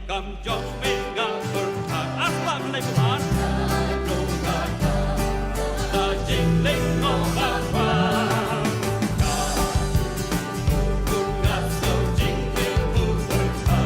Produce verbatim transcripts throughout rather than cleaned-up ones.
Kam jong me nga pyrta, asla me lei kuman. Ka jingling no ba ba. Ka jingling no ba ba.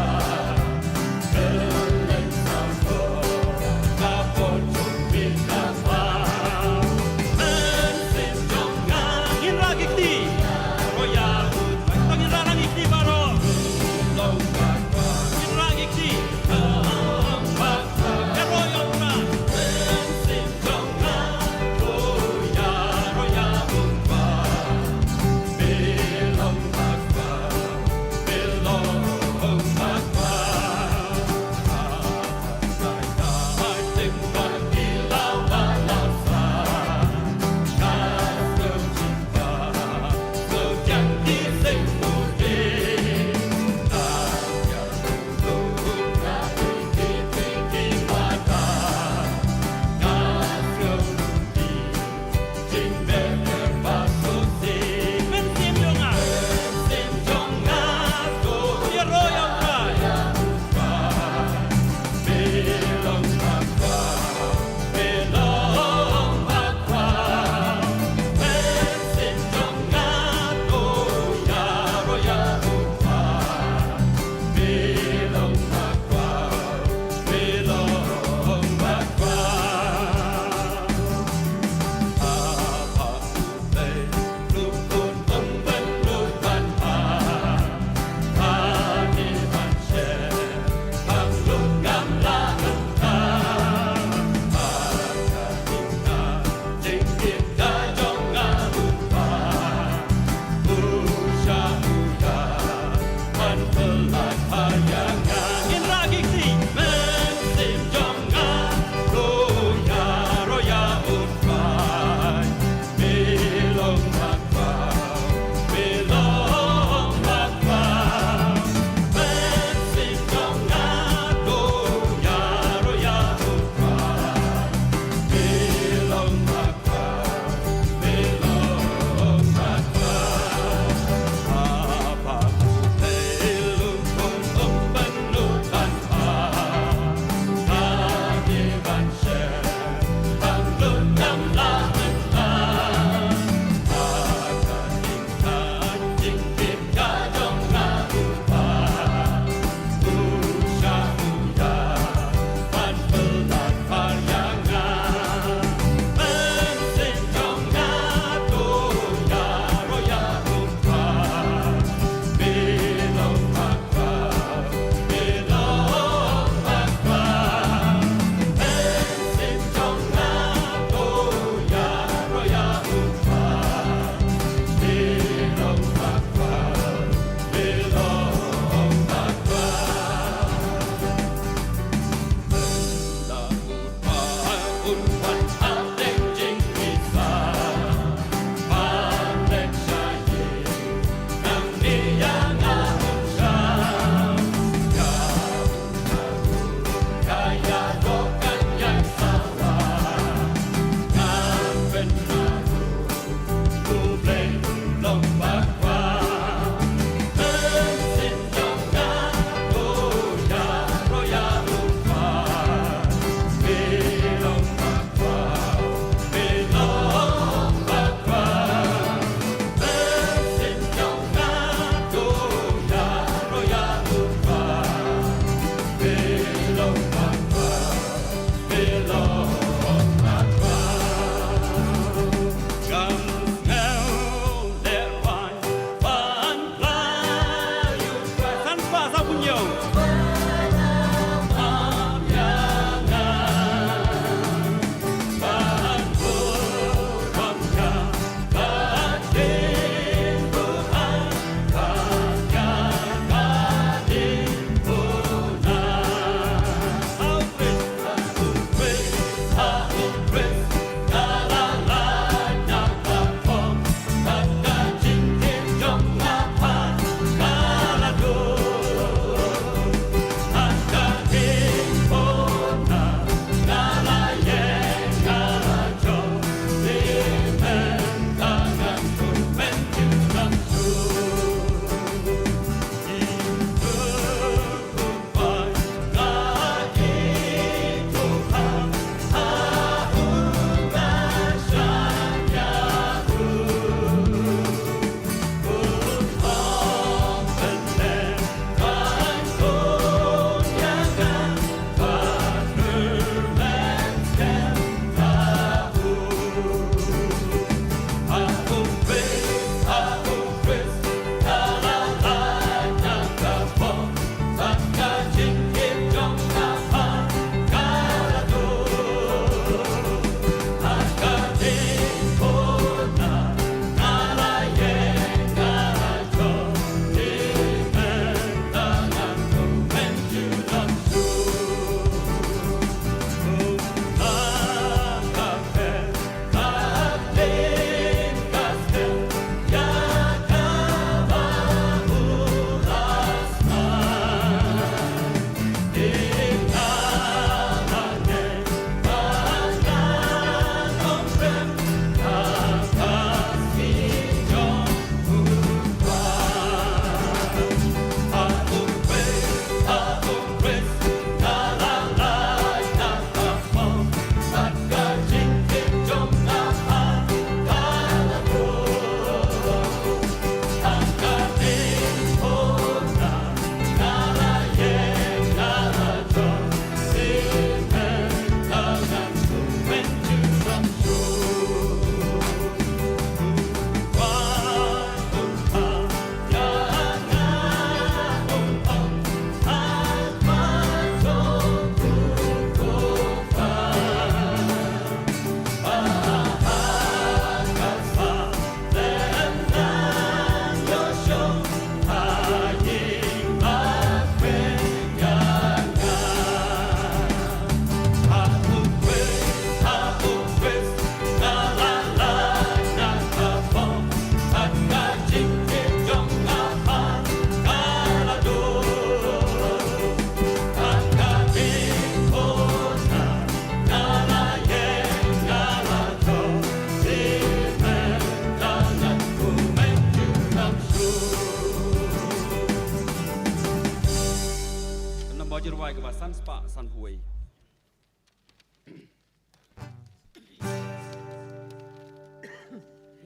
Kaba san spah san phew wei.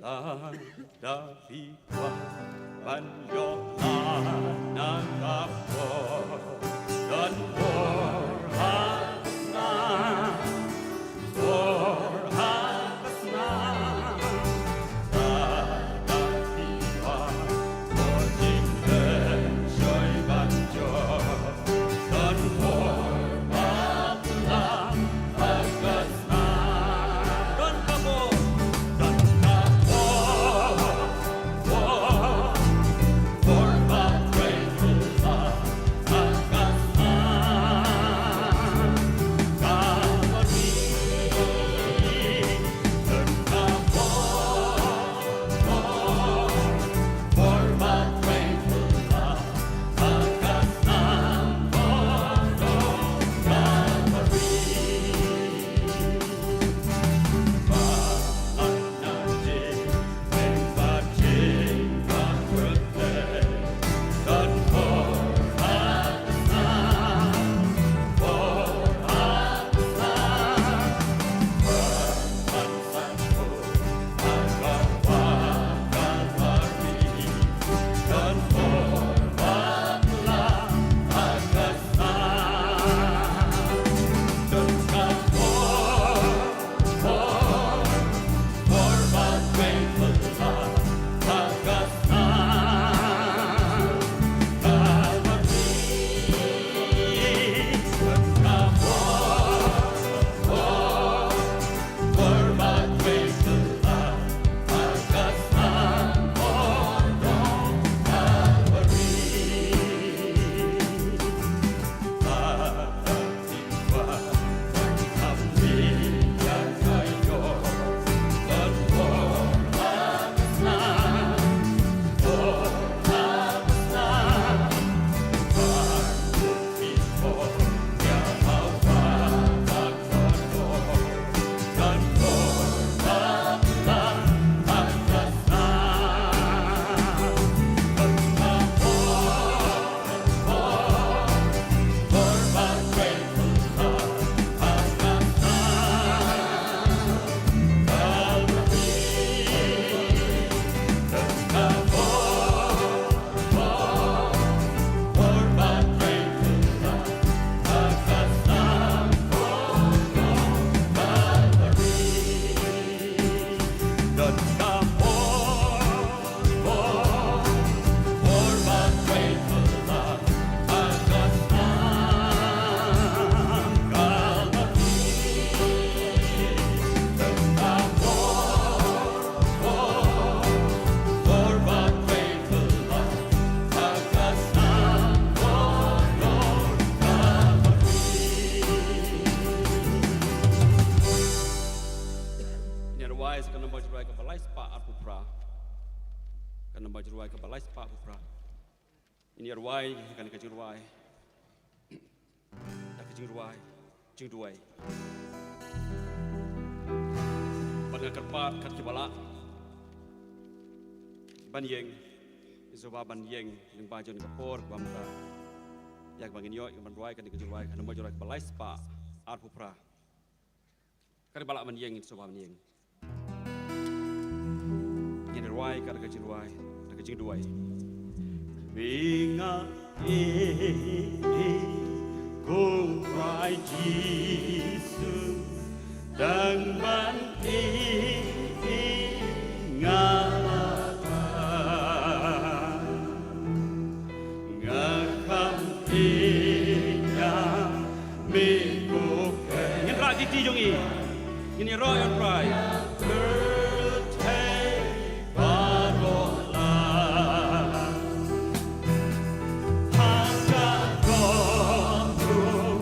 Lada phi kwah ban ïoh na ka por, don por ha ka snam, por ha ka snam. Lada phi kwah, por jingkren soi ban jop, don por ba Ngin ïa rwai sa ka namba jingrwai kaba lai spah arphew phra. Ka namba jingrwai kaba lai spah arphew phra. Ngin ïa rwai kane ka jingrwai da ka jingrwai jingduwai. Bad nga kyrpad kat kiba lah ban ïeng, sngewbha ban ïeng lyngba jong ka por kaba mynta. Ïa kaba ngin ïoh ban rwai kane ka jingrwai, ka namba jingrwai kaba lai spah arphew phra. Kat kiba lah ban ïeng, sngewbha ban ïeng. Ngin rwai kat ka jingrwai, kat ka jingduwai. Phi nga ïeit, ko Trai Jisu, tang ban ïeit nga la khan. Nga kham ïeit ïa me ko Kynrad. Ngin rah kti jong ngi. Ngin ïaroh ïa U Trai. Pyrthei baroh la ha ka dohnud,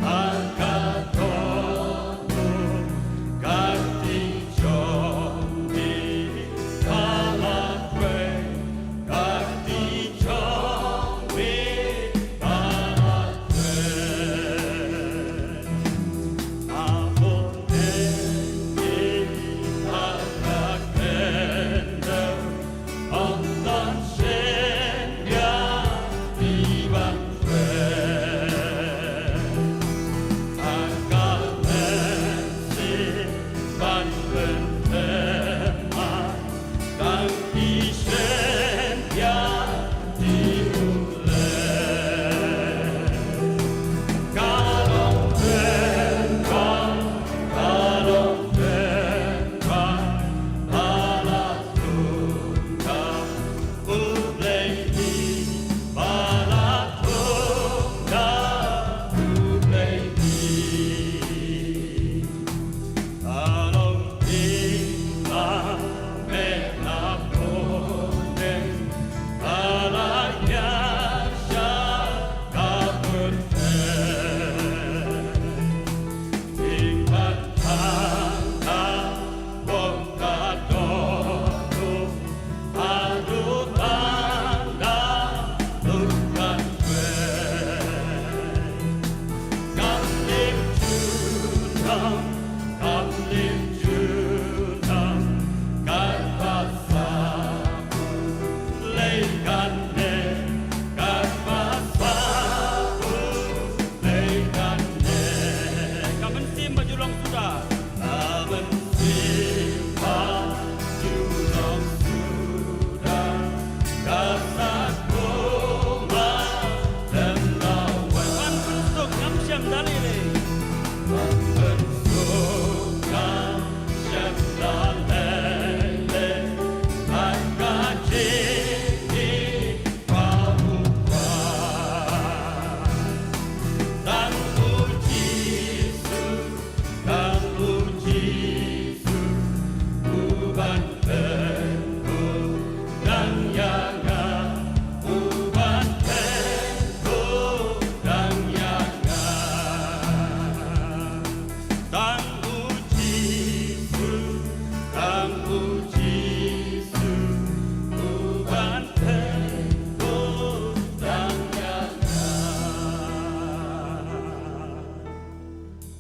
ha ka dohnud, ka kti jong me ka la poi.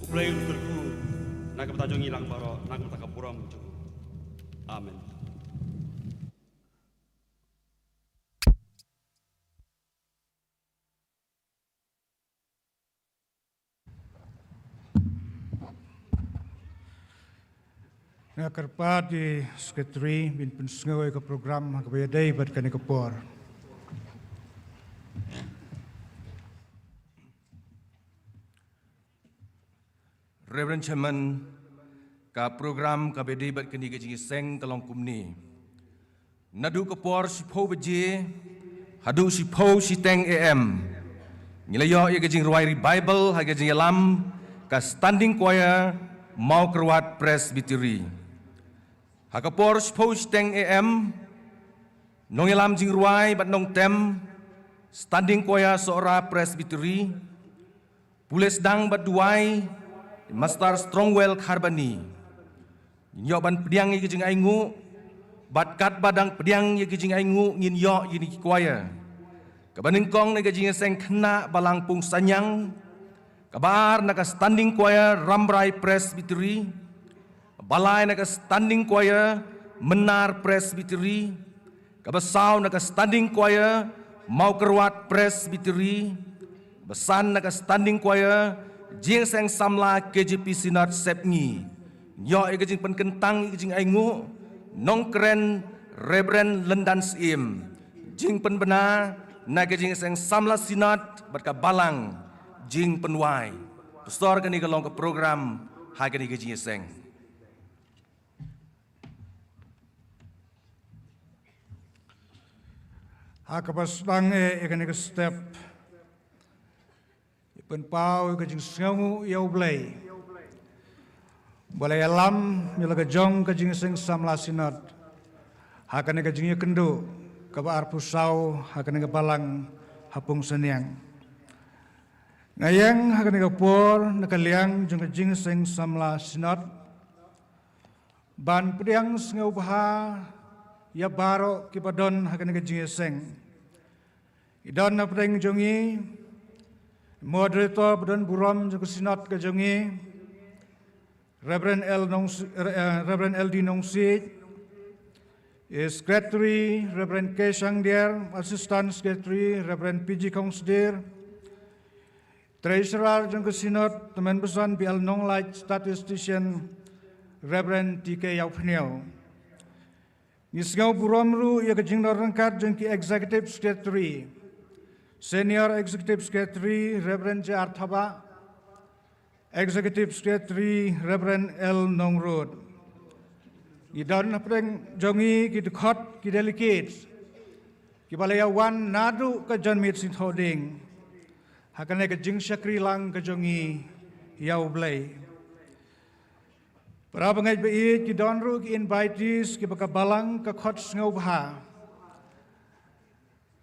U Blei un kyrkhu na ka bynta jong ngi lang baroh, na ka bynta ka burom jong u. Amen. Nga kyrpad ïa i Secretary ban pynsngew ïa ka program ha kaba ïadei bad kane ka por. Reverend Chairman, ka program kaba ïadei bad kane ka jingïaseng ka long kumne. Naduh ka por shiphew baje haduh shiphew shiteng A M, ngi la ïoh ïa ka jingrwai revival ha ka jingïalam ka Standing Choir Mawkyrwat Presbytery. Ha ka por shiphew shiteng A M, nongïalam jingrwai bad nongtem Standing Choir Sohra Presbytery, pule sdang bad duwai Master Strongwell Kharbani. Ngin ïoh ban pdiang ïa ki jingainguh, bad katba dang pdiang ïa ki jingainguh ngin ïoh ïa ki choir. Kaba nyngkong na ka jingïaseng khynnah Balang Pungsaniang, kaba ar na ka Standing Choir Rambrai Presbytery, balai na ka Standing Choir Mynnar Presbytery, kaba saw na ka Standing Choir Mawkyrwat Presbytery, kaba san na ka Standing Choir Jingïaseng Samla K J P Synod Sepngi. Ïoh ïa ka jingpynkyntang ïa ka jingainguh Nongkren Reverend Lyndan Syiem. Jingpynbna na ka Jingïaseng Samla Synod bad ka Balang Jingpynwai. Pastor, kane ka long ka program ha kane ka jingïaseng. Ha kaba sdang eh ïa kane ka step, ngi pynpaw ïa ka jingsngewnguh ïa U Blei ba la ïalam ïa la ka jong ka Jingïaseng Samla Synod ha kane ka jingïakynduh kaba arphew saw ha kane ka balang ha Pungsaniang. Nga ïeng ha kane ka por na ka liang jong ka Jingïaseng Samla Synod ban pdiang sngewbha ïa baroh kiba don ha kane ka jingïaseng. I don hapdeng jong ngi, moderator ba don burom jong ka Synod ka jong ngi, Reverend L Nongsi-, eh, Reverend L D Nongsiej, i Secretary, Reverend K Shangdier, Assistant Secretary, Reverend P G Khongsdir, Treasurer jong ka Synod, Tymmen Basan B L Nonglait, Statistician, Reverend T K Ïawphniaw. Ngi sngew burom ruh ïa ka jingdon ryngkat jong ki Executive Secretary, Senior Executive Secretary, Reverend J R Thabah, Executive Secretary, Reverend L Nongrut. Ngi don hapdeng jong ngi ki dkhot, ki delegates, kiba la ïa wan naduh ka janmiet sngewthuh ding ha kane ka jingshakri lang ka jong ngi ïa U Blei. Para bangeit ba ïeit, ki don ruh ki invitees kiba ka balang ka khot sngewbha.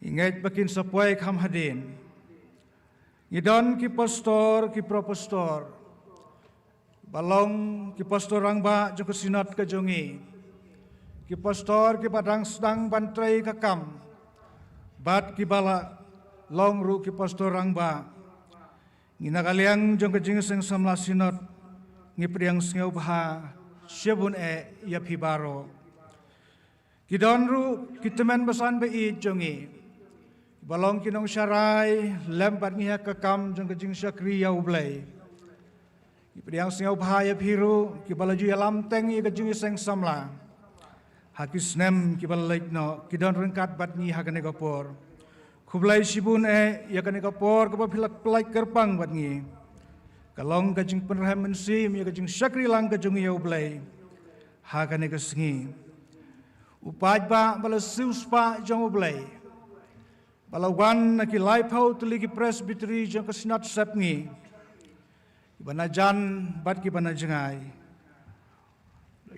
Ngi ngeit ba kin sa poi kham hadien. Ngi don ki pastor, ki pro pastor, ba long ki pastor rangbah jong ka Synod ka jong ngi, ki pastor kiba dang sdang ban trei ka kam, bad kiba la long ruh ki pastor rangbah. Ngi na ka liang jong ka Jingïaseng Samla Synod, ngi pdiang sngewbha shibun eh ïa phi baroh. Ki don ruh ki tymmen basan ba ïeit jong ngi, kiba long ki nongsharai lem bad ngi ha ka kam jong ka jingshakri ïa U Blei. Ngi pdiang sngewbha ïa phi ruh kiba la ju ïalam teng ïa ka Jingïaseng Samla ha ki snem kiba la leit noh, ki don ryngkat bad ngi ha kane ka por. Khublei shibun eh ïa kane ka por kaba phi la pynlait kyrpang bad ngi. Ka long ka jingpynrhem mynsiem ïa ka jingshakri lang ka jong ngi ïa U Blei ha kane ka sngi. U paidbah ba la siewspah jong U Blei, ba la wan na ki laiphew tylli ki presbytery jong ka Synod Sepngi, kiba na jan bad kiba na jngai.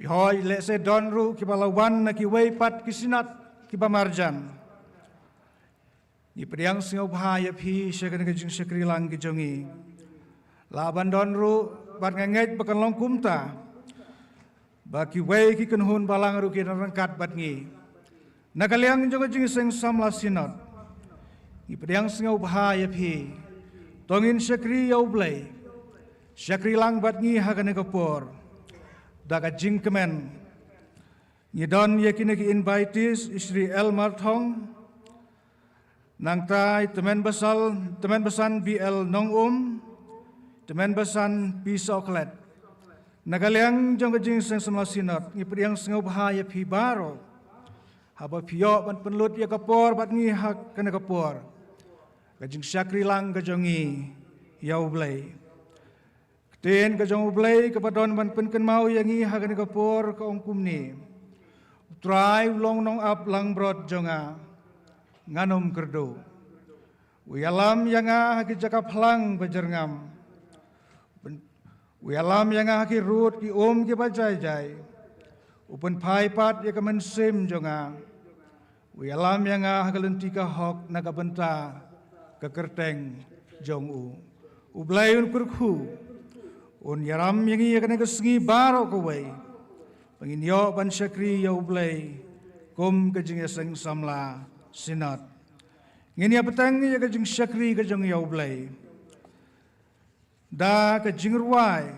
Hooid, lehse don ruh kiba la wan na kiwei pat ki Synod kiba marjan. Ngi pdiang sngewbha ïa phi sha kane ka jingshakri lang ka jong ngi. Lah ban don ruh, bad nga ngeit ba kan long kumta, ba kiwei ki kynhun balang ruh kin ryngkat bad ngi na ka liang jong ka Jingïaseng Samla Synod. Ngi pdiang sngewbha ïa phi. To ngin shakri ïa U Blei. Shakri lang bad ngi ha kane ka por. Da ka jingkmen, ngi don ïa kine ki invitees, i Shri L Marthong, nangta i Tymmen Basal, Tymmen Basan B L Nongum, Tymmen Basan P Sohkhlet. Na ka liang jong ka Jingïaseng Samla Synod, ngi pdiang sngewbha ïa phi baroh, haba phi ïoh ban pynlut ïa ka por bad ngi ha kane ka por. Ka jingshakri lang ka jong ngi ïa U Blei. Ktien ka jong U Blei kaba don ban pynkynmaw ïa ngi ha kane ka por ka ong kumne: U Trai u long nongaplangbrot jong nga, ngan ym kyrduh. U ïalam ïa nga ha ki jaka phlang ba jyrngam. U ïalam ïa nga ha ki rud ki um kiba jai jai. U pynphai pat ïa ka mynsiem jong nga. U ïalam ïa nga ha ka lynti ka hok na ka bynta ka kyrteng jong u. U Blei un kyrkhu, un ïalam ïa ngi ïa kane ka sngi baroh kawei, ba ngin ïoh ban shakri ïa U Blei kum ka Jingïaseng Samla Synod. Ngin ïa bteng ïa ka jingshakri ka jong ngi ïa U Blei da ka jingrwai,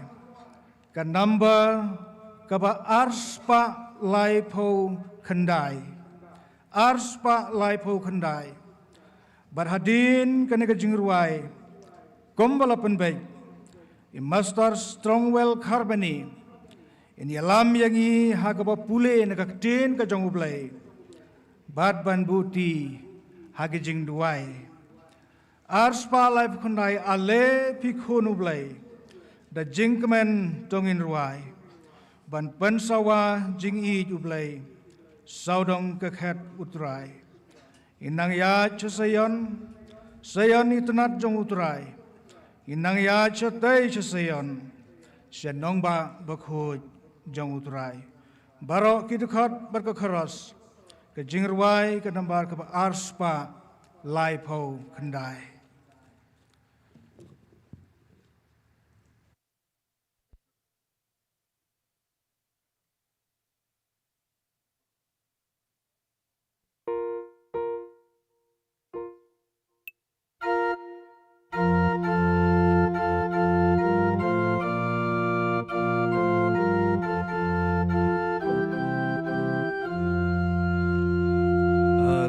ka number kaba arspah laiphew khyndai. Arspah laiphew khyndai. Bad hadien kane ka jingrwai, kumba la pynbeit, i Master Strongwell Carbeny in ïalam ïa ngi ha kaba pule na ka ktien ka jong U Blei, bad ban buhti ha ki jingduwai. Arspah laiphew khyndai, ale phi khun U Blei, da jingkmen to ngin rwai, ban pynsawa jingïeit U Blei, sawdong ka khet U Trai. Ngin nang ïaid sha Seion, Seion i tnat jong U Trai. Ngin nang ïaid shatei sha Seion, sha nongbah bakhuid jong U Trai. Baroh ki dkhot bad ka kharos, ka jingrwai ka number kaba arspah laiphew khyndai.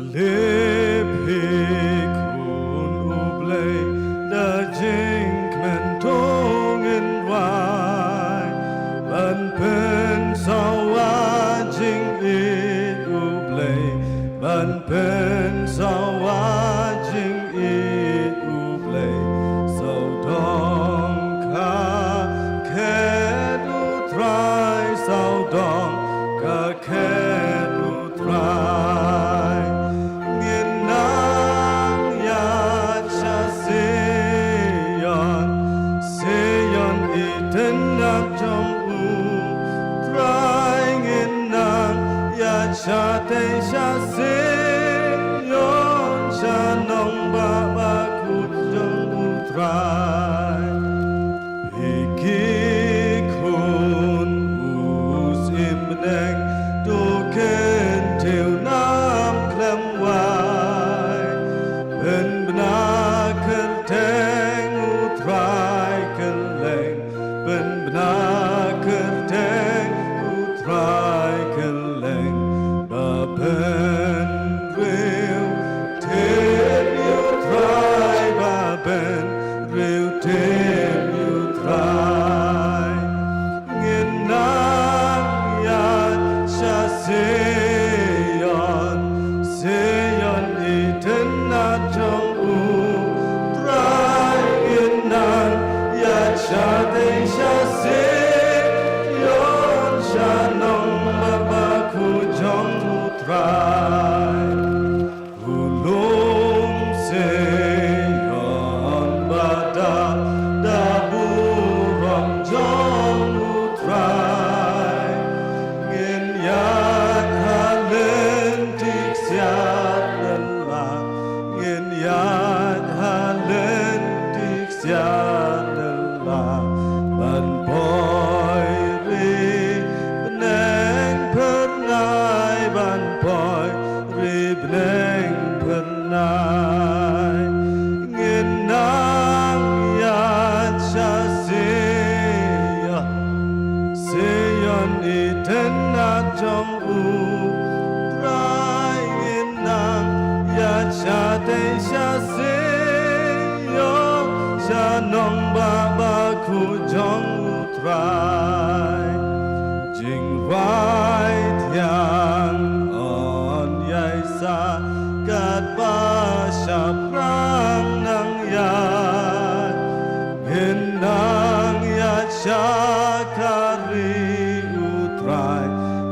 Ale phi khun U Blei, da jingkmen to ngin rwai, ban pynsawa jingïeit U Blei, ban pynsawa jingïeit U Blei. Sawdong ka khet U Trai, sawdong ka khet U Trai. Ngin nang ïaid sha Seion, Seion i tnat jong U Trai. Ngin nang ïaid shatei sha Seion, sha nongbah bakhuid jong U Trai. Phi ki khun u syiem bneng, to kyntiew nam khlem wai. Pynbna kyrteng U Trai kylleng, pynbna kyrteng U Trai kylleng. Ba pyn jong U Trai, ngin nang ïaid shatei sha Zion, sha nongbah bakhuid jong U Trai. Jingrai thiang yn ïai sah katba shaphrang nang ïaid. Ngin nang ïaid sha ka ri U Trai,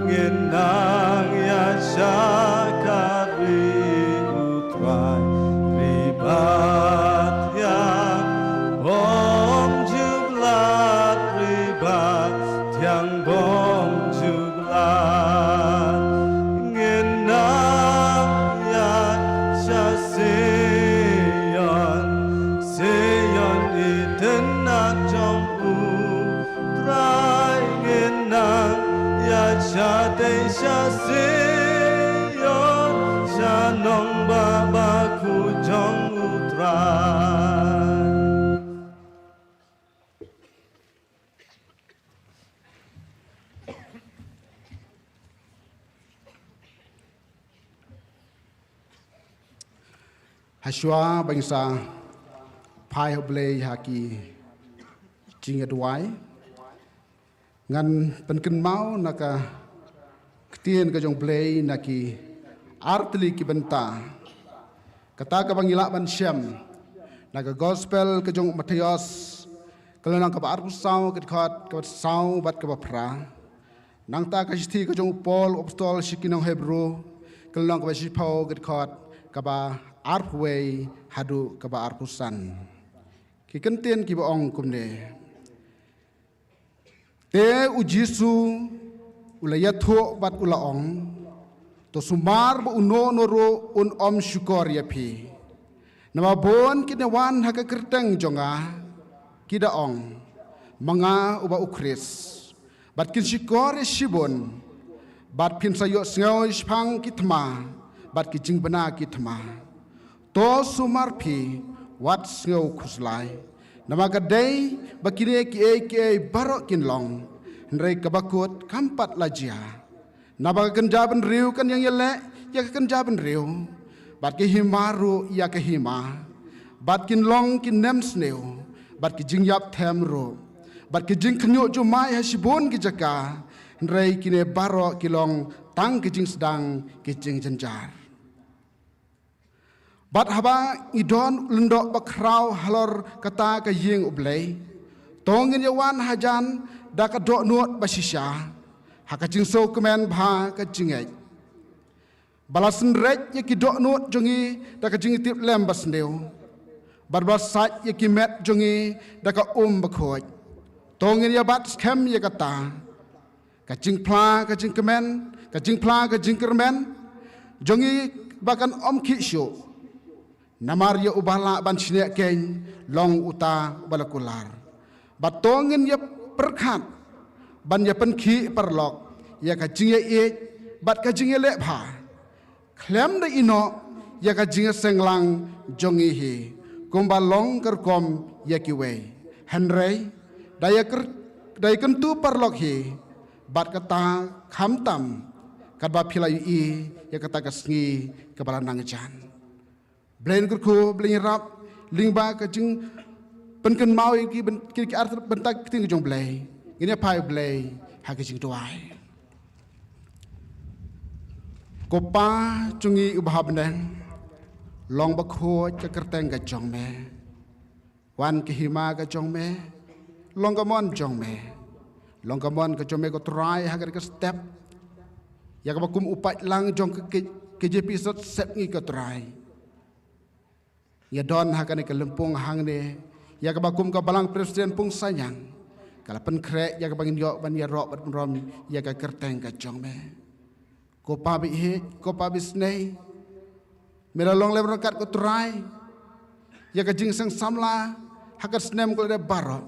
ngin nang ïaid sha ka ri U Trai. Ri bathiang bym ju blad, ri bathiang bym ju blad. Ngin nang ïaid sha Zion, Zion i tynnat jong U Trai. Ngin nang ïaid shatei sha Zion, sha nongbah bakhuid jong U Trai. Hashwa ban sa phai ha U Blei ha ki jingïaduwai, ngan pynkynmaw na ka ktien ka jong U Blei na ki artylli ki bynta. Kata kaba ngi lah ban shem na ka Gospel ka jong u Mathaios, ka lynnong kaba arphew saw, ka dkhot kaba saw bad kaba phra. Nangta ka shithi ka jong u Paul u apostol sha ki nong Hebru, ka lynnong kaba shiphew, ka dkhot kaba arphew wei haduh kaba arphew san. Ki kyntien kiba ong kumne. Te U Jisu u la ïathuh bad u la ong, to sumar ba uno uno ruh un ym shukor ïa phi. Namar bun kin ïawan ha ka kyrteng jong nga, ki da ong, ma nga uba U Khrist. Bad kin shukor ïa shibun, bad phin sa ïohsngew shaphang ki thma bad ki jingbna ki thma. To sumar phi, wat sngew khuslai. Namar ka dei ba kine kiei kiei baroh kin long, hynrei kaba kut kam pat la jia. Naba ka kynja bynriew kan ïeng ïaleh ïa ka kynja bynriew, bad ka hima ruh ïa ka hima, bad kin long ki nemsniew, bad ki jingïap them ruh, bad ki jingkhynñiuh jumai ha shibun ki jaka, hynrei kine baroh ki long tang ki jingsdang ki jingjynjar. Bad haba ngi don u lyngdoh bakhraw halor kata ka ïing U Blei, to ngin ïawan hajan da ka dohnud bashisha, ha ka jingsngewkmen bha ka jingngeit. Ba la synreit ïa ki dohnud jong ngi da ka jingtip lem basniew, bad ba la sait ïa ki met jong ngi da ka um bakhuid. To ngin ïa bat skhem ïa kata, ka jingphla ka jingkmen, ka jingphla ka jingkyrmen jong ngi ba kan ym khih shuh. Namar ïa uba lah ban shaniah keiñ long uta uba la kular. Bad to ngin ïa pyrkhat ban ïa pynkhih paralok ïa ka jingïaieit bad ka jingïaleh bha. Khlem da ïehnoh ïa ka jingseng lang jong ngi hi, kumba long ka rukom ïa kiwei. Hynrei da ïa kyr-, da ïa kyntu paralok hi, bad kata khamtam katba phi la ïohi ïa kata ka sngi kaba la nang jan. Blei un kyrkhu, Blei un ïarap lyngba ka jingpynkynmaw ïa ki byn-, ki, ki ar bynta ki ktien ka jong U Blei. Ngin ïa phai U Blei ha ka jingduwai. Ko Pa jong ngi uba ha bneng, long bakhuid ka kyrteng ka jong me. Wan ka hima ka jong me, long ka mon jong me. Long ka mon ka jong me ko Trai ha kane ka step. Ïa kaba kum u paidlang jong ka K-, KJP Sotsep ngi ko Trai. Ïa don ha kane ka lympung hangne, ïa kaba kum ka Balang Presbyterian Pung Saniang, ka la pynkhreh ïa kaba ngin ïoh ban ïaroh bad pynrom ïa ka kyrteng ka jong me. Ko Pa ba ïeit, ko Pa ba isynei, me la long lem ryngkat ko Trai ïa ka jingseng samla ha ka snem ko lade baroh.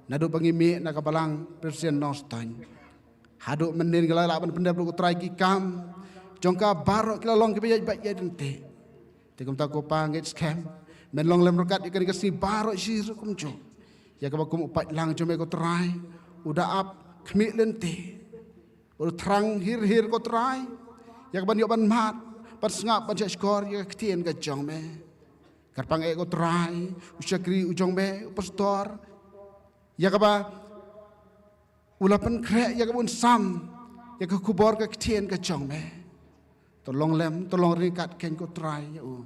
Naduh ba ngi mih na ka Balang Presbyterian Nongstoiñ haduh mynnin, ngi la lah ban pyndep ruh ko Trai ki kam jong ka baroh ki la long kiba ïaid beit ïaid ryntih. Te kumta ko Pa ngeit skhem men long lem ryngkat ïa kane ka sngi baroh shi ruh kumjuh. Ïa kaba kum u paidlang jong me ko Trai, u da ap khmih lynti. Bad u thrang hir hir ko Trai ïa kaban ïoh ban mad, ban sngap, ban shahshkor ïa ka ktien ka jong me. Kyrpang eh ko Trai, u shakri u jong me, u pastor, ïa kaba u la pynkhreh, ïa kaba un sam ïa ka khubor ka ktien ka jong me. To long lem, to long ryngkat kein ko Trai ïa u.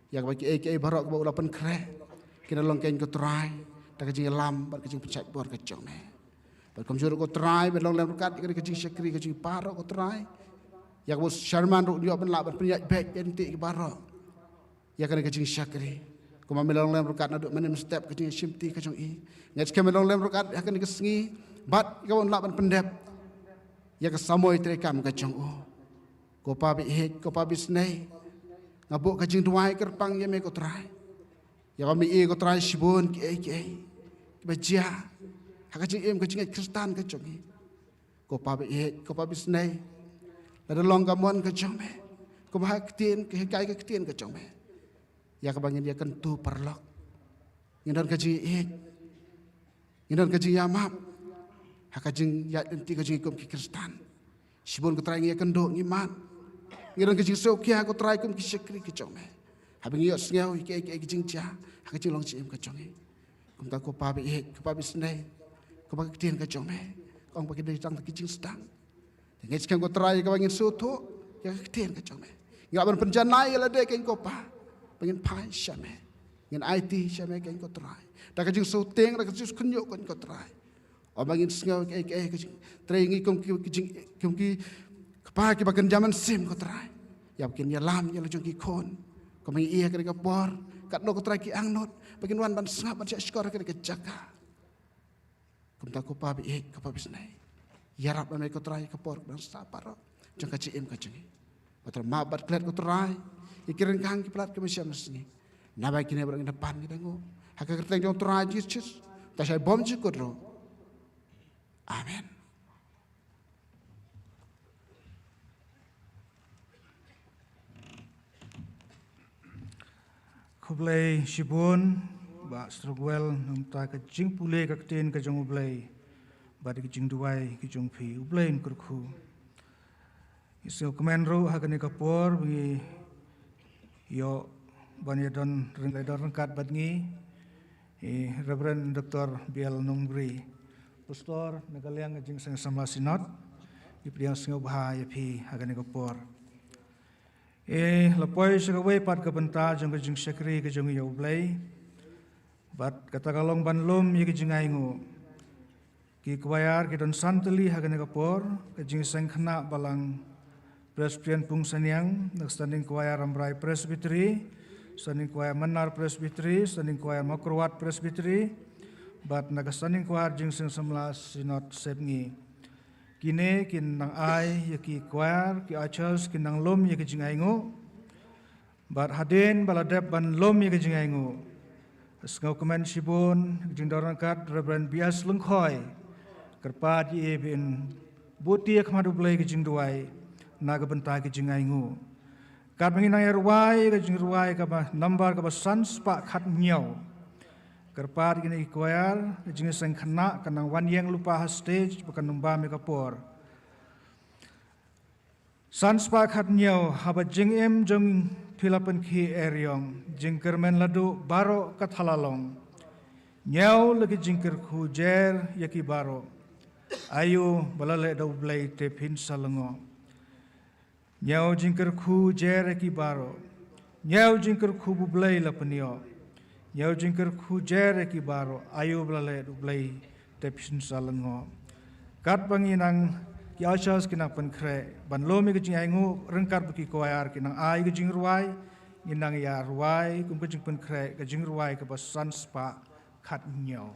Ïa kaba kiei kiei baroh kaba u la pynkhreh, kin long kein ko Trai da ka jingïalam bad ka jingpynshait bor ka jong me. Bad kumjuh ruh ko Trai, ban long lem ryngkat ïa ka jingshakri ka jong baroh ko Trai. Ïa kaba u Sharman ruh un ïoh ban lah ban pynïaid beit ïa ki baroh ïa kane ka jingshakri. Kumba me long lem ryngkat naduh mynhynnin step ka jingshimti ka jong i. Nga ngeit skhem me long lem ryngkat ïa kane ka sngi bad ïa kaba un lah ban pyndep ïa ka samoi treikam ka jong u. Ko Pa ba ïeit, ko Pa ba isynei, nga buh ka jingduwai kyrpang ïa me ko Trai. Ïa kaba me ïohi ko Trai shibun kiei kiei kiba jia ha ka jingim ka jingngeit Khristan ka jong i. Ko Pa ba ïeit, ko Pa ba isynei, lada long ka mon ka jong me, kumba ha ka ktien, ka hikai ka ktien ka jong me, ïa kaba ngin ïakynduh paralok, ngin don ka jingïeit, ngin don ka jingïamap ha ka jingïaid lynti ka jong ngi kum ki Khristan. Shibun ko Trai ngi ïakynduh, ngi mad, ngi don ka jingsngewkhia ko Trai kum ki shakri ka jong me, haba ngi ïohsngew ïa kiei kiei ki jingjia ha ka jinglong jingim ka jong ngi. Kumta ko Pa ba ïeit, ko Pa ba isynei, kumba ka ktien ka jong me ka ong ba ki dei tang ki jingsdang. Te ngeit skhem ko Trai ïa kaba ngin sngewthuh ïa ka ktien ka jong me, ngi lah ban pynjanai ïa lade kein ko Pa, ba ngin phai sha me, ngin aiti sha me kein ko Trai da ka jingsngewtieng, da ka jingsngewkhynñiuh kein ko Trai. Ym ba ngin sngew kiei kiei ka jing, Trai, ngi kum ki, ki jing, kum ki kpa kiba kynja mynsiem ko Trai, ïa ba kin ïalam ïa la jong ki khun. Kumba ngi ïa kane ka por, katno ko Trai ki angnud ba kin wan ban sngap, ban shahshkor ha kane ka jaka. Kumta ko Pa ba ïeit, ko Pa ba isynei, ïarap ma me ko Trai ïa ka por kaba dang sah baroh jong ka jingim ka jong ngi. Bad to map bad klet ko Trai ïa ki ryngkang ki palat kiba shem ha sngi. Naba kine baroh ngi da pan ngi da nguh ha ka kyrteng jong u Trai Jisu, ta shai bym jukut ruh. Amen. Khublei shibun Bah Strokwell, namar ka jingpule ka ktien ka jong U Blei bad ka jingduwai ka jong phi. U Blei un kyrkhu. Ngi sngewkmen ruh ha kane ka por ba ngi ïoh ban ïadon ryngkat bad ngi i Reverend Doctor B L Nongbri, Pastor na ka liang ka Jingïaseng Samla Synod. Ngi pdiang sngewbha ïa phi ha kane ka por. I la poi sha kawei pat ka bynta jong ka jingshakri ka jong ngi ïa U Blei, bad kata ka long ban lum ïa ka jingainguh. Ki kwaiar ki don san tylli ha kane ka por, ka Jingïaseng Khynnah Balang Presbyterian Pungsaniang, na ka Standing Kwaiar Rambrai Presbytery, Standing Kwaiar Mynnar Presbytery, Standing Kwaiar Mawkyrwat Presbytery, bad na ka Standing Kwaiar Jingïaseng Samla Synod Sepngi. Kine kin nang ai ïa ki kwaiar, ki ushers kin nang lum ïa ka jingainguh. Bad hadien ba la dep ban lum ïa ka jingainguh, sngewkmen shibun ka jingdon ryngkat Reverend B S Lyngkhoi, kyrpad ïa i ba in buh ïa ka khmat U Blei ka jingduwai na ka bynta ka jingainguh. Katba ngi nang ïa rwai ka jingrwai kaba number kaba san spah khathynñiew, kyrpad ïa kine ki kwaiar, ka Jingïaseng Khynnah kan nang wan ïeng lypa ha stage ba kan ym bam ïa ka por. San spah khathynñiew. Haba jingim jong phi la pynkhih eriong, jingkyrmen la duh baroh ka thala long. Ñiew la ki jingkyrkhu jer ïa ki baroh, aïu ba la leh da U Blei te phin sa lyngngoh. Ñiew jingkyrkhu jer ïa ki baroh, ñiew jingkyrkhu ba U Blei la pynïoh. Ñiew jingkyrkhu jer ïa ki baroh, aïu ba la leh da U Blei te phin sa lyngngoh. Katba ngi nang, ki ushers ki nang pynkhreh ban lum ïa ka jingainguh, ryngkat bad ki kwaiar ki nang ai ka jingrwai, ngi nang ïa rwai kum ka jingpynkhreh ka jingrwai kaba san spah khathynñiew.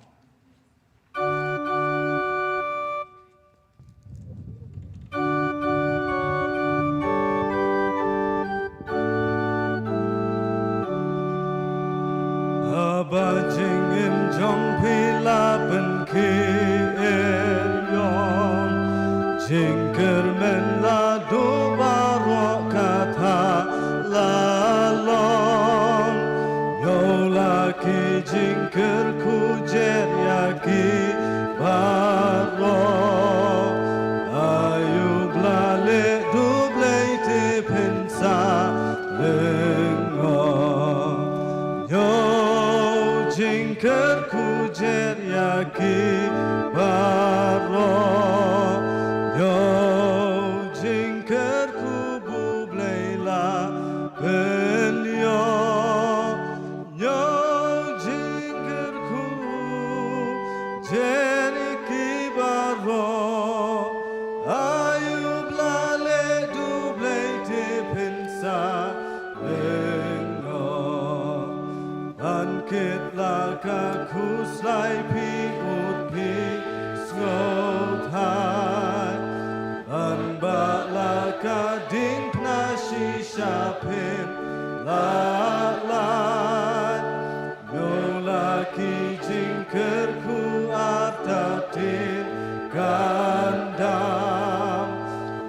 Haba jingim jong phi la pynkhih eriong, jingkyrmen la duh baroh ka thala long. Ñiew la ki jingkyrkhu jer ki baroh. Ïoh jingkyrkhu ba U Blei la pynïoh. Ïoh jingkyrkhu jer ïa ki baroh. Ai U Blei, leh da U Blei te phin sa lyngngoh. Ban kit la ka khuslai phi bud phi sngewthuh. Ban bah la ka diengphna shisha phin lah lait. Ïoh la ki jingkyrkhu artatien kan dam.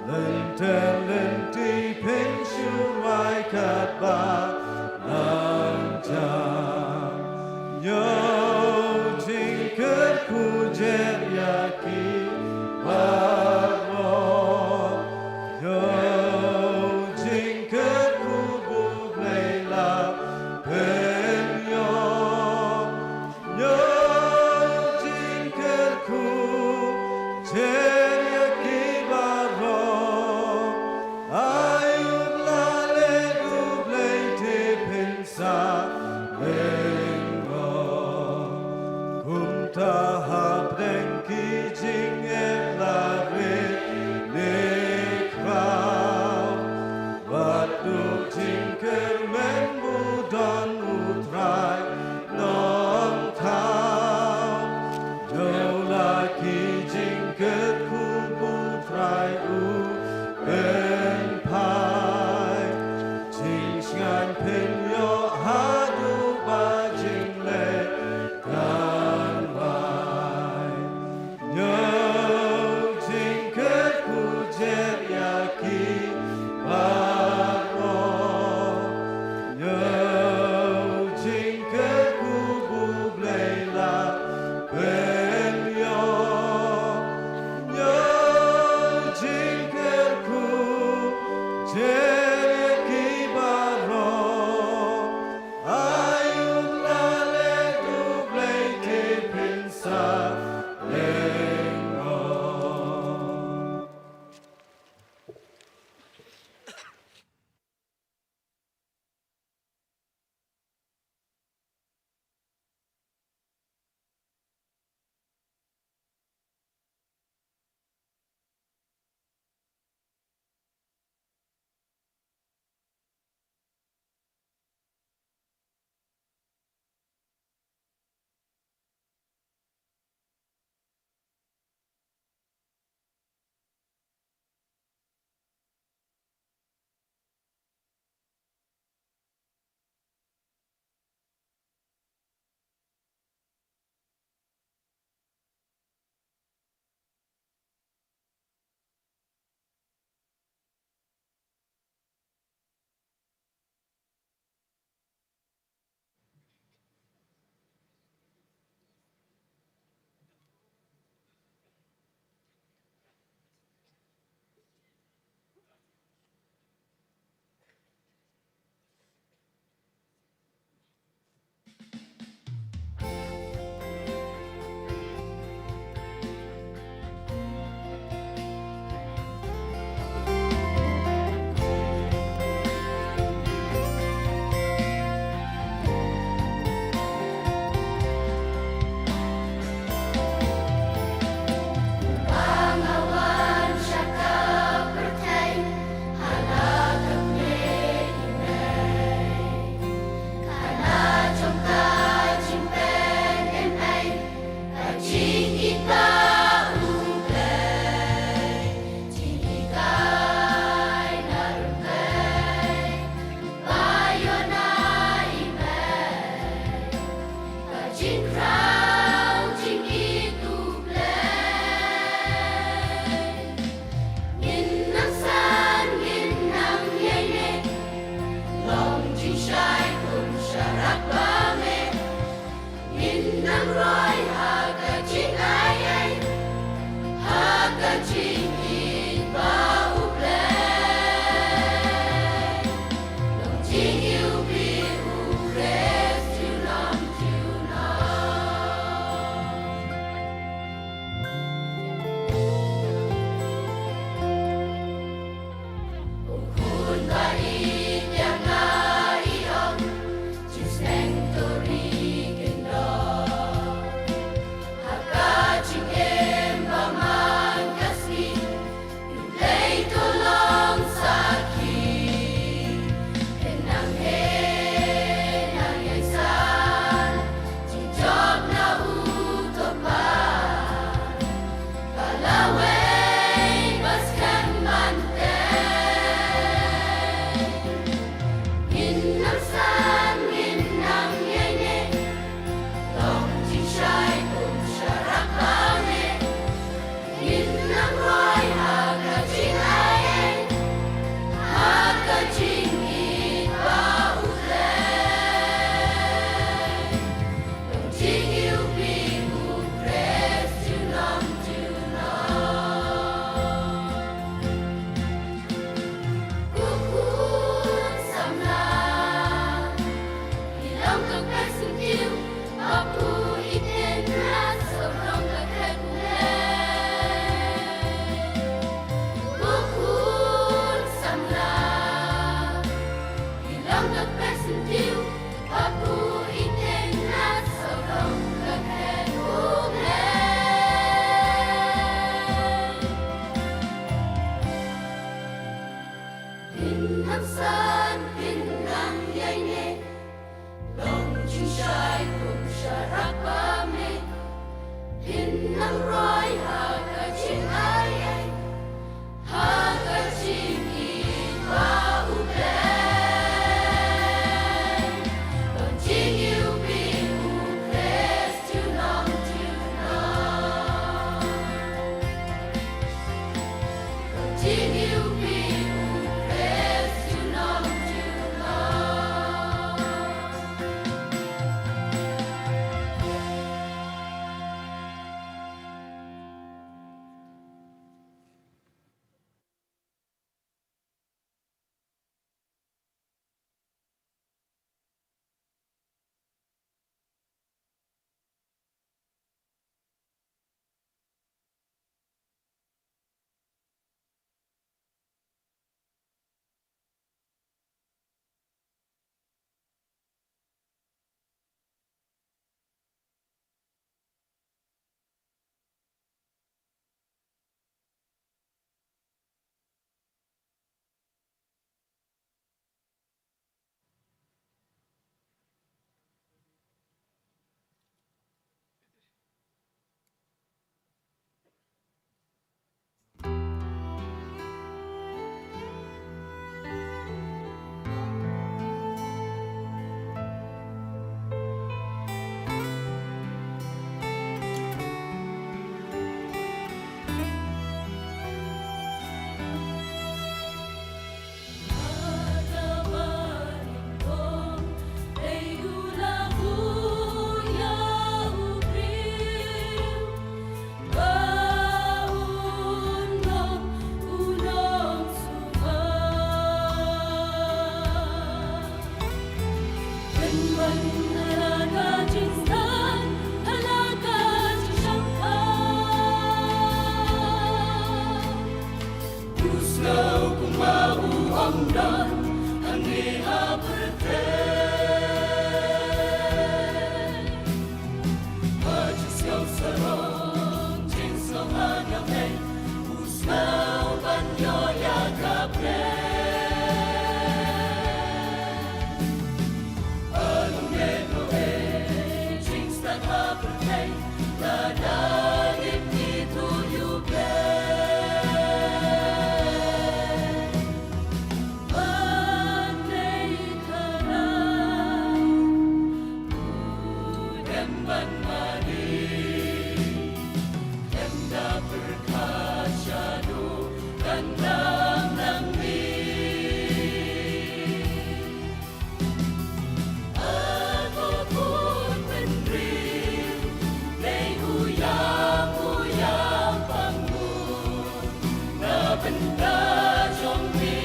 Lynter lynti phin shu rwai katba nang jam. Ïoh jingkyrkhu jer ïa ki baroh. Ïoh jingkyrkhu ba U Blei la pynïoh. Ïoh jingkyrkhu jer ïa ki baroh. Ai U Blei, leh da U Blei te phin sa lyngngoh. Kumta hapdeng ki jingeh la rit ne khraw, wat duh jingkyrmen ba don U Trai Nongthaw. Ïoh la ki jingkyrkhu ba U Trai u pynphai. Jingshngaiñ phin ïoh haduh ba jingleh kan wai. Ïoh jingkyrkhu jer ïa ki baroh. Ïoh jingkyrkhu ba U Blei la pynïoh. Ka jong me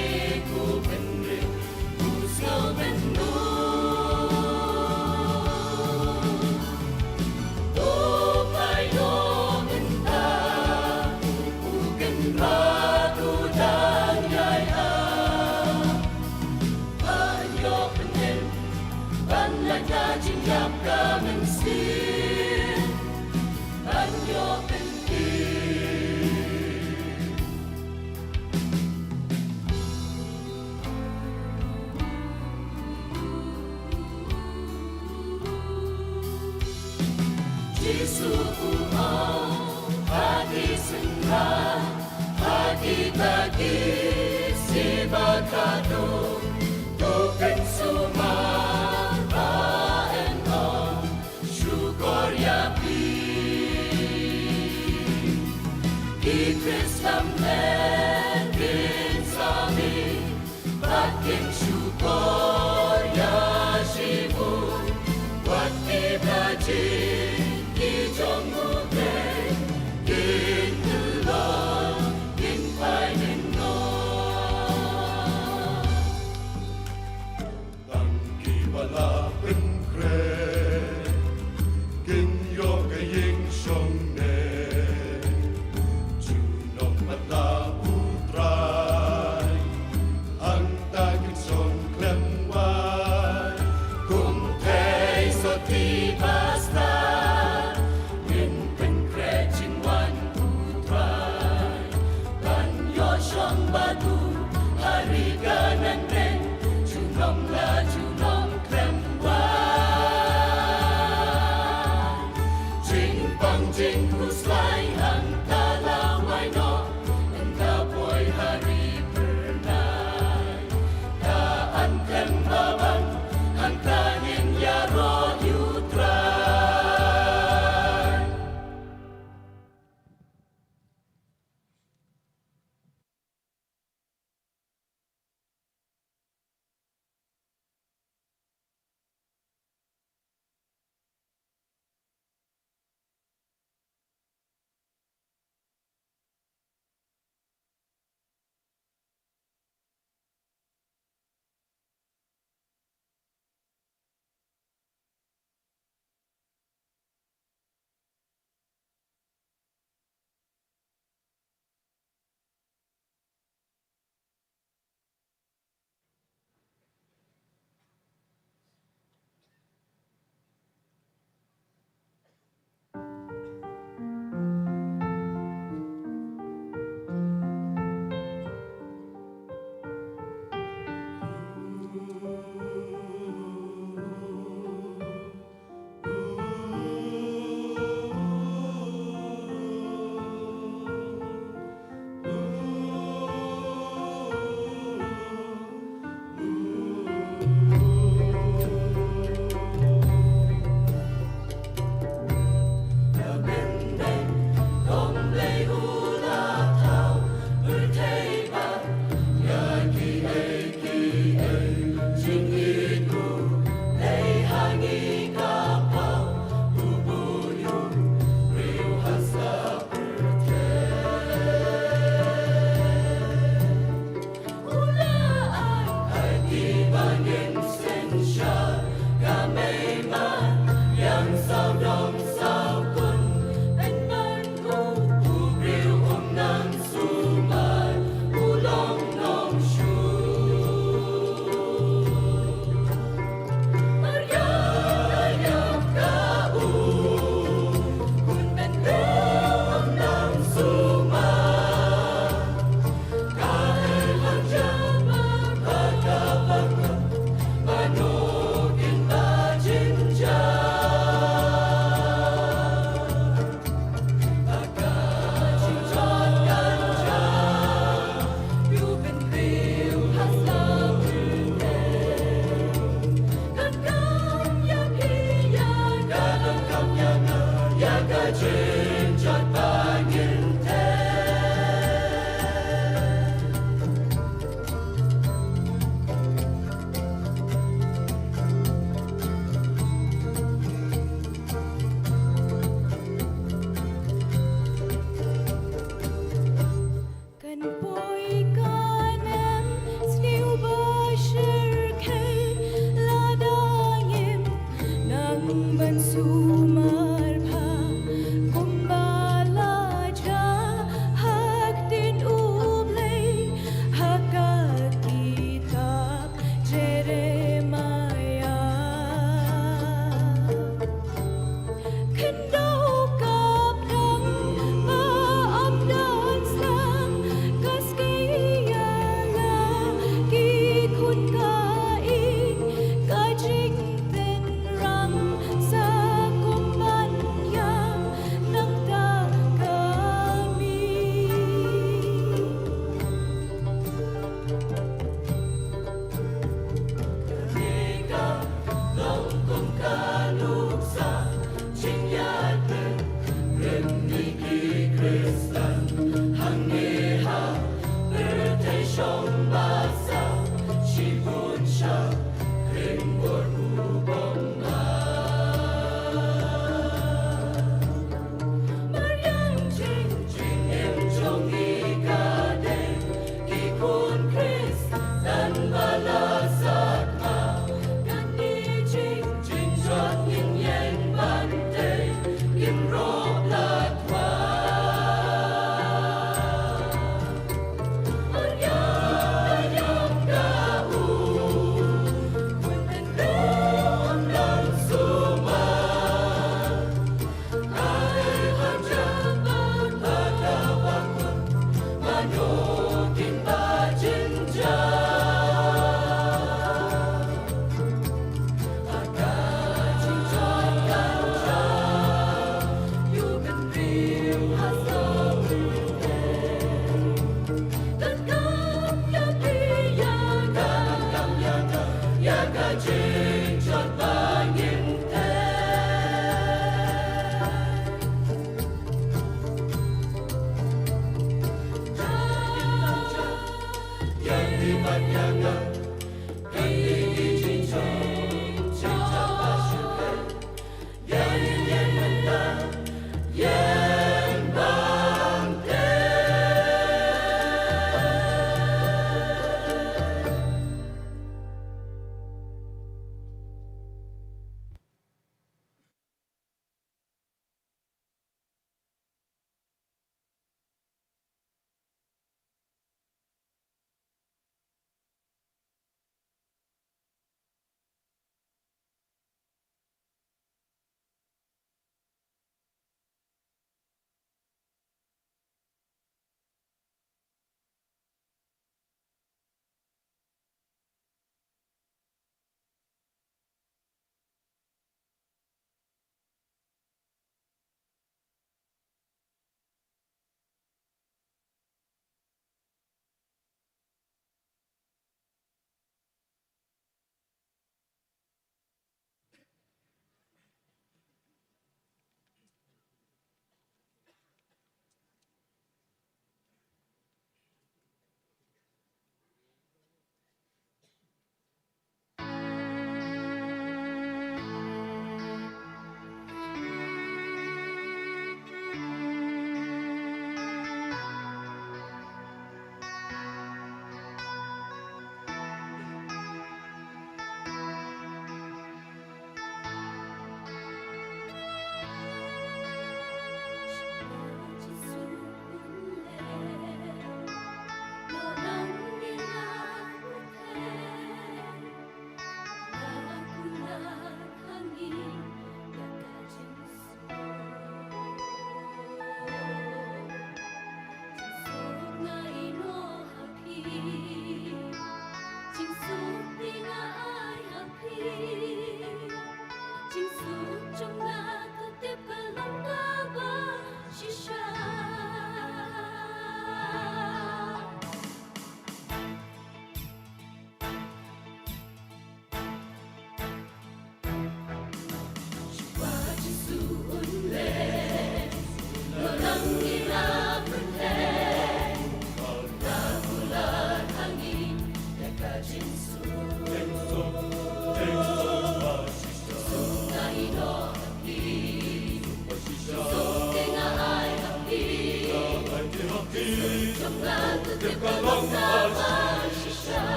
ko Kynrad, ko sngewbynnud. To pynïoh mynta, ko Kynrad u dang ïai ap. Pynïoh pynheh ban lait ka jingïap ka mynsiem. Pynïoh pynheh. Jisu u ong ha ki synran, ha kita ki sibak haduh, to kynsumar bad yn ong, shukor ïa phi. Ki Khristan kin sa mih bad kin shukor ïa shibun, wat ki bajing ki jong U Blei kin kyllon, kin phai lyngdoh. Tang kiba la pynkhreh kin ïoh ka ïing shongneng. Junom pat la U Trai, hangta kin shong khlem wa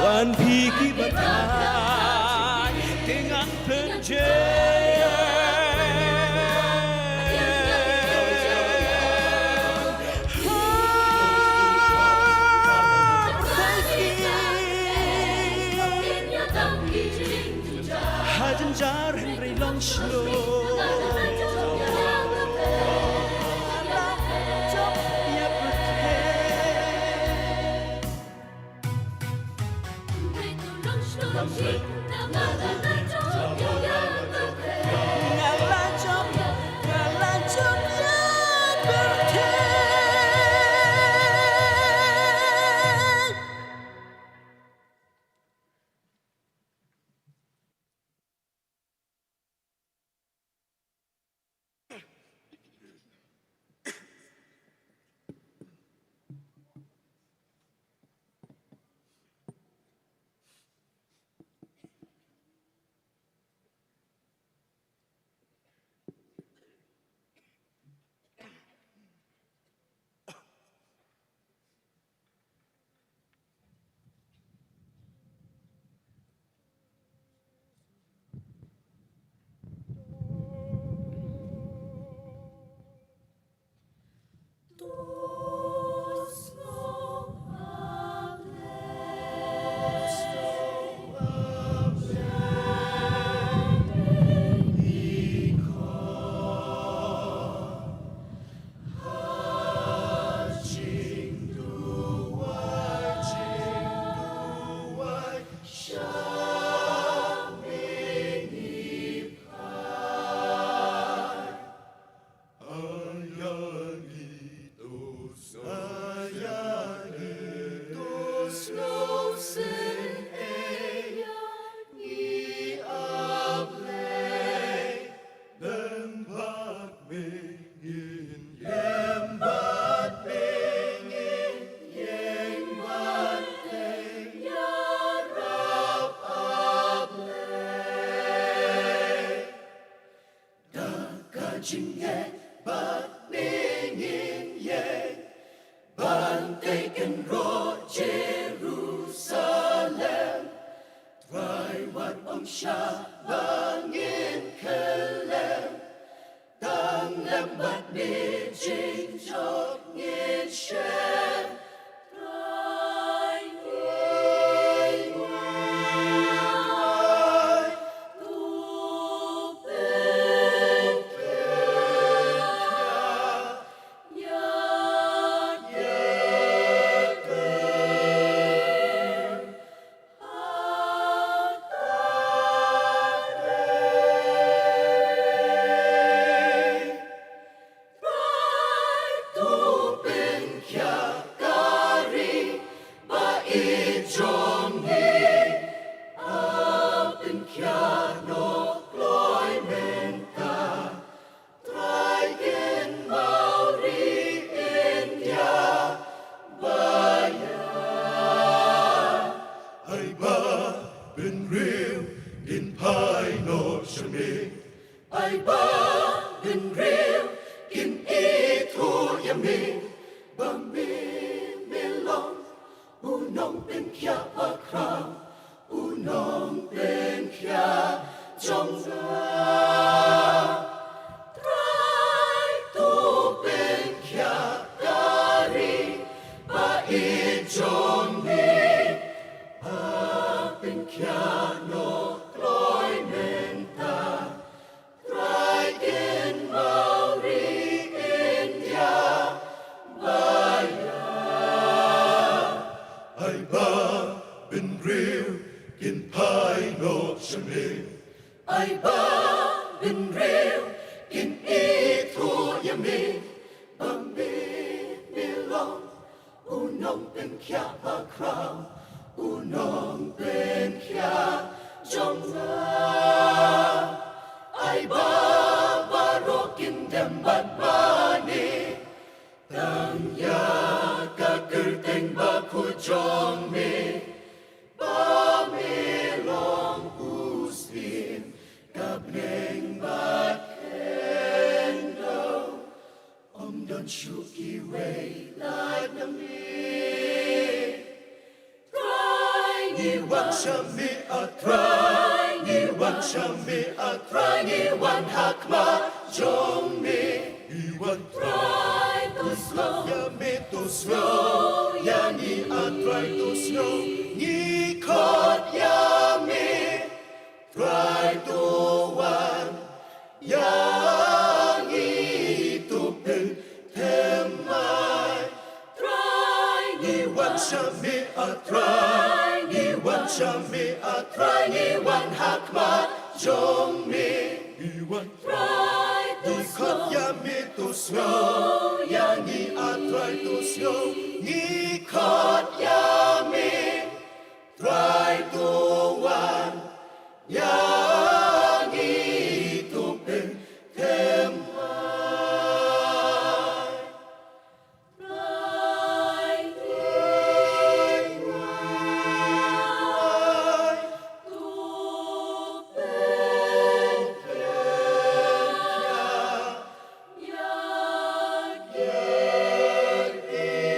Wan phi ki batai, te ngan pynjem. Ha jynjar hynrei long shlur. Da ka jingngeit bad ngi ïeng ban tei kynroh Jerusalem. Trai wat ong shah ba ngin khyllem. Tang lem bad me jingjop ngin shem. Trai ngin, Trai tu pynkhia. Trai kynmaw ri India ba ïa. Ai ba bynriew kin phai noh sha me. Ai ba bynriew kin ithuh ïa me. Ba me me long u nongpynkhiah bakhraw, u nongpynkhiah jong nga. Trai to pynkhiah ka ri ba ïeit jong me. Ba pynkhiah noh kloi mynta. Ai ba bynriew kin ithuh ïa me, ba me, me long u nongpynkhiah bakhraw, u nongpynkhiah jong nga. Ai ba baroh kin dem bad mane tang ïa ka kyrteng bakhuid jong me, ba me long u syiem, ka bneng bad khyndew. Ym don shuh kiwei lait na me. Trai, ngi wan sha me, A Trai, ngi wan sha me, A Trai, ngi wan ha khmat jong me. Ngi wan, Trai, to sngew ïa me, to sngew ïa ngi, A Trai, to sngew. Ngi khot ïa me, Trai, to wan ïa ngi, to pynthymmai. Trai, ngi wan sha me, A Trai, ngi wan sha me, A Trai, ngi wan ha khmat jong me. Ngi wan, Trai, to sngew ïa me, to sngew ïa ngi, A Trai, to sngew. Ngi khot ïa me, Trai, to wan ïa ngi, to pynthymmai. Trai, Trai, Trai, to pynkhiah ïa ki briew.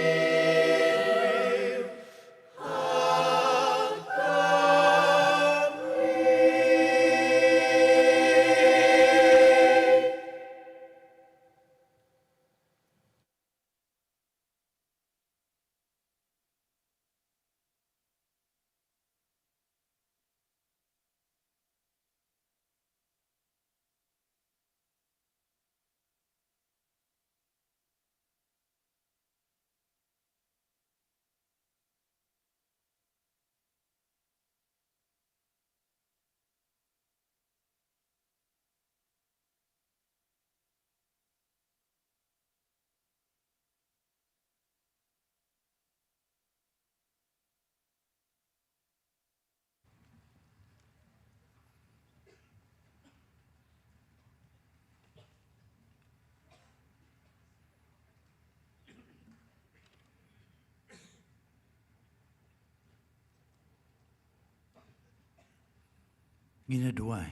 Ngin ïa duwai.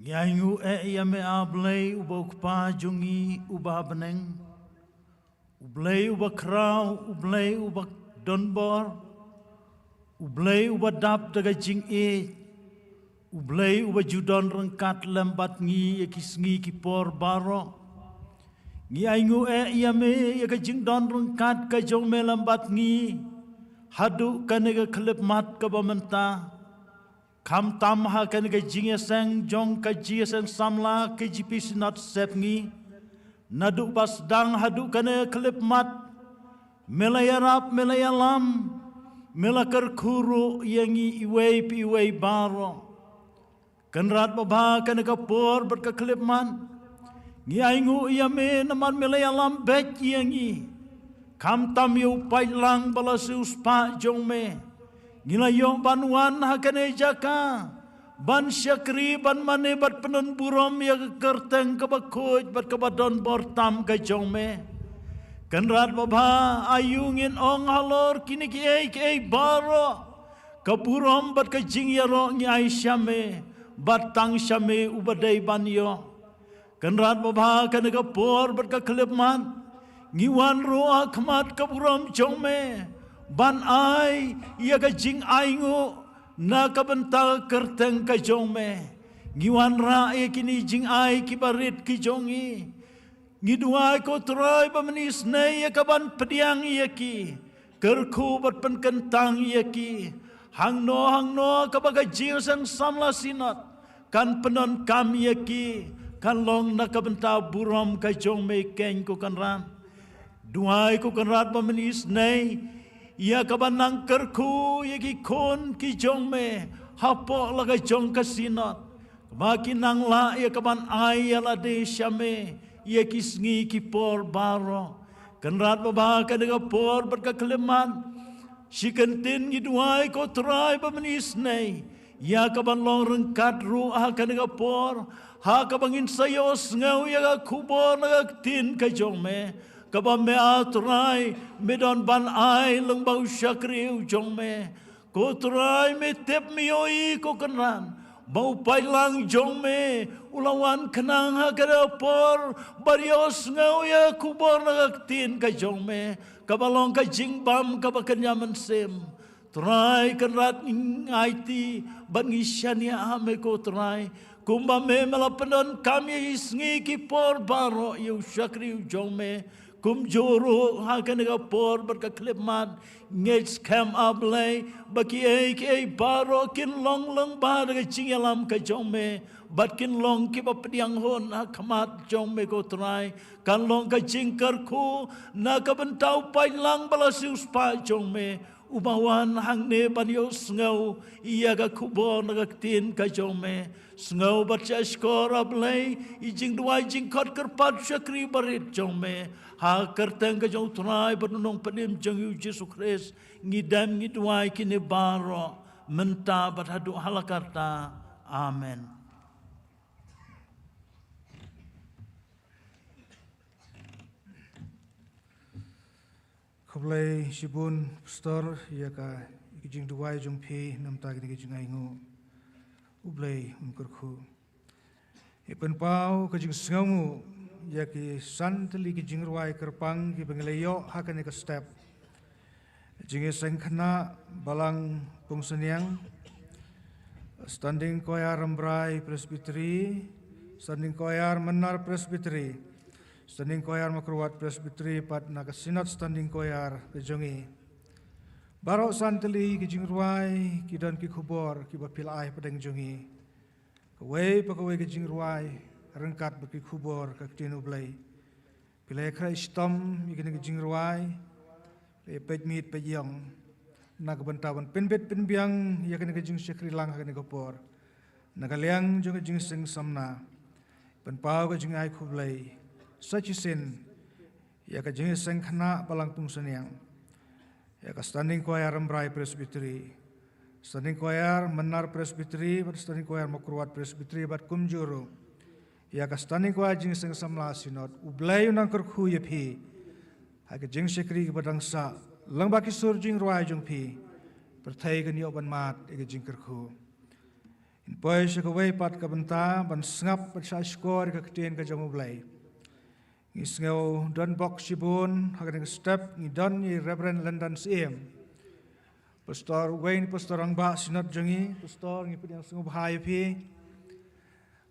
Ngi ainguh eh ïa me, A Blei, uba u Kpa jong ngi uba ha bneng, U Blei uba khraw, U Blei uba donbor, U Blei uba dap da ka jingïeit, U Blei uba ju don ryngkat lem bad ngi ïa ki sngi ki por baroh. Ngi ainguh eh ïa me ïa ka jingdon ryngkat ka jong me lem bad ngi haduh kane ka khyllipmat kaba mynta. Khamtam ha kane ka jingïaseng jong ka Jingïaseng Samla K J P Synod Sepngi, naduh ba sdang haduh kane ka khyllipmat, me la ïarap, me la ïalam, me la kyrkhu ruh ïa ngi iwei pa iwei baroh. Kynrad babha, kane ka por bad ka khyllipmat, ngi ainguh ïa me namar me la ïalam beit ïa ngi. Khamtam ïa u paidlang ba la siew spah jong me, ngi la ïoh ban wan ha kane ka jaka ban shakri, ban mane bad pynburom ïa ka kyrteng kaba khuid bad kaba donbor tam ka jong me. Kynrad babha, aïu ngin ong halor kine kiei kiei baroh? Ka burom bad ka jingïaroh ngi ai sha me, bad tang sha me uba dei ban ïoh. Kynrad babha, kane ka por bad ka khyllipmat, ngi wan ruh ha khmat ka burom jong me ban ai ïa ka jingainguh na ka bynta ka kyrteng ka jong me. Ngi wanrah ïa kine jingai kiba rit ki jong ngi. Ngi duwai, ko Trai, ba men isynei ïa ka ban pdiang ïa ki, kyrkhu bad pynkyntang ïa ki. Hangno hangno kaba ka Jingïaseng Samla Synod kan pyndonkam ïa ki, kan long na ka bynta burom ka jong me keiñ, ko Kynrad. Duwai, ko Kynrad, ba men isynei ïa ka ban nang kyrkhu ïa ki khun ki jong me hapoh la ka jong ka Synod, kaba kin nang lah ïa ka ban ai ïa lade sha me ïa ki sngi ki por baroh. Kynrad baba, ha kane ka por bad ka khyllipmat, shi kyntien ngi duwai, ko Trai ba mynsngi, ïa ka ban long ryngkat ruh ha kane ka por, ha kaba ngin sa ïohsngew ïa ka khubor na ka ktien ka jong me, kaba me, ah Trai, me don ban ai lyngba u shakri u jong me. Ko Trai, me tip, me ïohi, ko Kynrad, ba u paidlang jong me u la wan khnang ha kane ka por ban ïohsngew ïa ka khubor na ka ktien ka jong me, kaba long ka jingbam kaba kynja mynsiem. Trai Kynrad, ngi aiti bad ngi shaniah ha me, ko Trai, kumba me, me la pyndonkam ïa ki sngi ki por baroh ïa u shakri u jong me. Kumjuh ruh ha kane ka por bad ka khyllipmat, ngi skhem, ah Blei, ba kiei kiei baroh kin long lyngba da ka jingïalam ka jong me, bad kin long kiba pdiang hun ha khmat jong me, ko Trai. Kan long ka jingkyrkhu na ka bynta u paidlang ba la siewspah jong me, uba wan hangne ban ïohsngew ïa ka khubor na ka ktien ka jong me. Sngew bad shahshkor, ah Blei, ïa i jingduwai jingkhot kyrpad u shakri barit jong me, ha ka kyrteng ka jong u Trai bad u Nongpynim jong ngi, u Jisu Khrist, ngi dem ngi duwai kine baroh, mynta bad haduh hala karta. Amen. Khublei shibun Pastor ïa ka, ïa ka jingduwai jong phi namar kane ka jingainguh. U Blei un kyrkhu. Ngi pynpaw ka jingsngewnguh ïa ki san tylli ki jingrwai kyrpang kiba ngi la ïoh ha kane ka step. Jingïaseng khynnah Balang Pungsaniang, Standing Choir Rambrai Presbytery, Standing Choir Mynnar Presbytery, Standing Choir Mawkyrwat Presbytery, bad na ka Synod Standing Choir ka jong ngi. Baroh san tylli ki jingrwai, ki don ki khubor kiba phi la ai hapdeng jong ngi. Kawei pa kawei ka jingrwai ryngkat bad ki khubor ka ktien U Blei. Phi la ïakhreh shitom ïa kine ki jingrwai, la ïa peit miet peit ïong na ka bynta ban pynbit pynbiang ïa kane ka jingshakri lang ha kane ka por. Na ka liang jong ka jingseng samla, pynpaw ka jingai khublei sa shisien ïa ka jingïaseng khynnah Balang Pungsaniang, ïa ka Standing Choir Rambrai Presbytery, Standing Choir Mynnar Presbytery, bad Standing Choir Mawkyrwat Presbytery, bad kumjuh ruh ïa ka Standing Choir Jingïaseng Samla Synod. U Blei un nang kyrkhu ïa phi ha ka jingshakri kaba dang sah, lyngba ki sur jingrwai jong phi, pyrthei kan ïoh ban mad ïa ka jingkyrkhu. Ngin poi sha kawei pat ka bynta ban sngap bad shahshkor ïa ka ktien ka jong U Blei. Ngi sngew don bok shibun ha kane ka step, ngi don ïa i Reverend London Syiem, Pastor, uwei na ki Pastor rangbah Synod jong ngi. Pastor, ngi pdiang sngewbha ïa phi.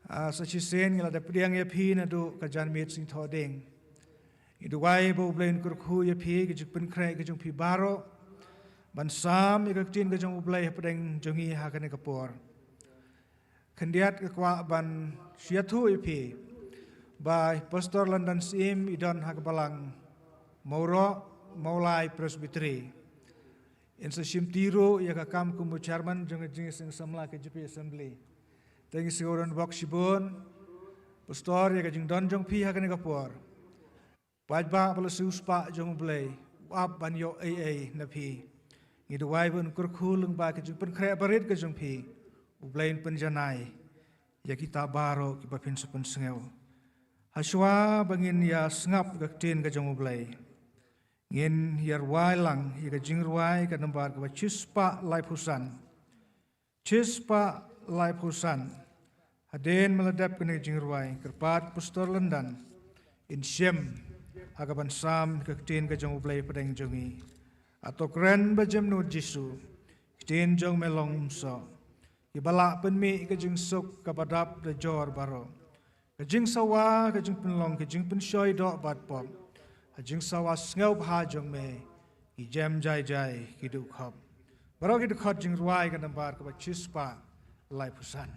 Ah, sa shisien ngi la dep pdiang ïa phi naduh ka janmiet sngewthuh ding. Ngi duwai ba U Blei un kyrkhu ïa phi, ka jingpynkhreh ka jong phi baroh, ban sam ïa ka ktien ka jong U Blei hapdeng jong ngi ha kane ka por. Khyndiat nga kwah ban sngewthuh ïa phi ba Pastor London Syiem i don ha ka balang Mawroh Mawlai Presbytery. In sa shimti ruh ïa ka kam kum u chairman jong ka Jingïaseng Samla K J P Assembly. Te ngi sngew don bok shibun, Pastor, ïa ka jingdon jong phi ha kane ka por. Paidbah ba la siewspah jong U Blei, u ap ban ïoh ei ei na phi. Ngi duwai ba un kyrkhu lyngba ka jingpynkhreh barit ka jong phi. U Blei un pynjanai ïa kita baroh kiba phin sa pynsngew. Hashwa ba ngin ïa sngap ka ktien ka jong U Blei, ngin ïa rwai lang ïa ka jingrwai ka nambar kaba shispah laiphew san. Shispah laiphew san. Hadien ba la dep kane ka jingrwai, kyrpad Pastor London in shim ha ka ban sam ka ktien ka jong U Blei hapdeng jong ngi. A to kren ba jemnud Jisu, ktien jong me long umsoh, kiba lah pynmih ka jingsuk kaba dap da jor baroh. Ka jingsawa, ka jingpynlong, ka jingpynshoi doh bad pop. Ha jingsawa sngewbha jong me, ki jem jai jai ki duh khop. Baroh ki dkhot jingrwai ka nambar kaba shispah laiphew san.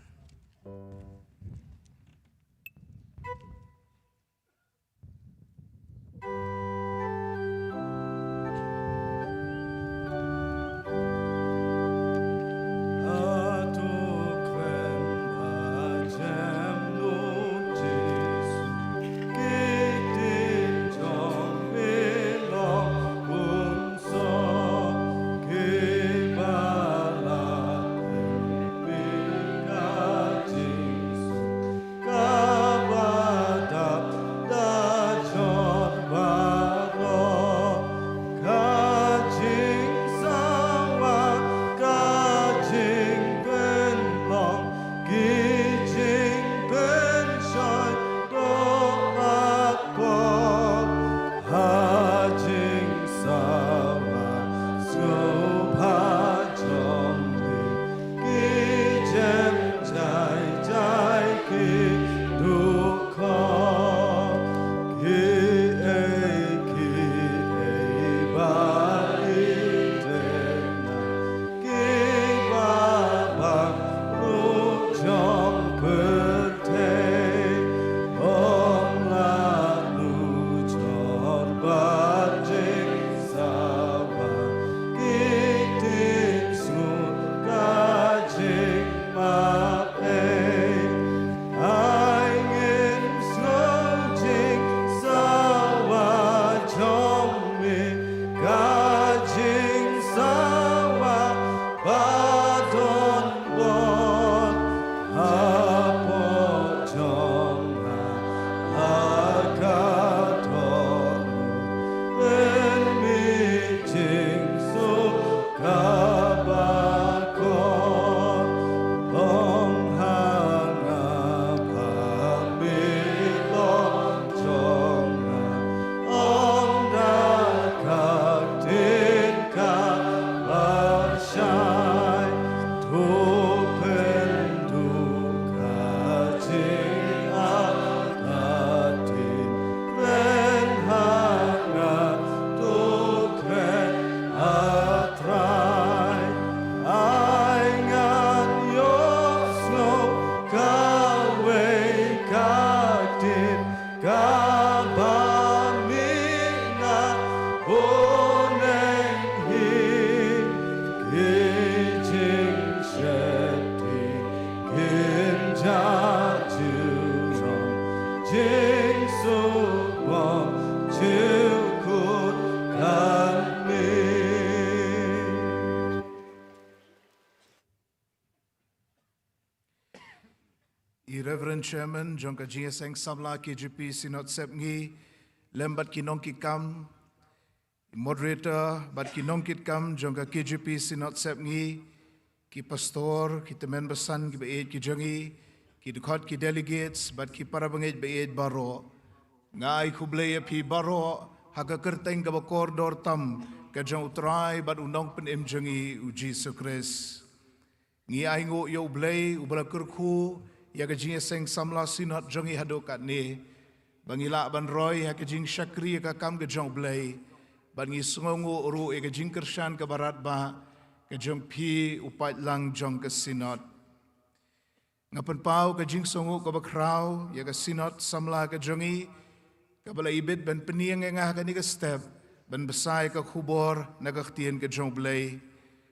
I Reverend Chairman jong ka Jingïaseng Samla K J P Synod Sepngi, lem bad ki nongkitkam, i Moderator bad ki nongkitkam jong ka K J P Synod Sepngi, ki Pastor, ki tymmen basan kiba ïeit ki jong ngi, ki dkhot ki delegates bad ki parabangeit ba ïeit baroh. Nga ai khublei ïa phi baroh ha ka kyrteng kaba kordor tam ka jong U Trai bad U Nongpynim jong ngi U Jisu Khrist. Ngi ainguh ïa U Blei uba la kyrkhu ïa ka Jingïaseng Samla Synod jong ngi haduh katne, ba ngi lah ban roi ha ka jingshakri ïa ka kam ka jong U Blei, bad ngi sngewnguh ruh ïa ka jingkyrshan kaba radbah ka jong phi u paidlang jong ka Synod. Nga pynpaw ka jingsngewnguh kaba khraw ïa ka Synod Samla ka jong ngi, kaba la ibit ban pynïeng ïa nga ha kane ka step ban bsa ïa ka khubor na ka Ktien ka jong U Blei.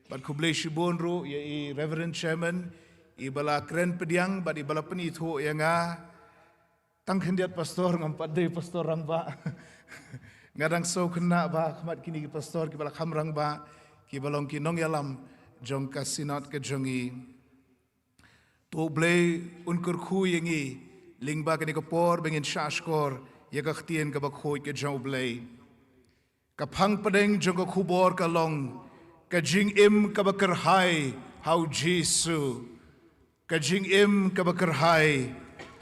Bad khublei shibun ruh ïa i Reverend Chairman, iba la kren pdiang bad iba la pynithuh ïa nga. Tang khyndiat Pastor, ngam pat dei Pastor rangbah. Nga dang sngewkhynnah bha ha khmat kine ki Pastor kiba la kham rangbah, kiba long ki nongïalam jong ka Synod ka jong ngi. To U Blei un kyrkhu ïa ngi lyngba kane ka por ba ngin shahshkor ïa ka Ktien kaba khuid ka jong U Blei. Ka phang pdeng jong ka khubor ka long: Ka jingim kaba kyrhai ha U Jisu. Ka jingim kaba kyrhai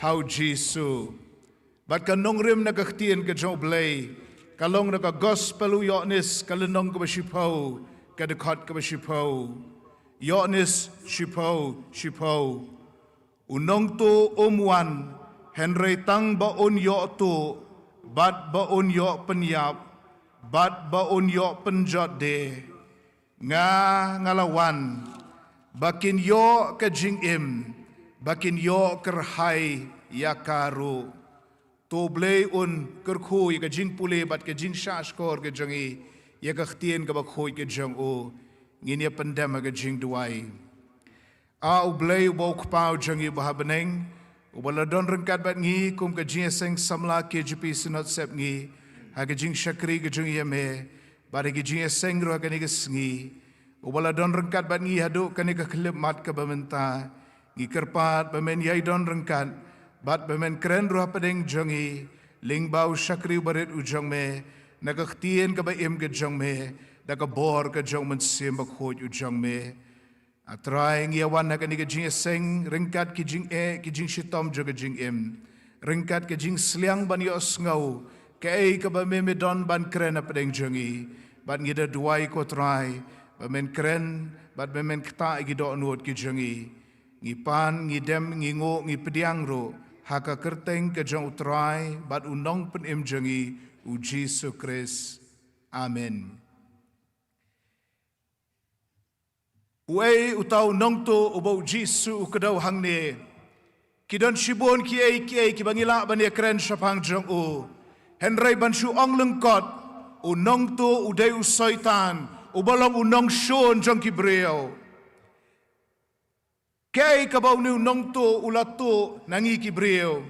ha U Jisu. Bad ka nongrim na ka Ktien ka jong U Blei ka long na ka Gospel u Ïoannis, ka lynnong kaba shiphew, ka dkhot kaba shiphew. Ïoannis shiphew, shiphew. U nongtuh um wan hynrei tang ba un ïoh tuh, bad ba un ïoh pynïap, bad ba un ïoh pynjot de. Nga, nga la wan ba kin ïoh ka jingim, ba kin ïoh kyrhai ïa ka ruh. To U Blei un kyrkhu ïa ka jingpule bad ka jingshahshkor ka jong ngi ïa ka Ktien kaba khuid ka jong U. Ngin ïa pyndem ha ka jingduwai. A U Blei uba U Kpa u jong ngi uba ha bneng, uba la don ryngkat bad ngi kum ka Jingïaseng Samla K J P Synod Sepngi ha ka jingshakri ka jong ngi ïa Me bad ha ka jingïaseng ruh ha kane ka sngi, uba la don ryngkat bad ngi haduh kane ka khyllipmat kaba mynta. Ngi kyrpad ba Men ïai don ryngkat bad ba Men kren ruh hapdeng jong ngi lyngba u shakri uba rit u jong Me, na ka Ktien kaba im ka jong Me, da ka bor ka jong U Mynsiem Bakhuid u jong Me. A Trai, ngi ïa wan ha kane ka jingïaseng ryngkat ki jingeh, ki jingshitom jong ka jingim, ryngkat ka jingsliang ban ïohsngew kaei kaba Me, Me don ban kren hapdeng jong ngi. Bad ngi da duwai, ko Trai, ba Men kren bad ba Men ktah ïa ki dohnud ki jong ngi. Ngi pan, ngi dem, ngi nguh, ngi pdiang ruh ha ka kyrteng ka jong U Trai bad U Nongpynim jong ngi, U Jisu Khrist. Amen. Uei uta u nongtuh uba U Jisu u kdew hangne? Ki don shibun kiei kiei kiba ngi lah ban ïakren shaphang jong u. Hynrei ban shu ong lyngkot, u nongtuh u dei u Soitan, uba long u nongshun jong ki briew. Kaei kaba une u nongtuh u la tuh na ngi ki briew?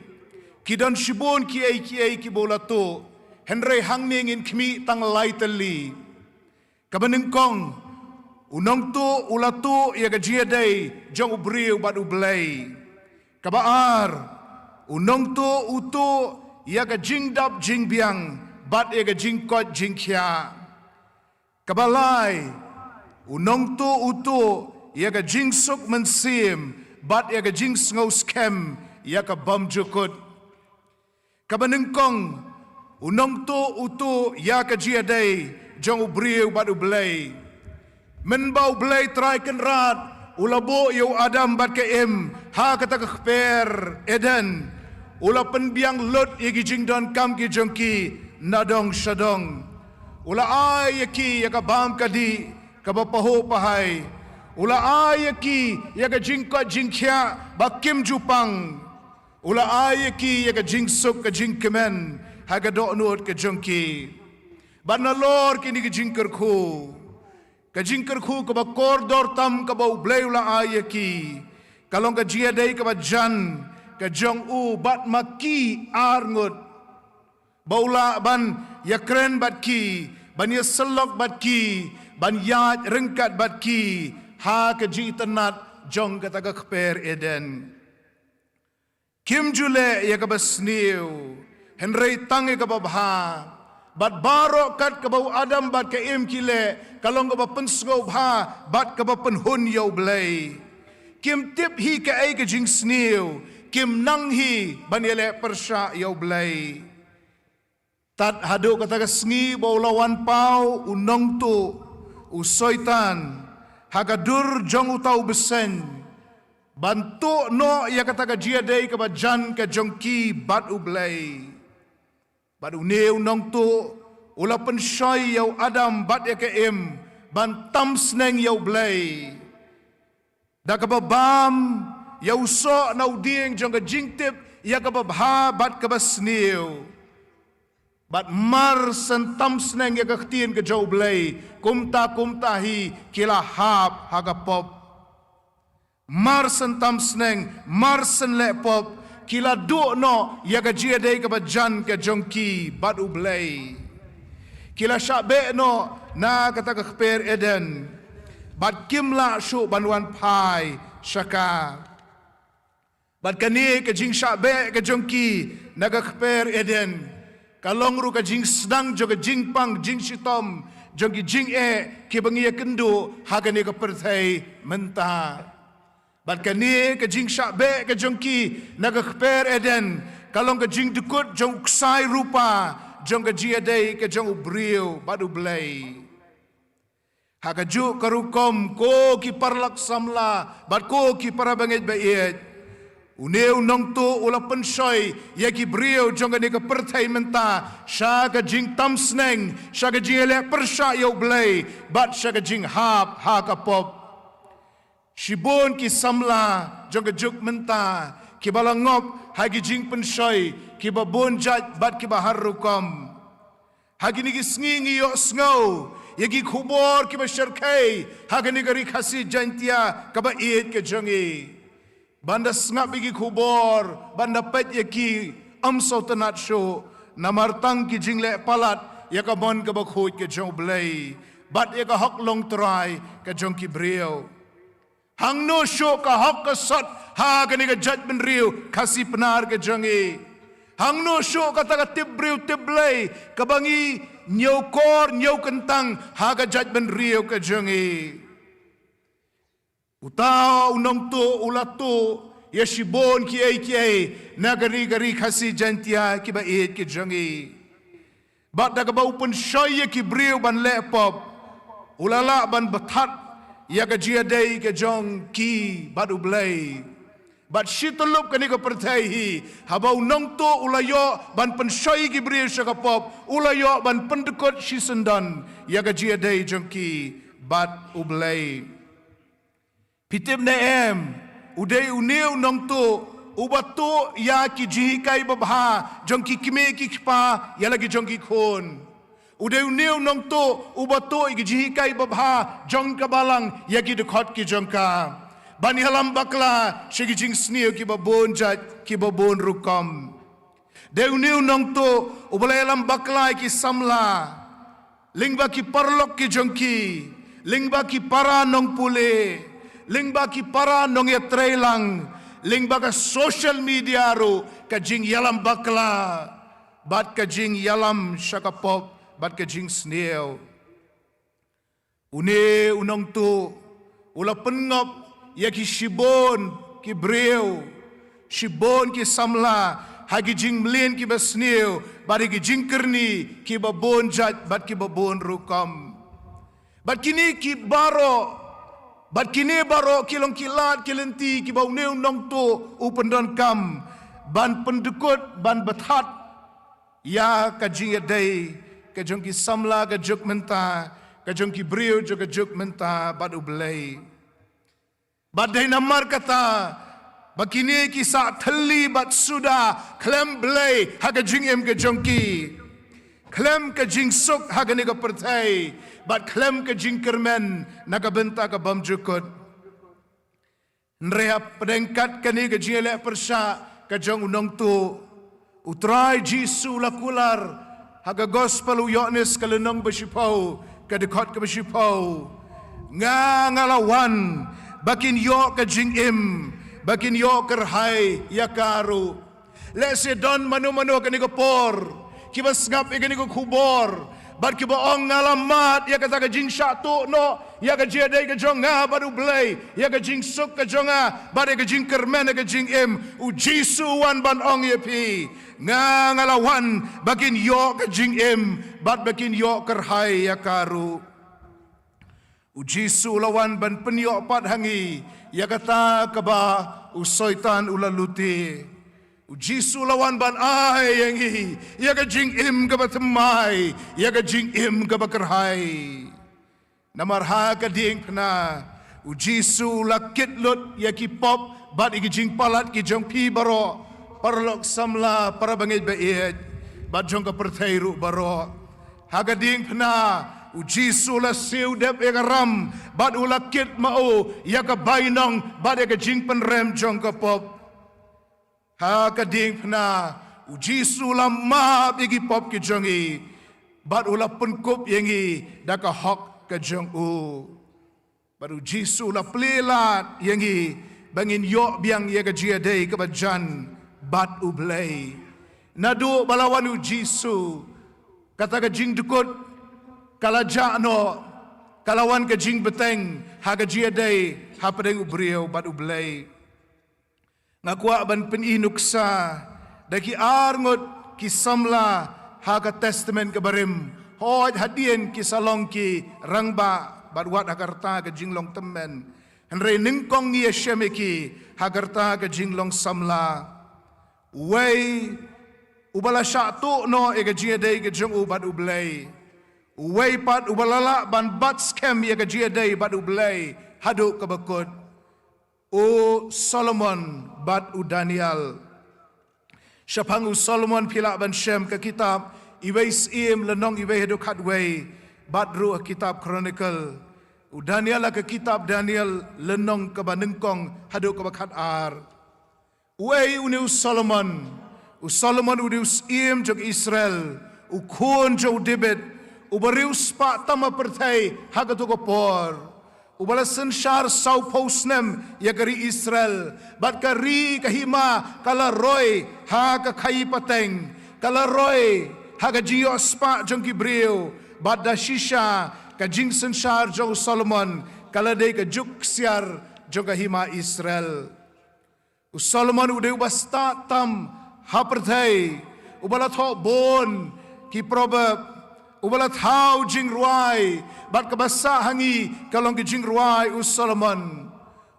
Ki don shibun kiei kiei kiba u la tuh, hynrei hangne ngin khmih tang lai tylli. Kaba nyngkong, u nongtuh u la tuh ïa ka jingïadei jong u briew bad U Blei. Kaba ar, u nongtuh u tuh ïa ka jingdap jingbiang bad ïa ka jingkoit jingkhiah. Kaba lai, u nongtuh u tuh ïa ka jingsuk mynsiem bad ïa ka jingsngew skhem ïa ka bymjukut. Kaba nyngkong, u nongtuh u tuh ïa ka jingïadei jong u briew bad U Blei. Mynba U Blei Trai Kynrad u la buh ïa u Adam bad ka Im ha kata ka kper Eden, u la pynbiang lut ïa ki jingdonkam ki jong ki na dong sha dong. U la ai ïa ki ïa ka bam ka dih kaba pahuh pahai. U la ai ïa ki ïa ka jingkoit jingkhiah ba kim ju pang. U la ai ïa ki ïa ka jingsuk ka jingkmen ha ka dohnud ka jong ki. Bad nalor kine ki jingkyrkhu, ka jingkyrkhu kaba kordor tam kaba U Blei u la ai ïa ki, ka long ka jingïadei kaba jan ka jong u bad ma ki arngut, ba u lah ban ïakren bad ki, ban ïasyllok bad ki, ban ïaid ryngkat bad ki ha ka jingitynnat jong kata ka kper Eden. Kim ju leh ïa kaba sniew, hynrei tang ïa kaba bha. Bad baroh kat kaba u Adam bad ka Im ki leh, ka long kaba pynsngewbha bad kaba pynhun ïa U Blei. Kim tip hi kaei ka jingsniew, kim nang hi ban ïaleh pyrshah ïa U Blei. Tad haduh kata ka sngi ba u la wan paw u nongtuh, u Soitan, ha ka dur jong uta u bseiñ, ban tuh noh ïa kata ka jingïadei kaba jan ka jong ki bad U Blei. Bad une u nongtuh u la pynshoi ïa u Adam bad ïa ka Im ban tam sneng ïa U Blei, da kaba bam ïa u soh na u dieng jong ka jingtip ïa kaba bha bad kaba sniew. Bad mar shen tam sneng ïa ka ktien ka jong U Blei, kumta kumta hi ki la hap ha ka pop. Mar shen tam sneng, mar shen leh pop, ki la duh noh ïa ka jingïadei kaba jan ka jong ki bad U Blei. Ki la shah beh noh na kata ka kper Eden, bad kim lah shuh ban wan phai sha ka. Bad kane ka jingshah beh ka jong ki na ka kper Eden, ka long ruh ka jingsdang jong ka jingpang jingshitom jong ki jingeh kiba ngi ïakynduh ha kane ka pyrthei mynta. Bad kane ka jingshah beh ka jong ki na ka kper Eden, ka long ka jingdkut jong u ksai rupa jong ka jingïadei ka jong u briew bad U Blei. Ha kajuh ka rukom ko ki paralok samla bad ko ki para bangeit ba ïeit, une u nongtuh u la pynshoi ïa ki briew jong kane ka pyrthei mynta sha ka jingtam sneng, sha ka jingïaleh pyrshah ïa U Blei, bad sha ka jinghap ha ka pop. Shibun ki samla jong ka juk mynta kiba la ngop ha ki jingpynshoi kiba bun jait bad kiba har rukom. Ha kine ki sngi ngi ïohsngew ïa ki khubor kiba shyrkhei ha kane ka Ri Khasi Jaiñtia kaba ïeit ka jong ngi. Ban da sngap ïa ki khubor, ban da peit ïa ki, ym sngewtynnad shuh, namar tang ki jingleh palat ïa ka mon kaba khuid ka jong U Blei bad ïa ka hok longtrai ka jong ki briew. Hangno shuh ka hok ka sot ha kane ka jaitbynriew Khasi Pnar ka jong ngi? Hangno shuh kata ka tip briew tip Blei kaba ngi ñiewkor ñiewkyntang ha ka jaitbynriew ka jong ngi? Uta u nongtuh u la tuh ïa shibun kiei kiei na ka Ri, ka Ri Khasi Jaiñtia kiba ïeit ka jong ngi. Bad da kaba u pynshoi ïa ki briew ban leh pop, u la lah ban bthat ïa ka jingïadei ka jong ki bad U Blei. Bad shi tyllup kane ka pyrthei hi, haba u nongtuh u la ïoh ban pynshoi ïa ki briew sha ka pop, u la ïoh ban pyndkut shisyndon ïa ka jingïadei jong ki bad U Blei. Phi tip ne em, u dei une u nongtuh uba tuh ïa ki jinghikai babha jong ki kmie ki kpa ïa la ki jong ki khun. U dei une u nongtuh uba tuh ïa ki jinghikai babha jong ka balang ïa ki dkhot ki jong ka, ban ïalam bakla sha ki jingsniew kiba bun jait kiba bun rukom. Dei une u nongtuh uba la ïalam bakla ïa ki samla, lyngba ki paralok ki jong ki, lyngba ki para nongpule, lyngba ki para nongïatreilang, lyngba ka social media ruh, ka jingïalam bakla bad ka jingïalam sha ka pop bad ka jingsniew. Une u nongtuh u la pynngop ïa ki shibun ki briew, shibun ki samla ha ki jingmlien kiba sniew bad ha ki jingkyrni kiba bun jait bad kiba bun rukom. Bad kine ki baroh, bad kine baroh ki long ki lad ki lynti kiba une u nongtuh u pyndonkam ban pyndkut, ban bthat ïa ka jingïadei ka jong ki samla ka juk mynta, ka jong ki briew jong ka juk mynta bad U Blei. Bad dei namar kata ba kine ki sah thylli bad suda khlem Blei ha ka jingim ka jong ki, khlem ka jingsuk ha kane ka pyrthei, bad khlem ka jingkyrmen na ka bynta ka bymjukut. Hynrei hapdeng kat kane ka jingïaleh pyrshah ka jong u nongtuh, U Trai Jisu u la kular ha ka Gospel u Ïoannis ka lynnong ba shiphew, ka dkhot kaba shiphew: Nga, nga la wan ba kin ïoh ka jingim, ba kin ïoh kyrhai ïa ka ruh. Lehse don mano mano kane ka por kiba sngap ïa kane ka khubor bad kiba ong, nga la mad ïa kata ka jingshah tuh noh ïa ka jingïadei ka jong nga bad U Blei, ïa ka jingsuk ka jong nga bad ïa ka jingkyrmen ïa ka jingim. U Jisu u wan ban ong ïa phi, nga nga la wan ba kin ïoh ka jingim bad ba kin ïoh kyrhai ïa ka ruh. U Jisu u la wan ban pynïoh pat ha ngi ïa kata kaba u Soitan u la lute. U Jisu u la wan ban ai ïa ngi ïa ka jingim kaba thymmai, ïa ka jingim kaba kyrhai. Namar ha ka diengphna u Jisu u la kit lut ïa ki pop bad ïa ki jingpalat ki jong phi baroh, paralok samla, para bangeit ba ïeit, bad jong ka pyrthei ruh baroh. Ha ka diengphna u Jisu u la siew dep ïa ka ram bad u la kit ma u ïa ka bainong bad ïa ka jingpynrem jong ka pop. Ha ka diengphna u Jisu u la map ïa ki pop ki jong ngi bad u la pynkup ïa ngi da ka hok ka jong u. Bad u Jisu u la plie lad ïa ngi ba ngin ïoh biang ïa ka jingïadei kaba jan bad U Blei. Naduh ba la wan u Jisu, kata ka jingdkut ka la jah noh, ka la wan ka jingbteng ha ka jingïadei hapdeng u briew bad U Blei. Nga kwah ban pyni nuksa da ki ar ngut ki samla ha ka Testament kaba rim. Hooid, hadien ki sa long ki rangbah bad wat ha ka rta ka jinglong tymmen, hynrei nyngkong ngi ïashem ïa ki ha ka rta ka jinglong samla. Uwei uba la shah tuh noh ïa ka jingïadei ka jong u bad U Blei. Uwei pat uba la lah ban bat skhem ïa ka jingïadei bad U Blei haduh kaba kut. U Solomon bad u Daniel. Shaphang u Solomon phi lah ban shem ka kitab Iwei Syiem lynnong iwei haduh khatwei, bad ruh kitab Chronicle. U Daniel ha ka kitab Daniel lynnong kaba nyngkong haduh kaba khatar. Uei une u Solomon? U Solomon une u syiem jong Israel, u khun jong u David, uba riewspah tam ha pyrthei ha kato ka por. Uba la synshar sawphew snem ïa ka ri Israel, bad ka ri ka hima ka la roi ha ka khaii pateng, ka la roi ha ka jingïohspah jong ki briew, bad da shisha ka jingsynshar jong u Solomon ka la dei ka juk ksiar jong ka hima Israel. U Solomon u dei uba stad tam ha pyrthei, uba la thoh bun ki proverb, uba la thaw jingrwai, bad kaba sah ha ngi ka long ka jingrwai u Solomon.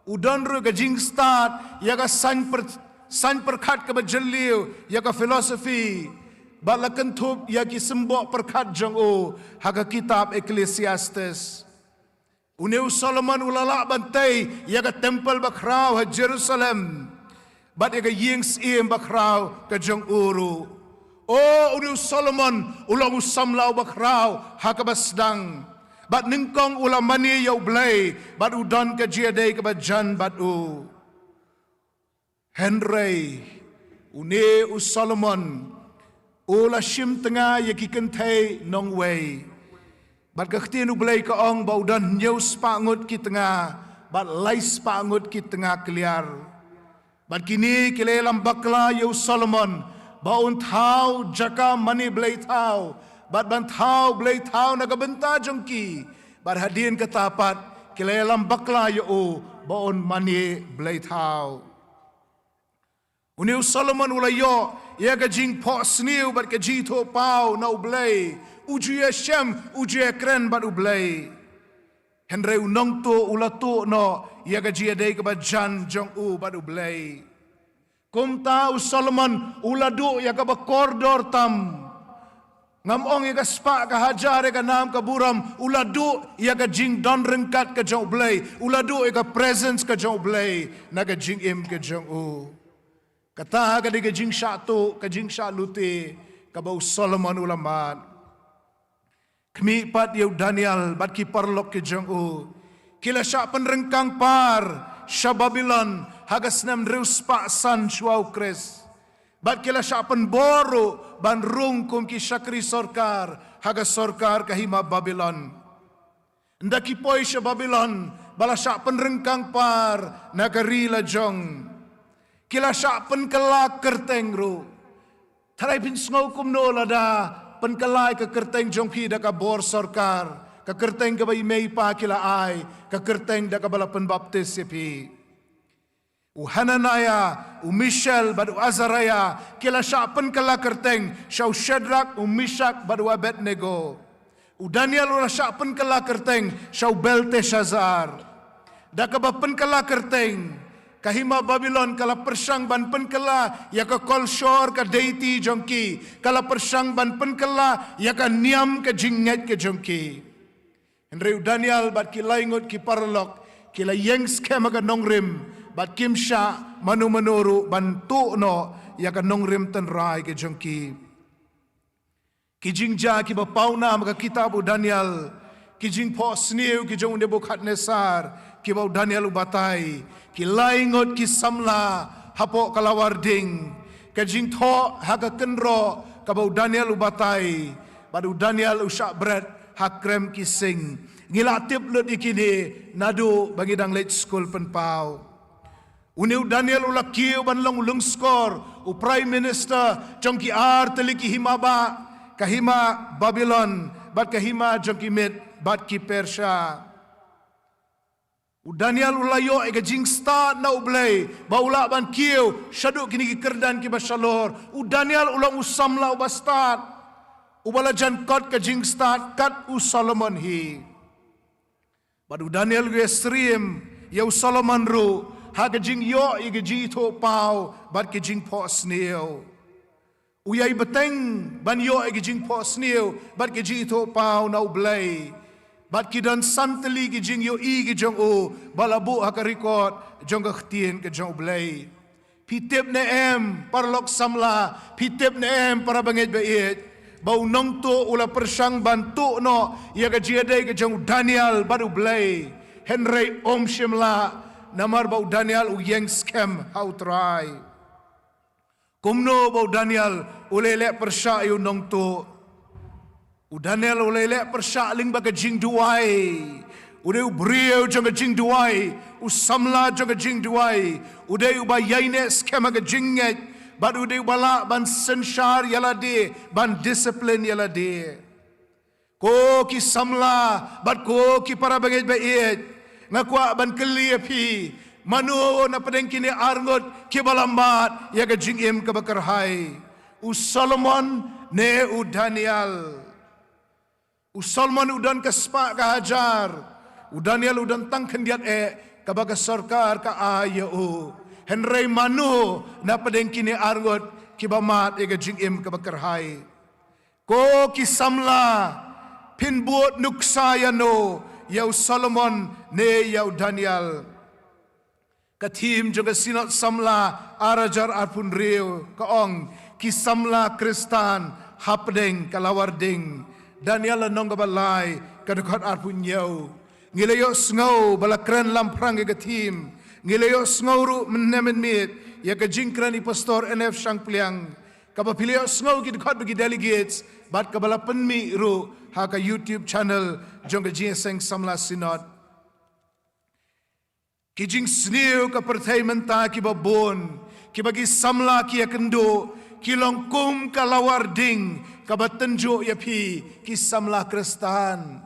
U don ruh ka jingstad ïa ka saiñ pyr-, saiñ pyrkhat kaba jylliew, ïa ka philosophy, bad la kynthup ïa ki symboh pyrkhat jong u ha ka kitab Ecclesiastes. Une u Solomon u la lah ban tei ïa ka temple bakhraw ha Jerusalem, bad ïa ka ïing syiem bakhraw ka jong u ruh. O, une u Solomon u long u samla uba khraw ha kaba sdang, bad nyngkong u la mane ïa U Blei bad u don ka jingïadei kaba jan bad u. Hynrei une u Solomon u la shim tnga ïa ki kynthei nongwei. Bad ka ktien U Blei ka ong ba u don hynñiew spah ngut ki tnga, bad lai spah ngut ki tnga kliar. Bad kine ki la ïalam bakla ïa u Solomon ba un thaw jaka mane blei thaw, bad ban thaw blei thaw na ka bynta jong ki. Bad hadien kata pat ki la ïalam bakla ïa u ba un mane blei thaw. Une u Solomon u la ïoh ïa ka jingphohsniew bad ka jingthoh paw na U Blei. U ju ïashem, u ju ïakren bad U Blei. Hynrei u nongtuh u la tuh noh ïa ka jingïadei kaba jan jong u bad U Blei. Kumta u Solomon u la duh ïa kaba kordor tam. Ngam ong ïa ka spah ka hajar, ïa ka nam ka burom, u la duh ïa ka jingdon ryngkat ka jong U Blei, u la duh ïa ka presence ka jong U Blei na ka jingim ka jong u. Kata ka dei ka jingshah tuh, ka jingshah lute kaba u Solomon u la mad. Khmih pat ïa u Daniel bad ki paralok ki jong u, ki la shah pynryngkang par sha Babilon ha ka snem hynriew spah san shuwa u Khrist. Bad ki la shah pynbor ruh ban rung kum ki shakri sorkar ha ka sorkar ka hima Babilon. Ynda ki poi sha Babilon, ba la shah pynryngkang par na ka ri lajong. Ki la shah pynkylla kyrteng ruh. Tharai phin sngew kumno lada pynkylla ïa ka kyrteng jong phi da ka bor sorkar, ka kyrteng kaba i mei i pa ki la ai, ka kyrteng da kaba la pynbaptis ïa phi. U Hananiah, u Mishael bad u Azariah ki la shah pynkylla kyrteng sha u Shadrach, u Meshach bad u Abednego. U Daniel u la shah pynkylla kyrteng sha u Belteshazzar. Da kaba pynkylla kyrteng, ka hima Babilon ka la pyrshang ban pynkylla ïa ka kolshor, ka deity jong ki, ka la pyrshang ban pynkylla ïa ka niam, ka jingngeit ka jong ki. Hynrei u Daniel bad ki laingut ki paralok ki la ïeng skhem ha ka nongrim, bad kim shah mano mano ruh ban tuh noh ïa ka nongrim tynrai ka jong ki. Ki jingjia kiba pawnam ha ka kitab u Daniel, ki jingphohsniew ki jong u Nebukhadnessar kiba u Daniel u batai, ki laingut ki samla hapoh ka lawar ding, ka jingthoh ha ka kynroh kaba u Daniel u batai, bad u Daniel u shah bret ha krem ki sing. Ngi la tip lut ïa kine naduh ba ngi dang leit skul pynpaw. Une u Daniel u la kiew ban long u lyngskor, u Prime Minister jong ki ar tylli ki hima bah, ka hima Babilon bad ka hima jong ki Mid bad ki Persia. U Daniel u la ïoh ïa ka jingstad na U Blei ba u lah ban kiew shaduh kine ki kyrdan kiba shalor. U Daniel u long u samla uba stad, uba la jan kot ka jingstad kat u Solomon hi. Bad u Daniel u ïasyriem ïa u Solomon ruh ha ka jingïoh ïa ka jingithuhpaw bad ka jingphohsniew. U ïai bteng ban ïoh ïa ka jingphohsniew bad ka jingithuhpaw na U Blei. Bad ki don san tylli ki jingïohi ki jong u ba la buh ha ka record jong ka ktien ka jong U Blei. Phi tip ne em paralok samla, phi tip ne em para bangeit ba ïeit, ba u nongtuh u la pyrshang ban tuh noh ïa ka jingïadei ka jong u Daniel bad U Blei, hynrei um shym lah, namar ba u Daniel u ïeng skhem ha U Trai. Kumno ba u Daniel u leh leh pyrshah ïa u nongtuh? U Daniel u leh leh pyrshah lyngba ka jingduwai. U dei u briew jong ka jingduwai, u samla jong ka jingduwai. U dei uba ïaineh skhem ha ka jingngeit, bad u dei uba lah ban synshar ïa lade, ban discipline ïa lade. Ko ki samla bad ko ki para bangeit ba ïeit, nga kwah ban kylli ïa phi, mano na pdeng kine arngut kiba la mad ïa ka jingim kaba kyrhai, u Solomon ne u Daniel? U Solomon u don ka spah ka hajar, u Daniel u don tang khyndiat eh kaba ka sorkar ka ai ïa u. Hynrei mano na pdeng kine arngut kiba mad ïa ka jingim kaba kyrhai? Ko ki samla, phin bud nuksa ïano, ïa u Solomon ne ïa u Daniel? Ka theme jong ka Synod Samla ar hajar arphew hynriew ka ong, ki samla Khristan hapdeng ka lawar ding. Daniel lynnong kaba lai, ka dkhot arphew hynñiew. Ngi la ïohsngew ba la kren lamphrang ïa ka theme. Ngi la ïohsngew ruh mynne mynmiet ïa ka jingkren i Pastor N F Shangpliang, kaba phi la ïohsngew ki dkhot bad ki delegates, bad kaba la pynmih ruh ha ka YouTube channel jong ka Jingïaseng Samla Synod. Ki jingsniew ka pyrthei mynta kiba bun, kiba ki samla ki ïakynduh, ki long kum ka lawar ding kaba tynjuh ïa phi, ki samla Khristan.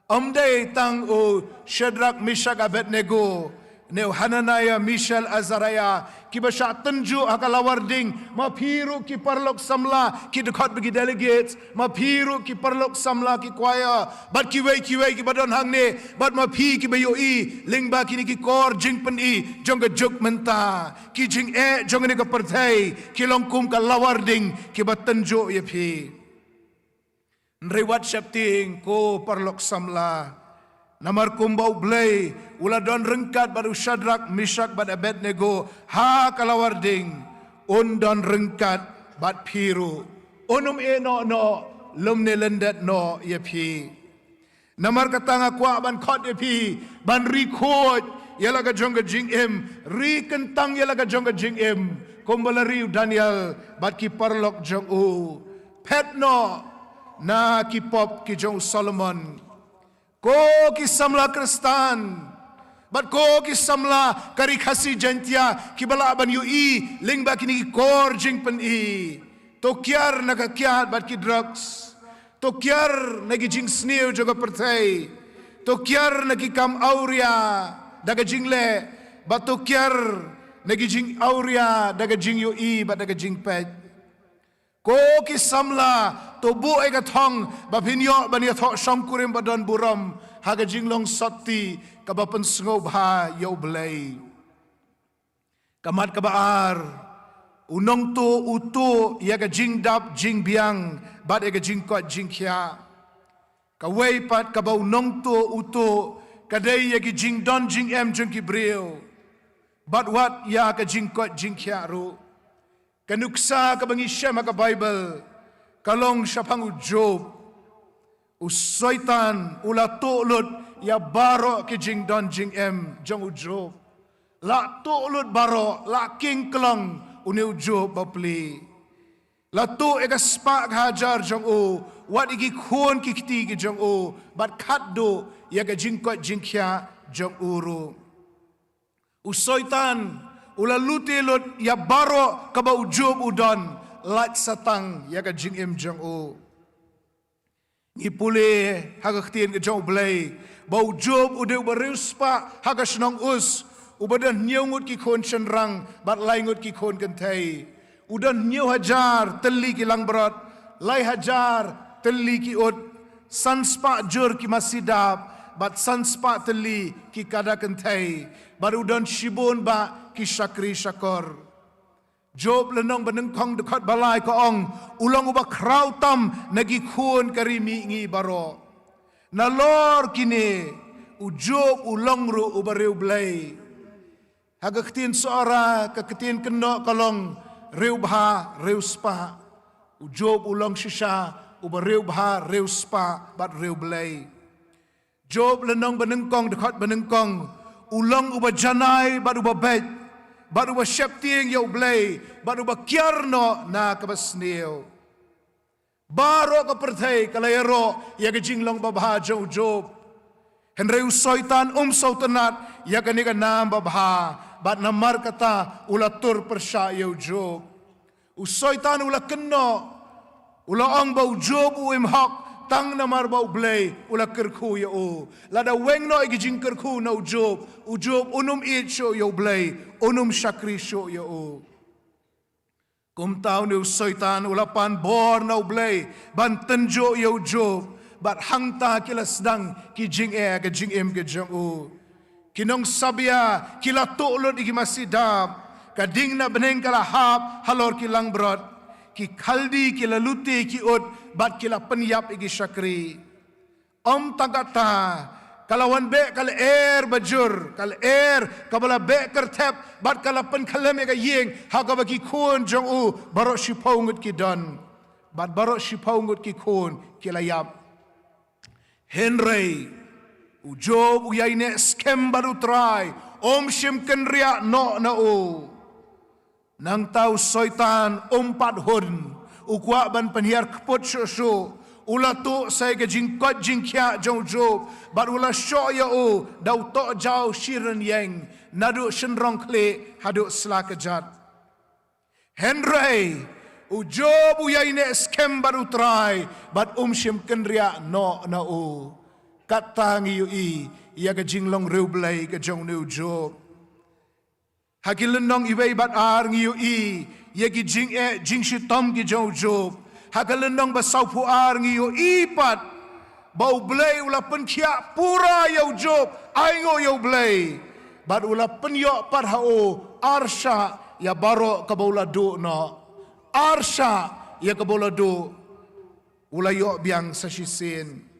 Ym dei tang u Shadrach, Meshach, Abednego, ne u Hananiah, Mishael, Azariah, kiba shah tynjuh ha ka lawar ding. Ma phi ruh ki paralok samla, ki dkhot bad ki delegates, ma phi ruh ki paralok samla, ki choir, bad kiwei kiwei kiba don hangne, bad ma phi kiba ïohi lyngba kine ki kor jingpyni jong ka juk mynta, ki jingeh jong kane ka pyrthei ki long kum ka lawar ding kiba tynjuh ïa phi. Hynrei wat sheptieng ko paralok samla, namar kumba U Blei u la don ryngkat bad u Shadrach, Meshach bad Abednego ha ka lawar ding, un don ryngkat bad phi ruh. Un ym ïehnoh noh lymne lyndet noh ïa phi. Namar kata nga kwah ban khot ïa phi ban ri khuid ïa la ka jong ka jingim, ri kyntang ïa la ka jong ka jingim, kumba la ri u Daniel bad ki paralok jong u. Phet noh na ki pop ki jong u Solomon. Ko ki samla Khristan, Bad ko ki samla ka Ri Khasi Jaiñtia kiba lah ban ïohi lyngba kine ki kor jingpyni. To kiar na ka kiad bad ki drugs. To kiar na ki jingsniew jong ka pyrthei. To kiar na ki kam awria da ka jingleh. Bad to kiar na ki jingawria da ka jingïohi bad da ka jingpeit. Ko ki samla, to buh ïa ka thong ba phin ïoh ban ïathoh shongkurim ba don burom ha ka jinglong sotti kaba pynsngewbha ïa U Blei. Ka mat kaba ar, u nongtuh u tuh ïa ka jingdap jingbiang bad ïa ka jingkoit jingkhiah. Kawei pat kaba u nongtuh u tuh ka dei ïa ki jingdon jingem jong ki briew bad wat ïa ka jingkoit jingkhiah ruh. Ka nuksa kaba ngi shem ha ka Baibl ka long shaphang u Job. U Soitan u la tuh lut ïa baroh ki jingdon jingem jong u Job. La tuh lut baroh, la king klong une u Job bapli. La tuh ïa ka spah ka hajar jong u, wat ïa ki khun ki kti ki jong u, bad khatduh ïa ka jingkoit jingkhiah jong u ruh. U Soitan u la lute lut ïa baroh kaba u Job u don, lait satang ïa ka jingim jong u. Ngi pule ha ka ktien ka jong U Blei ba u Job u dei uba riewspah ha ka shnong Us, uba don hynñiew ngut ki khun shynrang bad lai ngut ki khun kynthei. U don hynñiew hajar tylli ki langbrot, lai hajar tylli ki ut, san spah jur ki masi dap bad san spah tylli ki kada kynthei, bad u don shibun bah ki shakri shakor. Job lynnong ba nyngkong dkhot ba lai ka ong, u long uba khraw tam na ki khun ka ri mihngi baroh. Nalor kine, u Job u long ruh uba riewblei. Ha ka ktien Sohra, ka ktien kynnoh ka long riewbha riewspah. U Job u long shisha uba riewbha riewspah bad riewblei. Job lynnong ba nyngkong dkhot ba nyngkong, u long uba janai bad uba beit, bad uba sheptieng ïa U Blei, bad uba kiar noh na kaba sniew. Baroh ka pyrthei ka la ïaroh ïa ka jinglong babha jong u Job. Hynrei u Soitan um sngewtynnat ïa kane ka nam babha, bad namar kata u la tur pyrshah ïa u Job. U Soitan u la kynnoh, u la ong ba u Job u im hok tang namar ba U Blei u la kyrkhu ïa u. Lada weng noh ïa ki jingkyrkhu na u Job, u Job un ym ïeit shuh ïa U Blei, un ym shakri shuh ïa u. Kumta une u Soitan u la pan bor na U Blei ban tynjuh ïa u Job, bad hangta ki la sdang ki jingeh ha ka jingim ka jong u. Ki nongsabia ki la tuh lut ïa ki masi dap, ka ding na bneng ka la hap halor ki langbrot, ki Khaldi ki la lute ki ut bad ki la pynïap ïa ki shakri. Ym tang katta, ka la wan beh ka lyer bajur, ka lyer kaba la beh kyrthep, bad ka la pynkhyllem ïa ka ïing ha kaba ki khun jong u baroh shiphew ngut ki don, bad baroh shiphew ngut ki khun ki la ïap. Hynrei u Job u ïaineh skhem bad U Trai, um shym kynriah noh na u. Nangta u Soitan um pat hun, u kwah ban pynhiar kput shuh shuh, u la tuh sa ïa ka jingkoit jingkhiah jong u Job, bad u la shoh ïa u da u tohjaw shi rynïeng, naduh shynrong khlieh haduh sla kjat. Hynrei u Job u ïaineh skhem bad U Trai, bad um shym kynriah noh na u. Kata ngi ïohi ïa ka jinglong riewblei ka jong une u Job. Ha ki lynnong iwei bad ar ngi ïohi ïa ki jingeh jingshitom ki jong u Job. Ha ka lynnong ba sawphew ar ngi ïohi pat ba U Blei u la pynkhiah pura ïa u Job, ainguh ïa U Blei. Bad u la pynïoh pat ha u arshah ïa baroh kaba u la duh noh. Arshah ïa kaba u la duh, u la ïoh biang sa shisien.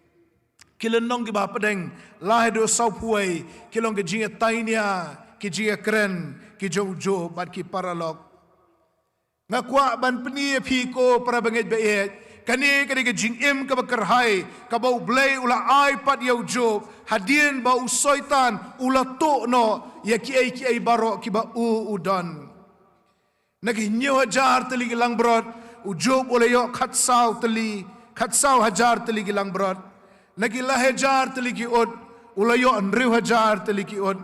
Ki lynnong kiba hapdeng lai haduh sawphew wei ki long ka jingïatainia, ki jingïakren ki jong u Job bad ki paralok. Nga kwah ban pyni ïa phi ko para bangeit ba ïeit, kane ka dei ka jingim kaba kyrhai kaba U Blei u la ai pat ïa u Job hadien ba u Soitan u la tuh noh ïa kiei kiei baroh kiba u u don. Na ki hynñiew hajar tylli ki langbrot, u Job u la ïoh khatsaw tylli, khatsaw hajar tylli ki langbrot. Na ki lai hajar tylli ki ut, u la ïoh hynriew hajar tylli ki ut.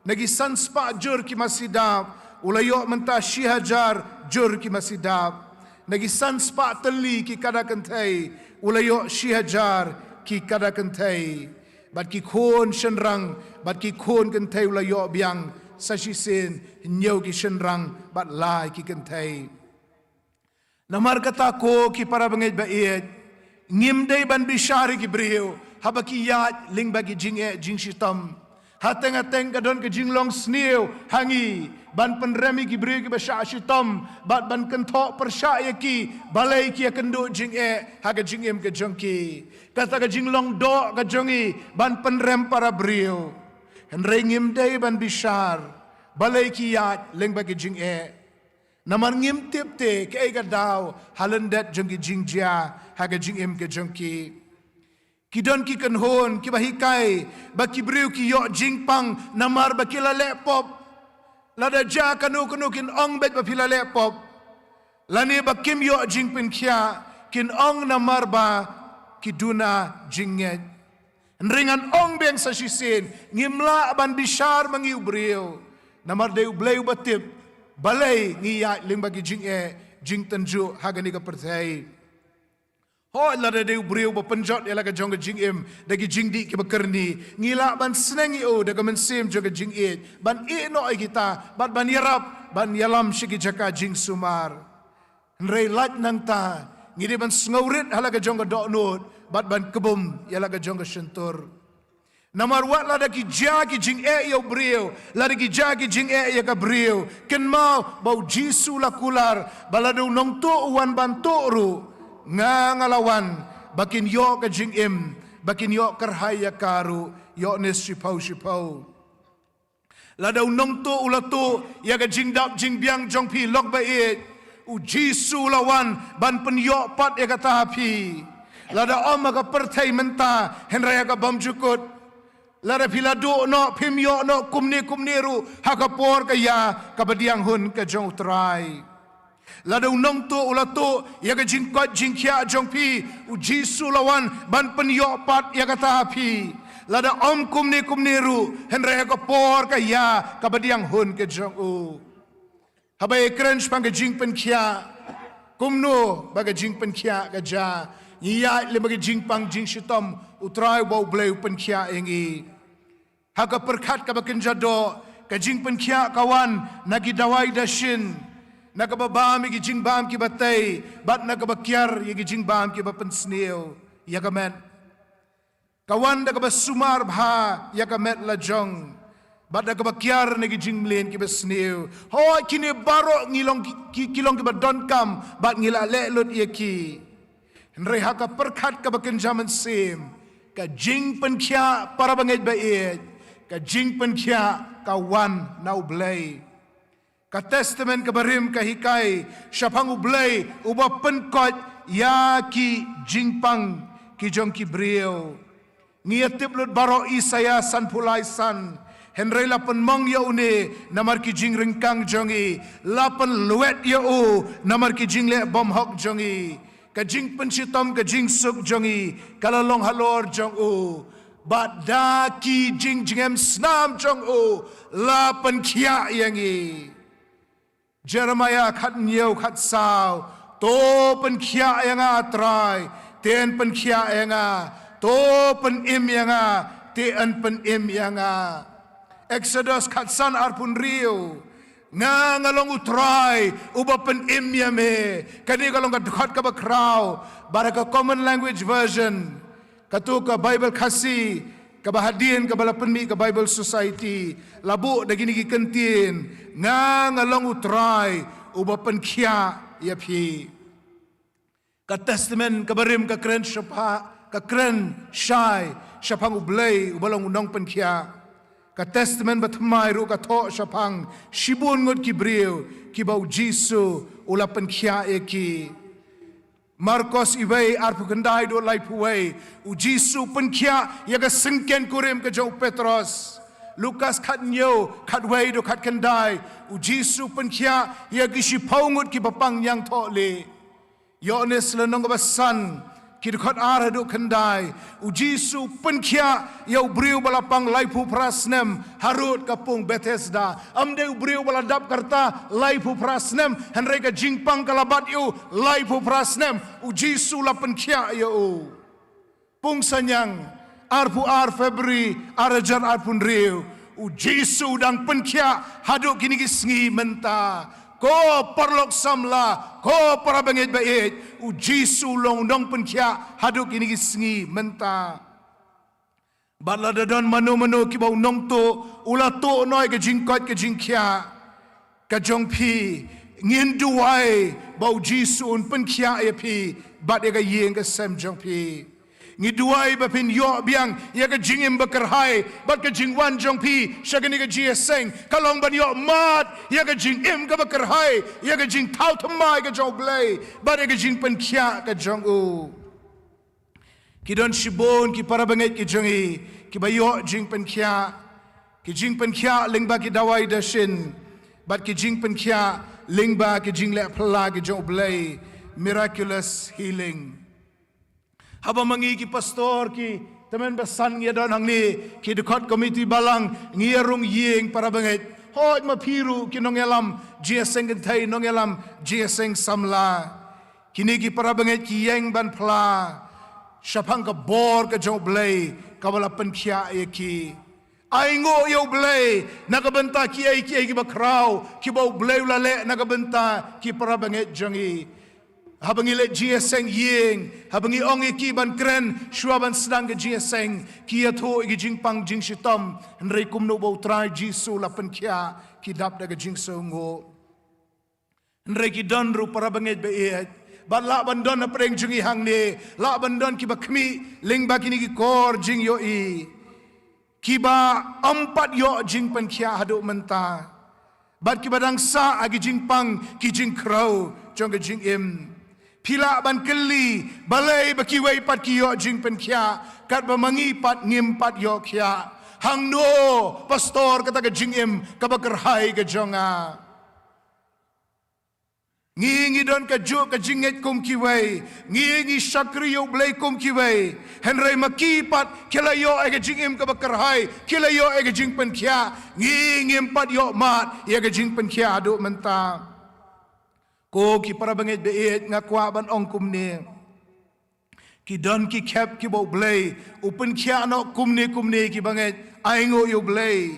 Na ki san spah jur ki masi dap, u la ïoh mynta shi hajar jur ki masi dap. Na ki san spah tylli ki kada kynthei, u la ïoh shi hajar ki kada kynthei. Bad ki khun shynrang, bad ki khun kynthei u la ïoh biang, sa shisien hynñiew ki shynrang, bad lai ki kynthei. Namar kata ko ki para bangeit ba ïeit, ngim dei ban bishar ïa ki briew haba ki ïaid lyngba ki jingeh jingshitom. Hateng hateng ka don ka jinglong sniew ha ngi ban pynrem ïa ki briew kiba shah shitom, bad ban kynthoh pyrshah ïa ki balei ki ïakynduh jingeh ha ka jingim ka jong ki. Kata ka jinglong doh ka jong ngi ban pynrem para briew. Hynrei ngim dei ban bishar balei ki ïaid lyngba ki jingeh. Namar ngim tip te kaei ka daw ha lyndet jong ki jingjia ha ka jingim ka jong ki. Ki don ki kynhun kiba hikai ba ki briew ki ïoh jingpang namar ba ki la leh pop. Lada jia kano kano kin ong beit ba phi la leh pop. Lane ba kim ïoh jingpynkhiah, kin ong namar ba ki duna jingngeit. Hynrei ngan ong biang sa shisien, ngim lah ban bishar ma ngi u briew. Namar dei U Blei uba tip balei ngi ïaid lyngba ki jingeh jingtynjuh ha kane ka pyrthei. Hooid, lada dei u briew ba pynjot ïa la ka jong ka jingim da ki jingdih kiba kyrni, ngi lah ban sneng ïa u da ka mynsiem jong ka jingïeit, ban ïeh noh ïa kita, bad ban ïarap, ban ïalam sha ki jaka jingsumar. Hynrei lait nangta, ngi dei ban sngewrit ha la ka jong ka dohnud, bad ban kbum ïa la ka jong ka shyntur. Namar wat lada ki jia ki jingeh ïa u briew, lada ki jia ki jingeh ïa ka briew, kynmaw ba U Jisu u la kular ba lada u nongtuh u wan ban tuh ruh, nga nga la wan ba kin ïoh ka jingim, ba kin ïoh kyrhai ïa ka ruh. Ïoannis shiphew shiphew. Lada u nongtuh u la tuh ïa ka jingdap jingbiang jong phi lok ba ïeit, U Jisu u la wan ban pynïoh pat ïa kata ha phi. Lada ym ha ka pyrthei mynta, hynrei ha ka bymjukut. Lada phi la duh noh, phim ïoh noh kumne kumne ruh ha ka por ka ïa kaba diang hun ka jong U Trai. Lada u nongtuh u la tuh ïa ka jingkoit jingkhiah jong phi, U Jisu u la wan ban pynïoh pat ïa kata ha phi. Lada ym kumne kumne ruh, hynrei ha ka por ka ïa kaba diang hun ka jong u. Haba ïakren shaphang ka jingpynkhiah, kumno ba ka jingpynkhiah ka jia? Ngi ïaid lyngba ka jingpang jingshitom, U Trai uba U Blei u pynkhiah ïa ngi. Ha ka pyrkhat kaba kynja doh, ka jingpynkhiah ka wan na ki dawai dashin, na kaba bam ïa ki jingbam kiba tei, bad na kaba kiar ïa ki jingbam kiba pynsniew ïa ka met. Ka wan da kaba sumar bha ïa ka met lajong, bad da kaba kiar na ki jingmlien kiba sniew. Hooid, kine baroh ngi long ki, ki, ki long kiba donkam, bad ngi la leh lut ïa ki. Hynrei ha ka pyrkhat kaba kynja mynsiem, ka jingpynkhiah, para bangeit ba ïeit, ka jingpynkhiah ka wan na U Blei. Ka Testament kaba rim ka hikai shaphang U Blei uba pynkoit ïa ki jingpang ki jong ki briew. Ngi ïa tip lut baroh Isaïah sanphew lai san. Hynrei la pynmong ïa une namar ki jingryngkang jong ngi, la pynlwet ïa u namar ki jingleh bymhok jong ngi. Ka jingpynshitom, ka jingsuk jong ngi ka la long halor jong u, bad da ki jingjngem snam jong u la pynkhiah ïa ngi. Jeremiah khathynñiew khatsaw, to pynkhiah ïa nga, Trai, te yn pynkhiah ïa nga, to pynim ïa nga, te yn pynim ïa nga. Exodus khatsan arphew hynriew, nga nga long U Trai uba pynim ïa me. Kane ka long ka dkhot kaba khraw, bad ha ka Common Language Version, kato ka Baibl Khasi kaba hadien kaba la pynmih ka Bible Society, la buh da kine ki kyntien, nga nga long U Trai uba pynkhiah ïa phi. Ka Testament kaba rim ka kren shaphang, ka kren shai shaphang U Blei uba long u nongpynkhiah. Ka Testament bathymmai ruh ka thoh shaphang shibun ngut ki briew kiba U Jisu u la pynkhiah ïa ki. Markos iwei arphew khyndai haduh laiphew wei, U Jisu pynkhiah ïa ka syngkien kurim ka jong u Petros. Lukas khathynñiew khatwei haduh khatkhyndai, U Jisu pynkhiah ïa ki shiphew ngut kiba pang ñiangthohlieh. Ïoannis lynnong kaba san, Ki dkhot ar haduh khyndai. U Jisu pynkhiah ïa u briew ba la pang laiphew phra snem harud ka pung Bethesda. Ym dei u briew ba la dap ka rta laiphew phra snem, hynrei ka jingpang ka la bat ïa u laiphew phra snem. U Jisu la pynkhiah ïa u. Pung Saniang, arphew ar February, ar hajar arphew hynriew. U Jisu u dang pynkhiah haduh kine ki sngi mynta. Ko paralok samla, ko para bangeit ba ïeit, u Jisu u long u nongpynkhiah haduh kine ki sngi mynta. Bad lada don mano mano kiba u nongtuh, u la tuh noh ïa ka jingkoit ka jingkhiah ka jong phi, ngin duwai ba u Jisu un pynkhiah ïa phi bad ïa ka ïing ka sem jong phi. Ngi duwai ba phin ïoh biang ïa ka jingim ba kyrhai bad ka jingwan jong phi sha kane ka jingïaseng ka long ban ïoh mad ïa ka jingim kaba kyrhai, ïa ka jingthaw thymmai ka jong U Blei bad ïa ka jingpynkhiah ka jong u. Ki don shibun ki para bangeit ki jong ngi kiba ïoh jingpynkhiah, ki jingpynkhiah lyngba ki dawai dashin bad ki jingpynkhiah lyngba ki jingleh phylla ki jong U Blei, miraculous healing. Haba ma ngi ki pastor ki tymmen basan ngi ïa don hangne, ki dkhot komiti balang, ngi ïa rung ïing para bangeit. Hooid, ma phi ruh ki nongïalam jingïaseng kynthei, nongïalam jingïaseng samla. Kine ki para bangeit ki ïeng ban phla shaphang ka bor ka jong U Blei kaba la pynkhiah ïa ki. Ai nguh ïa U Blei na ka bynta kiei kiei kiba khraw kiba U Blei u la leh na ka bynta ki para bangeit jong ngi. Haba ngi leit jingïaseng ïing, haba ngi ong ïa ki ban kren shuwa ban sdang ka jingïaseng, ki ïathuh ïa ki jingpang jingshitom, hynrei kumno ba U Trai Jisu la pynkhiah, ki dap da ka jingsngewnguh. Hynrei ki don ruh para bangeit ba ïeit, bad lah ban don hapdeng jong ngi hangne, lah ban don kiba khmih lyngba kine ki kor jingïohi, kiba ym pat ïoh jingpynkhiah haduh mynta, bad kiba dang sah ha ki jingpang ki jingkhraw jong ka jingim. Phi lah ban kylli, balei ba kiwei pat ki ïoh jingpynkhiah katba ma ngi pat ngim pat ïoh khiah? Hangno, pastor, kata ka jingim kaba kyrhai ka jong nga? Ngi, ngi don kajuh ka jingngeit kum kiwei. Ngi, ngi shakri ïa U Blei kum kiwei. Hynrei ma ki pat ki la ïoh ïa ka jingim kaba kyrhai, ki la ïoh ïa ka jingpynkhiah. Ngi ngim pat ïoh mad ïa ka jingpynkhiah haduh mynta. Ko ki para bangeit ba ïeit, nga kwah ban ong kumne. Ki don ki khep kiba U Blei u pynkhiah noh kumne kumne ki bangeit, ai nguh ïa U Blei.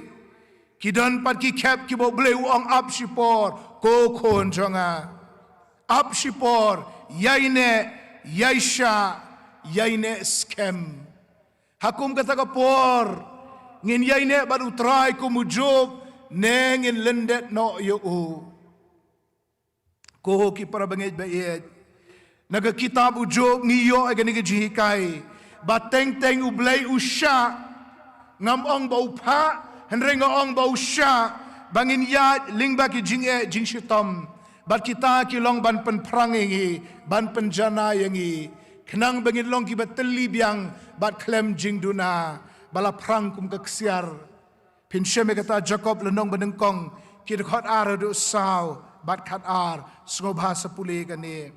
Ki don pat ki khep kiba U Blei u ong ap shipor, ko khun jong nga. Ap shipor, ïai neh, ïai shah, ïai neh skhem. Ha kum kata ka por, ngin ïai neh bad U Trai kum u Job, ne ngin lyndet noh ïa u? Ko ki para bangeit ba ïeit, na ka kitab u Job ngi ïoh ïa kane ka jinghikai ba teng teng U Blei u shah. Ngam ong ba u phah, hynrei nga ong ba u shah, ba ngin ïaid lyngba ki jingeh jingshitom. Bad kita ki long ban pynphrang ïa ngi, ban pynjanai ïa ngi, khnang ba ngin long kiba tylli biang bad khlem jingduna, ba la phrang kum ka ksiar. Phin shem ïa kata Jakob lynnong banyngkong, ki dkhot ar haduh saw bad khatar, sngewbha sa pule kane.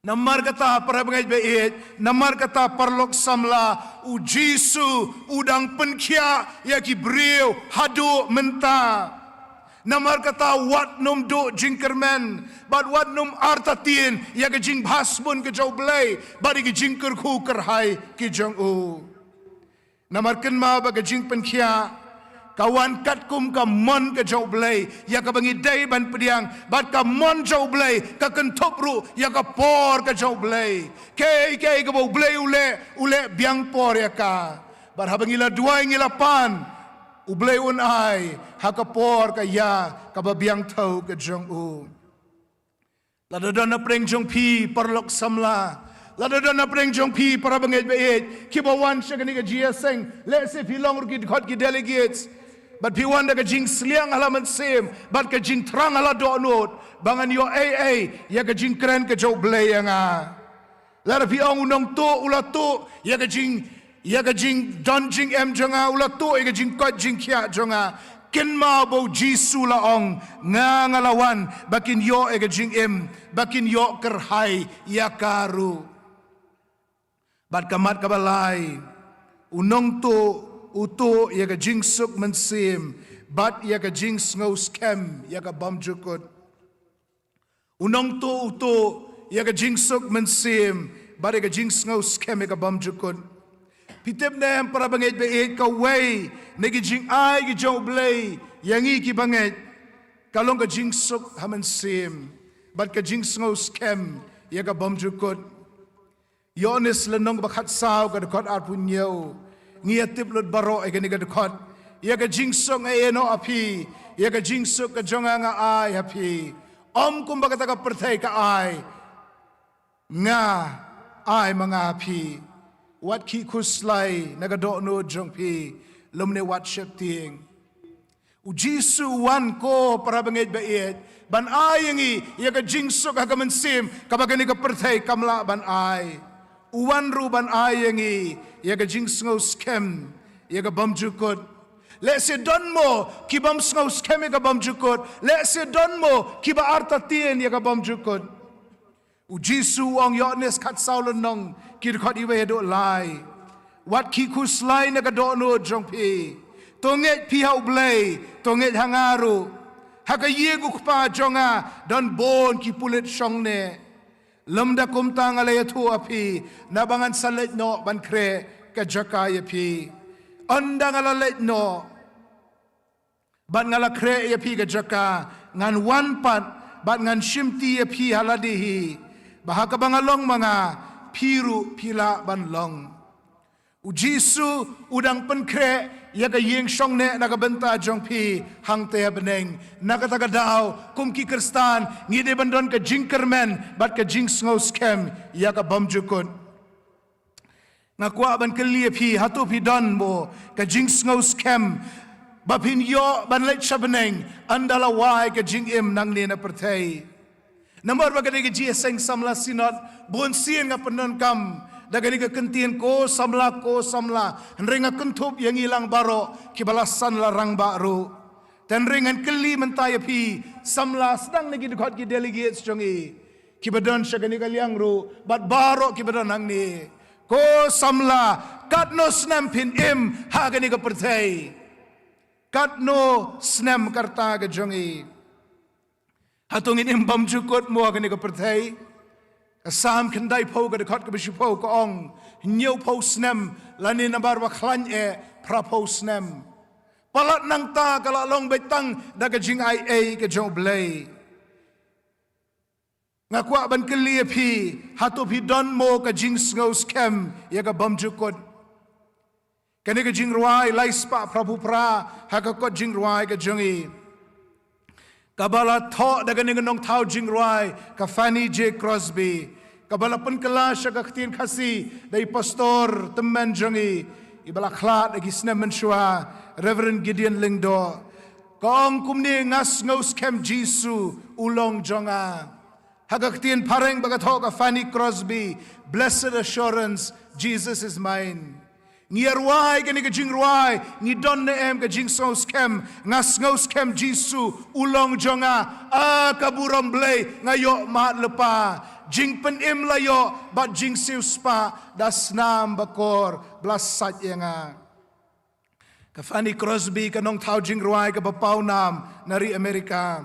Namar kata para bangeit ba ïeit, namar kata paralok samla, u Jisu u dang pynkhiah ïa ki briew haduh mynta. Namar kata wat nym duh jingkyrmen, bad wat nym artatien ïa ka jingbha sbun ka jong U Blei bad ïa ki jingkyrkhu kyrhai ki jong u. Namar kynmaw ba ka jingpynkhiah ka wan katkum ka mon ka jong U Blei ïa kaba ngi dei ban pdiang, bad ka mon jong U Blei ka kynthup ruh ïa ka por ka jong U Blei. Kaei kaei kaba U Blei u leh, u leh biang por ïa ka. Bad haba ngi la duwai ngi la pan, U Blei un ai ha ka por ka ïa kaba biang thew ka jong u. Lada don hapdeng jong phi paralok samla, lada don hapdeng jong phi para bangeit ba ïeit kiba wan sha kane ka jingïaseng, lehse phi long ruh ki dkhot ki delegates, bad phi wan da ka jingsliang ha la mynsiem bad ka jingthrang ha la dohnud ba ngan ïoh ei ei ïa ka jingkren ka jong U Blei ïa nga. Lada phi ong u nongtuh u la tuh ïa ka jing, ïa ka jingdon jingem jong nga, u la tuh ïa ka jingkoit jingkhiah jong nga, kynmaw ba u Jisu la ong, nga nga la wan ba kin ïoh ïa ka jingim, ba kin ïoh kyrhai ïa ka ruh. Bad ka mat kaba lai, u nongtuh u tuh ïa ka jingsuk mynsiem bad ïa ka jingsngew skhem ïa ka bymjukut. U nongtuh u tuh ïa ka jingsuk mynsiem bad ïa ka jingsngew skhem ïa ka bymjukut. Phi tip ne em, para bangeit ba ïeit, kawei na ki jingai ki jong U Blei ïa ngi ki bangeit ka long ka jingsuk ha mynsiem bad ka jingsngew skhem ïa ka bymjukut. Ïoannis lynnong ba khatsaw ka dkhot arphew hynñiew. Ngi ïa tip lut baroh ïa kane ka dkhot. Ïa ka jingsuk nga ïeh noh ha phi, ïa ka jingsuk ka jong nga nga ai ha phi. Ym kumba kata ka pyrthei ka ai, nga ai ma nga ha phi. Wat khih khuslai na ka dohnud jong phi, lymne wat sheptieng. U Jisu u wan, ko para bangeit ba ïeit, ban ai ïa ngi ïa ka jingsuk ha ka mynsiem kaba kane ka pyrthei kam lah ban ai. U wan ruh ban ai ïa ngi ïa ka jingsngew skhem ïa ka bymjukut. Lehse don mo ki bym sngew skhem ïa ka bymjukut. Lehse don mo kiba artatien ïa ka bymjukut. U Jisu u ong, Ïoannis khatsaw lynnong, ki dkhot iwei haduh lai. Wat khih khuslai na ka dohnud jong phi. To ngeit phi ha U Blei, to ngeit ha nga ruh. Ha ka ïing u Kpa jong nga don bun ki pulit shongneh. Lymda kumta nga la ïathuh ha phi, naba ngan sa leit noh ban khreh ka jaka ïa phi. Ynda nga la leit noh bad nga la khreh ïa phi ka jaka, ngan wan pat bad ngan shimti ïa phi ha lade hi, ba ha kaba nga long ma nga, phi ruh phi lah ban long. U Jisu u dang pynkhreh ïa ka ïing shongneh na ka bynta jong phi hangta ha bneng. Na kata ka daw, kum ki Khristan, ngi dei ban don ka jingkyrmen bad ka jingsngew skhem ïa ka bymjukut. Nga kwah ban kylli ïa phi, hato phi don mo ka jingsngew skhem ba phin ïoh ban leit sha bneng ynda la wai ka jingim nangne na pyrthei? Namar ba ka dei ka jingïaseng samla Synod, bun sien nga pyndonkam da kane ka kyntien ko samla, ko samla. Hynrei nga kynthup ïa ngi lang baroh kiba la san la rangbah ruh. Te hynrei ngan kylli mynta ïa phi samla, sdang na ki dkhot ki delegates jong ngi kiba don sha kane ka liang ruh bad baroh kiba don hangne. Ko samla, katno snem phin im ha kane ka pyrthei? Katno snem ka rta ka jong ngi? Hato ngin im bymjukut mo ha kane ka pyrthei? Ka Salm khyndaiphew ka dkhot kaba shiphew ka ong, hynñiewphew snem, lane namar ba khlaiñ eh, phraphew snem. Palat nangta ka la long beit tang da ka jingaiei ka jong U Blei. Nga kwah ban kylli ïa phi, hato phi don mo ka jingsngew skhem ïa ka bymjukut? Kane ka jingrwai lai spah phraphew phra ha ka kot jingrwai ka jong ngi, kaba la thoh da kane ka nongthaw jingrwai ka Fanny J Crosby, kaba la pynkylla sha ka ktien Khasi da i pastor tymmen jong ngi, iba la khlad ha ki snem mynshuwa, Reverend Gideon Lyngdoh. Ka ong kumne, nga sngew skhem Jisu u long jong nga. Ha ka ktien phareng ba ka thoh ka Fanny Crosby, Blessed Assurance, Jesus is mine. Ngi ïa rwai kane ka jingrwai, ngi don ne em ka jingsngew skhem, nga sngew skhem Jisu u long jong nga, a ka burom Blei nga ïoh mad lypa, jingpynim la ïoh bad jingsiewspah da snam bakor ba la sait ïa nga. Ka Fanny Crosby ka nongthaw jingrwai kaba pawnam na ri Amerika.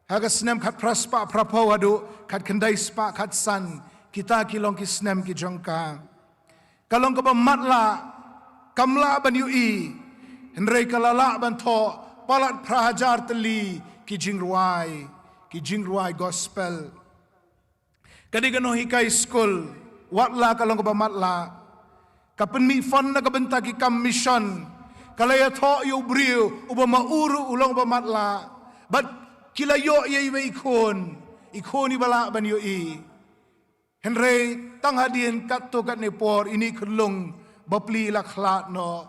Ha ka snem khatphra spah phraphew haduh khatkhyndai spah khatsan, kita ki long ki snem ki jong ka. Ka long kaba matlah, kam lah ban ïohi, hynrei ka la lah ban thoh palat phra hajar tylli ki jingrwai, ki jingrwai gospel. Ka dei ka nonghikai skul, watla ka long kaba matlah. Ka pynmih fund na ka bynta ki kam mission. Ka la ïathoh ïa u briew uba ma u ruh u long ba matlah. Bad ki la ïoh ïa iwei i khun, i khun iba lah ban ïohi. Hynrei tang hadien katto katne por, ine i khyllung bapli i la khlad noh.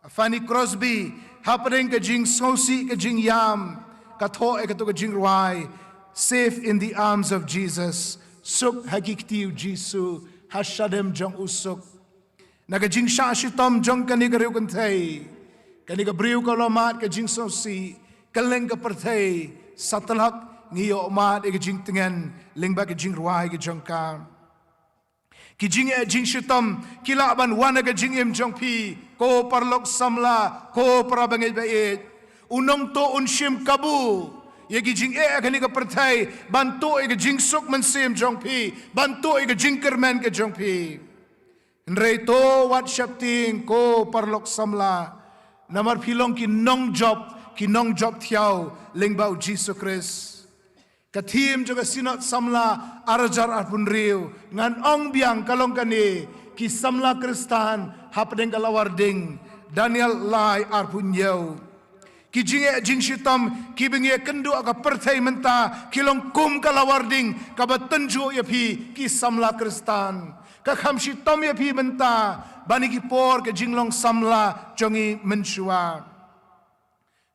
Fanny Crosby, hapdeng ka jingsngewsih ka jingïam, ka thoh ïa kato ka jingrwai, Safe in the Arms of Jesus, suk ha ki kti u Jisu, ha shadem jong u suk. Na ka jingshah shitom jong kane ka riewkynthei, kane ka briew ka la mad ka jingsngewsih, kylleng ka pyrthei satlak ngi ïoh mad ïa ka jingtngen lyngba ka jingrwai ka jong ka. Ki jingeh jingshitom ki lah ban wan ha ka jingim jong phi, ko paralok samla, ko para bangeit ba ïeit. U nongtuh un shim kabu ïa ki jingeh ha kane ka pyrthei, ban tuh ïa ka jingsuk mynsiem jong phi, ban tuh ïa ka jingkyrmen ka jong phi. Hynrei to wat sheptieng, ko paralok samla, namar phi long ki nongjop, ki nongjop thiaw lyngba U Jisu Khrist. Ka theme jong ka Synod Samla ar hajar arphew hynriew, ngan ong biang, ka long kane: Ki samla Khristan hapdeng ka lawar ding. Daniel lai arphew hynñiew. Ki jingeh jingshitom kiba ngi ïakynduh ha ka pyrthei mynta ki long kum ka lawar ding kaba tynjuh ïa phi, ki samla Khristan. Ka kham shitom ïa phi mynta ban ïa ki por ka jinglong samla jong ngi mynshuwa.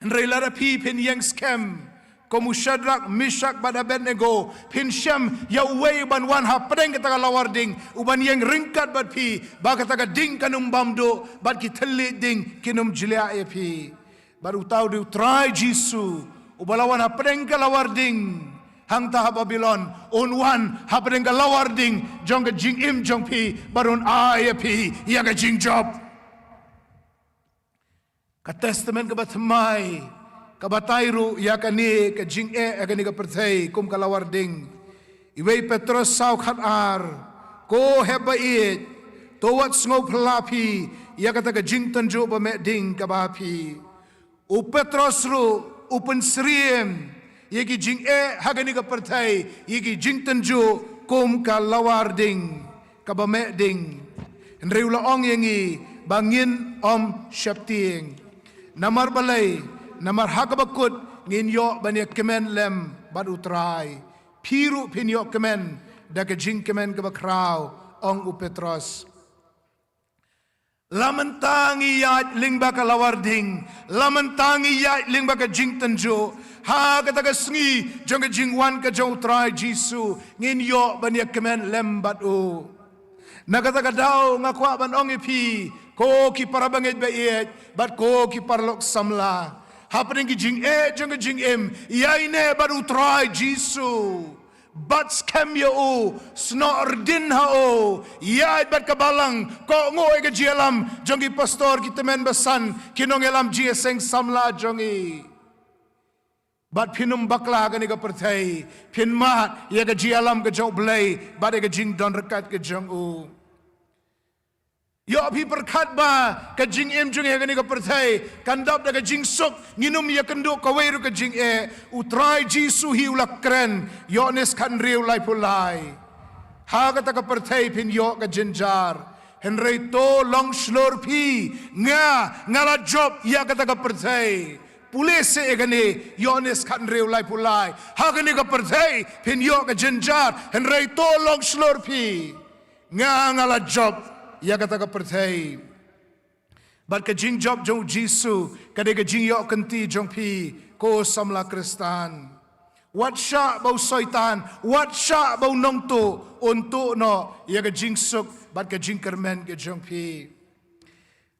Hynrei lada phi phin ïeng skhem kum u Shadrak, Meshak bad Abednego, phin shem ïa uwei uban wan hapdeng kata ka lawar ding, uban ïeng ryngkat bad phi, ba kata ka ding kan ym bam duh bad ki thylliej ding kin ym jliah ïa phi. Bad uta u dei U Trai Jisu, uba la wan hapdeng ka lawar ding hangta ha Babilon, un wan hapdeng ka lawar ding jong ka jingim jong phi bad un ai ïa phi ïa ka jingjop. Ka Testament kaba thymmai ka batai ruh ïa kane ka jingeh ha kane ka pyrthei kum ka lawar ding. Iwei Petros saw khat ar: Ko hep ba ïeit, to wat sngew phylla phi ïa kata ka jingtynjuh ba meh ding kaba ha phi. U Petros ruh u pynsyriem ïa ki jingeh ha kane ka pyrthei, ïa ki jingtynjuh kum ka lawar ding kaba meh ding. Hynrei u la ong ïa ngi ba ngin ym sheptieng. Namar balei? Namar ha kaba kut ngin ïoh ban ïakmen lem bad U Trai. Phi ruh phin ïoh kmen da ka jingkmen kaba khraw, ong u Petros. La mynta ngi ïaid lyngba ka lawar ding, la mynta ngi ïaid lyngba ka jingtynjuh, ha kata ka sngi jong ka jingwan ka jong U Trai Jisu, ngin ïoh ban ïakmen lem bad u. Na kata ka daw nga kwah ban ong ïa phi, ko ki para bangeit ba ïeit bad ko ki paralok samla, hapdeng ki jingeh jong ka jingim, ïaineh bad U Trai Jisu. Bat skhem ïa u, snoh rdin ha u, ïaid bad ka balang, kohnguh ïa ka jingïalam jong ki pastor, ki tymmen basan, ki nongïalam jingïaseng samla jong ngi. Bad phin ym bakla ha kane ka pyrthei, phin mad ïa ka jingïalam ka jong U Blei bad ïa ka jingdon ryngkat ka jong u. Ïoh phi pyrkhat ba ka jingim jong ngi ha kane ka pyrthei kan dap da ka jingsuk, ngin ym ïakynduh kawei ruh ka jingeh. U Trai Jisu hi u la kren, Ïoannis khathynriew laiphew lai. Ha kata ka pyrthei phin ïoh ka jynjar. Hynrei to long shlur phi, nga, nga la jop ïa kata ka pyrthei. Pule seh ïa kane, Ïoannis khathynriew laiphew lai. Ha kane ka pyrthei phin ïoh ka jynjar, hynrei to long shlur phi, nga, nga la jop ïa kata ka pyrthei. Bad ka jingjop jong U Jisu ka dei ka jingïoh kynti jong phi, ko samla Khristan. Wat shah ba u Soitan, wat shah ba u nongtuh un tuh noh ïa ka jingsuk bad ka jingkyrmen ka jong phi.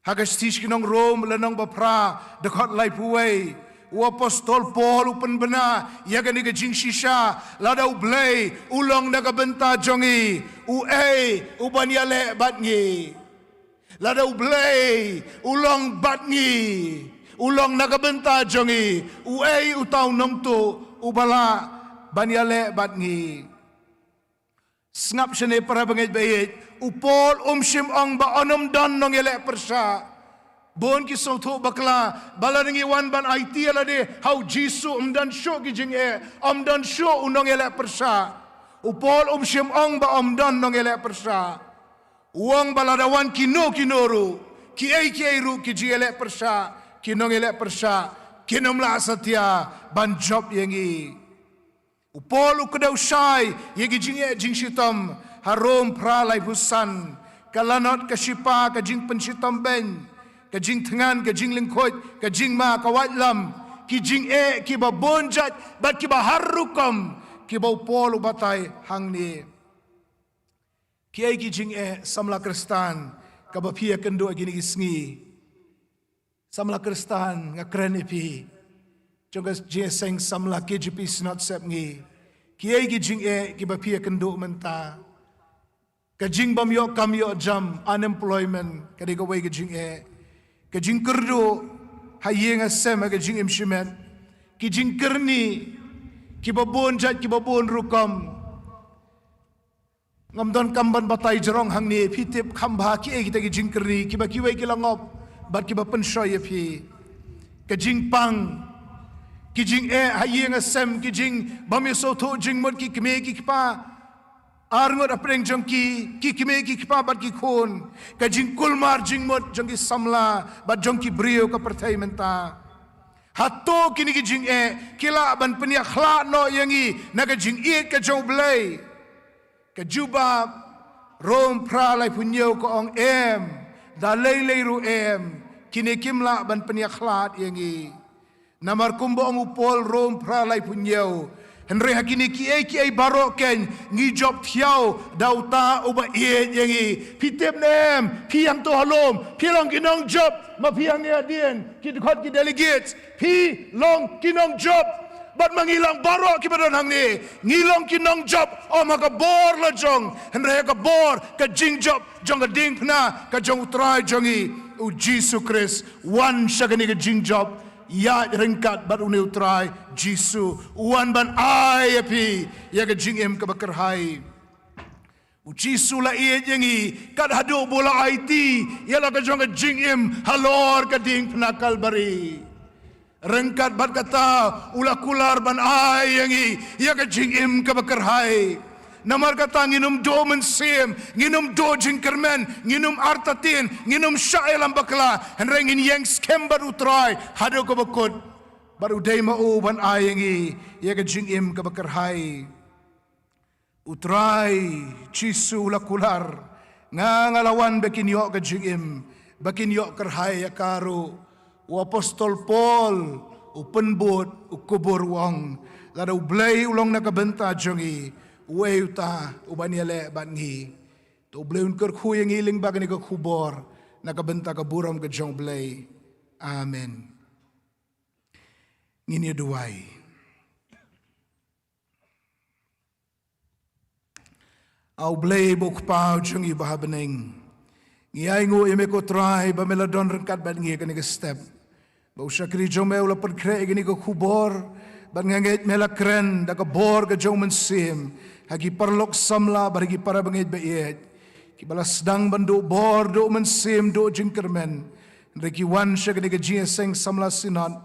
Ha ka shithi sha ki nong Rom, lynnong ba phra, dkhot laiphew wei, u apostol Paul u pynbna ïa kane ka jingshisha: Lada U Blei u long na ka bynta jong ngi, uei u ban ïaleh bad ngi? Lada U Blei u long bad ngi, u long na ka bynta jong ngi, uei uta u nongtuh uba lah ban ïaleh bad ngi? Sngap shane para bangeit ba ïeit, u Paul um shym ong ba un ym don nongïaleh pyrshah. Bun ki sngewthuh bakla ba lada ngi wan ban aiti ïa lade ha U Jisu, ym don shuh ki jingeh, ym don shuh u nongïaleh pyrshah. U Paul um shym ong ba ym don nongïaleh pyrshah. U ong ba lada wan kino kino ruh, kiei kiei ruh ki jingïaleh pyrshah, ki nongïaleh pyrshah kin ym lah satia ban jop ïa ngi. U Paul u kdew shai ïa ki jingeh jingshitom ha Rom phra laiphew san: ka lanot, ka shipa, ka jingpynshitom beiñ, ka jingthngan, ka jinglyngkhuid, ka jingma, ka waitlam, ki jingeh kiba bun jait bad kiba har rukom kiba u Paul u batai hangne. Kiei ki jingeh, samla Khristan, kaba phi ïakynduh ha kine ki sngi? Samla Khristan, nga kren ïa phi jong ka jingïaseng samla K J P Synod Sepngi. Kiei ki jingeh kiba phi ïakynduh mynta? Ka jingbym ïoh kam ïoh jam, unemployment, ka dei kawei ka jingeh. Ka jingkyrduh ha ïing ha sem, ha ka jingim shimet. Ki jingkyrni kiba bun jait, kiba bun rukom. Ngam don kam ban batai jrong hangne, phi tip kham bha kiei kita ki jingkyrni kiba kiwei ki la ngop bad kiba pynshoi ïa phi. Ka jingpang, ki jingeh ha ïing ha sem, ki jingbym ïasngewthuh jingmut ki kmie ki kpa, arngut hapdeng jong ki, ki kmie ki kpa bad ki khun, ka jingkulmar jingmut jong ki samla bad jong ki briew ka pyrthei mynta. Hato kine ki jingeh ki lah ban pynïakhlad noh ïa ngi na ka jingïeit ka jong U Blei? Ka jubab, Rom phra laiphew hynñiew ka ong em, da lei lei ruh em, kine kim lah ban pynïakhlad ïa ngi. Namar kumba ong u Paul, Rom phra laiphew hynñiew, hynrei ha kine kiei kiei baroh kein ngi jop thiaw da uta uba ïeit ïa ngi. Phi tip ne em, phi hangto ha lum phi long ki nongjop, ma phi hangne hadien ki dkhot ki delegates, phi long ki nongjop. Bad ma ngi lang baroh kiba don hangne, ngi long ki nongjop, ym ha ka bor la jong, hynrei ha ka bor ka jingjop jong ka diengphna ka jong U Trai jong ngi U Jisu Khrist. Wan sha kane ka jingjop, ïaid ryngkat bad une U Trai Jisu, u wan ban ai ïa phi ïa ka jingim kaba kyrhai. U Jisu la ïeit ïa ngi kat haduh ba u la aiti ïa la ka jong ka jingim halor ka diengphna Kalbari. Ryngkat bad kata u la kular ban ai ïa ngi ïa ka jingim kaba kyrhai. Namar kata ngin ym duh mynsiem, ngin ym duh jingkyrmen, ngin ym artatien, ngin ym shah ïalam bakla, hynrei ngin ïeng skhem bad U Trai haduh kaba kut. Bad u dei ma u ban ai ïa ngi ïa ka jingim kaba kyrhai. U Trai Jisu u la kular, nga nga la wan ba kin ïoh ka jingim, ba kin ïoh kyrhai ïa ka ruh. U apostol Paul u pynbud, u kubur, u ong, lada U Blei u long na ka bynta jong ngi, uei uta uban ïaleh bad ngi? To U Blei un kyrkhu ïa ngi lyngba kane ka khubor na ka bynta ka burom ka jong U Blei. Amen. Ngin ïa duwai. A U Blei ba u Kpa u jong ngi ba ha bneng, ngi ainguh ïa me ko Trai ba me la don ryngkat bad ngi ha kane ka step. Ba u shakri jong me u la pynkhreh ïa kane ka khubor, bad nga ngeit me la kren da ka bor ka jong u Mynsiem ha ki paralok samla bad ha ki para bangeit ba ïeit, kiba la sdang ban duh bor, duh mynsiem, duh jingkyrmen. Hynrei ki wan sha kane ka jingïaseng samla Synod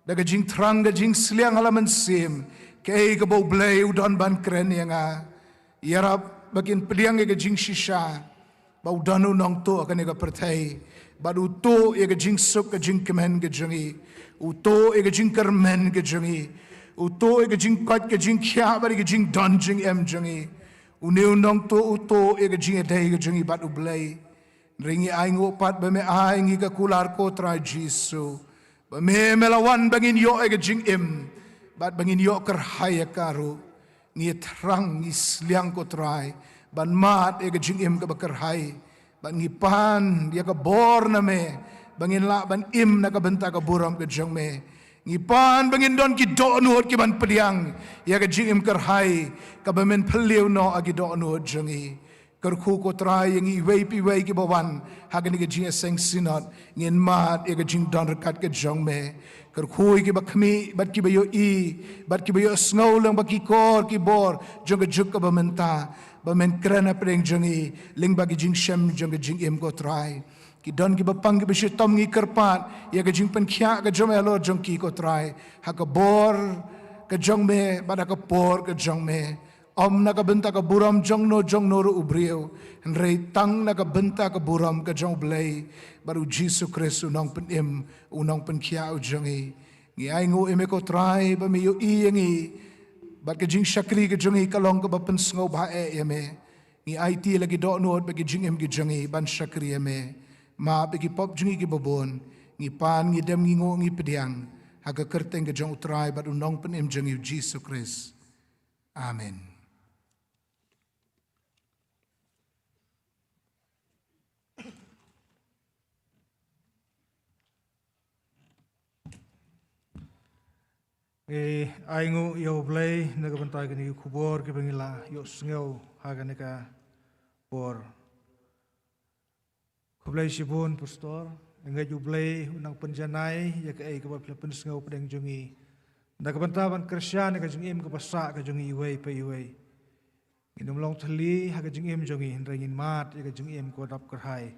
da ka jingthrang, ka jingsliang ha la mynsiem, kaei kaba U Blei u don ban kren ïa nga. Ïarap ba kin pdiang ïa ka jingshisha ba u don u nongtuh ha kane ka pyrthei, bad u tuh ïa ka jingsuk ka jingkmen ka jong ngi, u tuh ïa ka jingkyrmen ka jong ngi, u tuh ïa ka jingkoit ka jingkhiah bad ïa ka jingdon jingem jong ngi. Une u nongtuh u tuh ïa ka jingïadei ka jong ngi bad U Blei. Hynrei ngi ainguh pat ba me ai ngi ka kular ko Trai Jisu, ba me, me la wan ba ngin ïoh ïa ka jingim, bad ba ngin ïoh kyrhai ïa ka ruh. Ngi thrang, ngi sliang ko Trai ban mad ïa ka jingim kaba kyrhai, bad ngi pan ïa ka bor na me ba ngin lah ban im na ka bynta ka burom ka jong me. Ngi pan ba ngin don ki dohnud ki ban pdiang ïa ka jingim kyrhai kaba men phylliew noh ha ki dohnud jong ngi. Kyrkhu ko Trai ïa ngi iwei pa iwei kiba wan ha kane ka jingïaseng Synod, ngin mad ïa ka jingdon ryngkat ka jong me. Kyrkhu ïa kiba khmih bad kiba ïohi bad kiba ïohsngew lyngba ki kor ki bor jong ka juk kaba mynta, ba men kren hapdeng jong ngi lyngba ki jingshem jong ka jingim ko Trai. Ki don kiba pang kiba shitom, ngi kyrpad ïa ka jingpynkhiah ka jong me halor jong ki ko Trai, ha ka bor ka jong me bad ha ka por ka jong me. Ym na ka bynta ka burom jong no jong no ruh u briew, hynrei tang na ka bynta ka burom ka jong U Blei bad U Jisu Khrist u nongpynim, u nongpynkhiah u jong ngi. Ngi ainguh ïa me ko Trai ba me ïohi ïa ngi, bad ka jingshakri ka jong ngi ka long kaba pynsngewbha eh ïa me. Ngi aiti ïa la ki dohnud bad ki jingim ki jong ngi ban shakri ïa me. Map ïa ki pop jong ngi kiba bun. Ngi pan, ngi dem, ngi nguh, ngi pdiang ha ka kyrteng ka jong U Trai bad u nongpynim jong ngi U Jisu Khrist. Amen. Ngi ainguh ïa U Blei na ka bynta kine ki khubor kiba ngi la ïohsngew ha kane ka por. Khublei shibun Pastor, nga ngeit U Blei un nang pynjanai ïa kaei kaba phi la pynsngew pdeng jong ngi, na ka bynta ban kyrshan ïa ka jingim kaba sah ka jong ngi iwei pa iwei. Ngin ym long thylli ha ka jingim jong ngi, hynrei ngin mad ïa ka jingim kaba dap kyrhai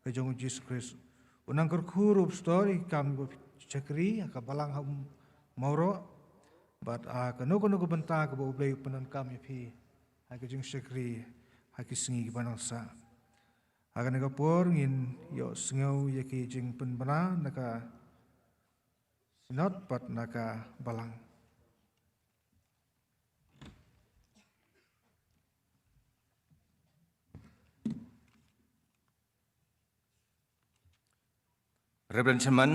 ka jong U Jisu Khrist. Un nang kyrkhu ruh Pastor ïa ki kam kiba phi shakri ha ka balang ha Mawroh, bad ha kano kano ka bynta kaba U Blei u pyndonkam ïa phi ha ka jingshakri ha ki sngi kiba nang sah. Ha kane ka por ngin ïohsngew ïa ki jingpynbna na ka Synod bad na ka balang. Reverend Chairman,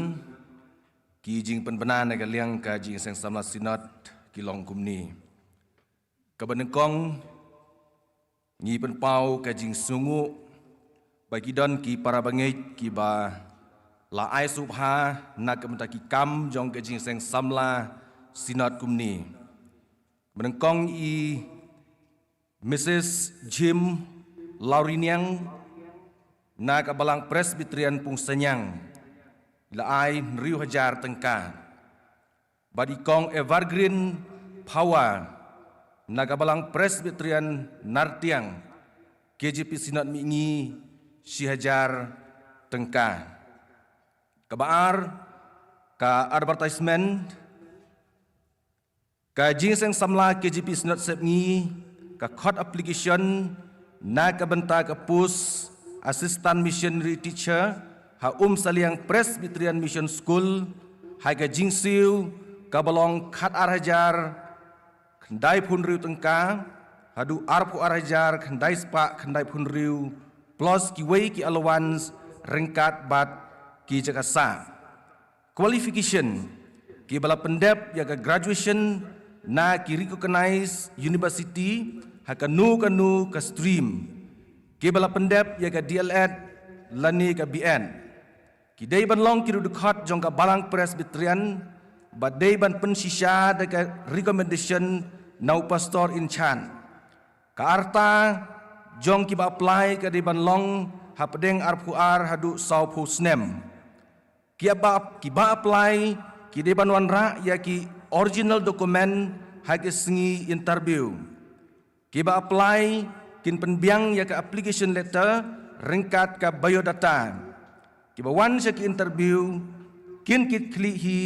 ki jingpynbna na ka liang ka Jingïaseng Samla Synod ki long kumne. Kaba nyngkong, ngi pynpaw ka jingsngewnguh ba ki don ki para bangeit kiba la ai sngewbha na ka bynta ki kam jong ka Jingïaseng Samla Synod kumne. Kaba nyngkong i Missus Jim Lauriniang na ka Balang Presbyterian Pungsanyang, i la ai hynriew hajar tyngka. Bad i Kong Evergreen Phawa na ka Balang Presbyterian Nartiang, K J P Synod Mihngi, shi hajar tyngka. Kaba ar, ka advertisement, ka Jingïaseng Samla K J P Synod Sepngi ka khot application na ka bynta ka post Assistant Missionary Teacher ha Umsaliang Presbyterian Mission School, ha ka jingsiew kaba long khatar hajar khyndai phew hynriew tyngka haduh arphew ar hajar khyndai spah khyndai phew hynriew, plus kiwei ki allowance ryngkat bad ki jaka sah. Qualification, kiba la pyndep ïa ka graduation na ki recognized university ha kano kano ka stream, kiba la pyndep ïa ka D L Ed lane ka B Ed. Ki dei ban long ki riewdkhot jong ka Balang Presbyterian, bad dei ban pynshisha da ka recommendation na u pastor in charge. Ka rta jong kiba apply ka dei ban long hapdeng arphew ar haduh sawphew snem. Kiba, kiba apply ki dei ban wanrah ïa ki original document ha ki sngi interview. Kiba apply kin pynbiang ïa ka application letter ryngkat ka biodata. Kiba wan sha ki interview kin kit khlieh hi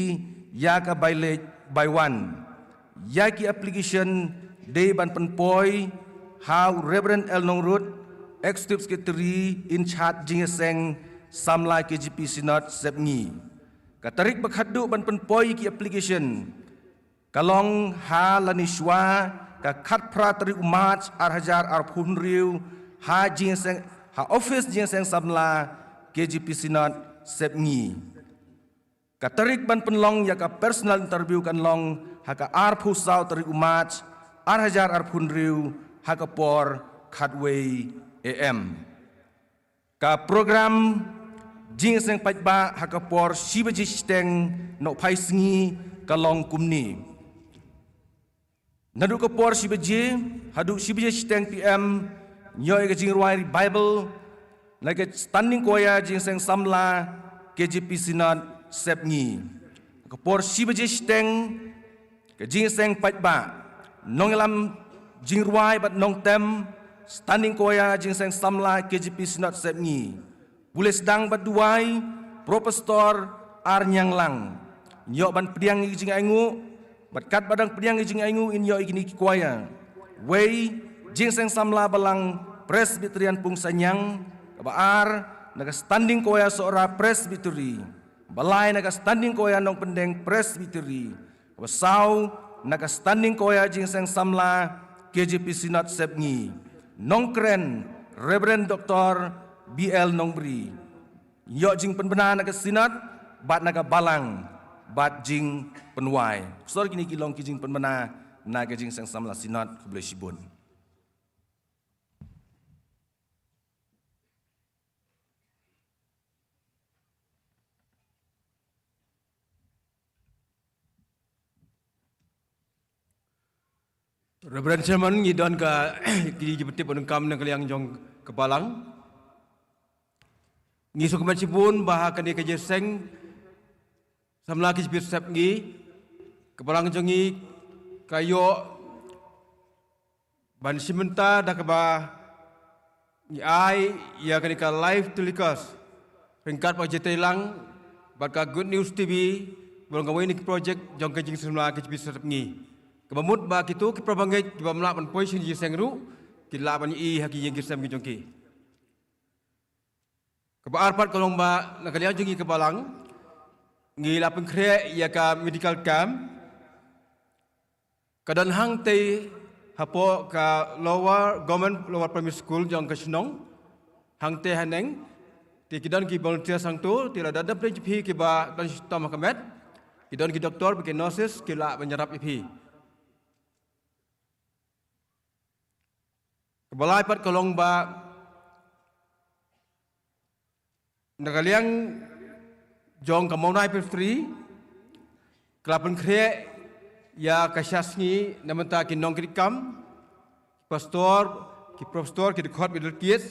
ïa ka bai leit bai wan. Ïa ki application dei ban pynpoi ha u Reverend L Nongrut, Executive Secretary in charge Jingïaseng Samla K J P Synod Sepngi. Ka tarik ba khatduh ban pynpoi ki application ka long ha lane shuwa ka khatphra tarik u March ar hajar arphew hynriew ha Jingïaseng, ha office Jingïaseng Samla K J P Synod Sepngi. Ka tarik ban pynlong ïa ka personal interview kan long ha ka arphew saw tarik u March ar hajar arphew hynriew ha ka por khatwei A M. Ka program Jingïaseng paidbah ha ka por shi baje shiteng nohphai sngi ka long kumne. Naduh ka por shi baje haduh shi baje shiteng P M, ngi ïoh ïa ka jingrwai Bible na ka Standing Choir Jingïaseng Samla K J P Synod Sepngi. Ka por shi baje shiteng, ka Jingïaseng paidbah, nongïalam jingrwai bad nongtem Standing Choir Jingïaseng Samla K J P Synod Sepngi. Pule sdang bad duwai, Professor R Ñianglang. Ngi ïoh ban pdiang ïa ki jingainguh, bad katba dang pdiang ïa ki jingainguh ngin ïoh ïa kine ki choir. Wei, Jingïaseng Samla Balang Presbyterian Pungsanyang, kaba ar, na ka Standing Choir Sohra Presbytery. Balai, na ka Standing Choir Nongpyndeng Presbytery. Kaba saw, na ka Standing Choir Jingïaseng Samla K J P Synod Sepngi. Nongkren, Reverend Doctor B L Nongbri. Ïoh jingpynbna na ka Synod bad na ka Balang bad jingpynwai. Sor kine ki long ki jingpynbna na ka Jingïaseng Samla Synod. Khublei shibun. Reverend Chairman, ngi don ka ki jingpyntip pyndonkam na ka liang jong ka balang. Ngi sngewkmen shibun ba ha kane ka jingïaseng samla ki jingpynsep ngi, ka balang jong ngi ka ïoh ban shim bynta da kaba ngi ai ïa kane ka live telecast ryngkat bad jingtreilang bad ka Good News T V, bad kawei na ki project jong ka jingsamla ki jingpynsep ngi. Kaba mut ba kito ki parabangeit kiba ym lah ban poi sha ka jingïaseng ruh ki lah ban ïohi ha ki ïing ki sem ki jong ki. Kaba ar pat ka long ba na ka liang jong ngi ka balang ngi la pynkhreh ïa ka medical camp ka don hangtei hapoh ka Lower, Government Lower Primary School jong ka shnong. Hangtei haneng te ki don ki volunteer hangto, te lada don pdeng jong phi kiba don shitom ha ka met, ki don ki doktor bad ki nurses ki lah ban ïarap ïa phi. Kaba lai pat ka long ba na ka liang jong ka Mawnai Presbytery ka la pynkhreh ïa ka sha sngi na bynta ki nongkitkam, ki pastor, ki professor, ki dkhot, ki dkhot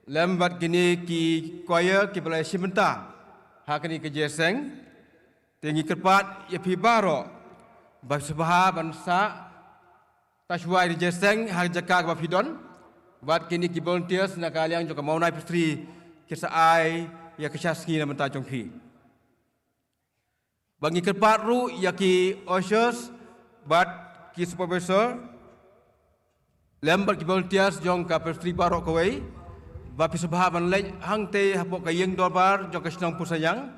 lem bad kine ki choir kiba la shim bynta ha kane ka jingïaseng. Te ngi kyrpad ïa phi baroh ba sngewbha ban sah, ta shuwa ïa ka jingïaseng ha ka jaka kaba phi don bad kine ki volunteers na ka liang jong ka Mawnai Presbytery ki sa ai ïa ka sha sngi na bynta jong phi. Ba ngi kyrpad ruh ïa ki ushers bad ki supervisor lem bad ki volunteers jong ka Presbytery baroh kawei ba phi sngewbha ban leit hangtei hapoh ka ïing dorbar jong ka shnong Pyrshang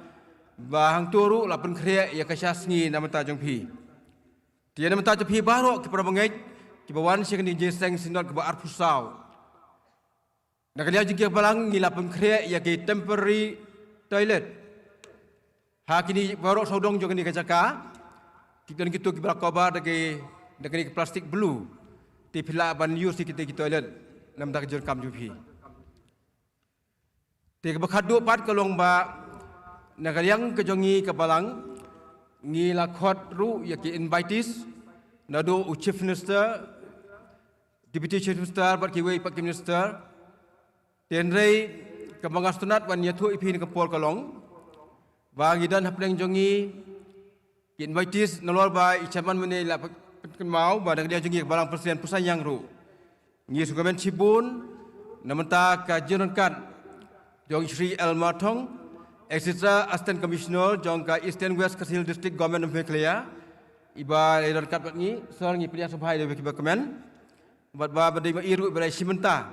ba hangto ruh la pynkhreh ïa ka sha sngi na bynta jong phi. Te na bynta jong phi baroh ki parabangeit kiba wan sha kane ka jingïaseng Synod kaba arphew saw, na ka liang jong ka balang ngi la pynkhreh ïa ki temporary toilet ha kine baroh sawdong jong kane ka jaka. Ki don kito kiba la cover da ki, da kane ka plastic blue. Te phi lah ban use ïa kito ki toilet na bynta ka jingdonkam jong phi. Te kaba khatduh pat ka long ba na ka liang ka jong ngi ka balang ngi la khot ruh ïa ki invitees, naduh u Chief Minister, Deputy Chief Minister bad kiwei pat ki minister. Te hynrei kaba nga sngewtynnat ban ïathuh ïa phi ha kane ka por ka long ba ngi don hapdeng jong ngi ki invitees nalor ba i Chairman mynne la pynkynmaw ba na ka liang jong ngi ka balang Presbyterian Pyrshang ruh ngi sngewkmen shibun na bynta ka jingryngkat jong Shri L Marthong, Executive Assistant Commissioner jong ka Eastern West Khasi Hills District, Government of Meghalaya, iba la ïaryngkat bad ngi. Sir, ngi pdiang sngewbha ïa kiba kmen bad ba, ba dei ma i ruh ba la shim bynta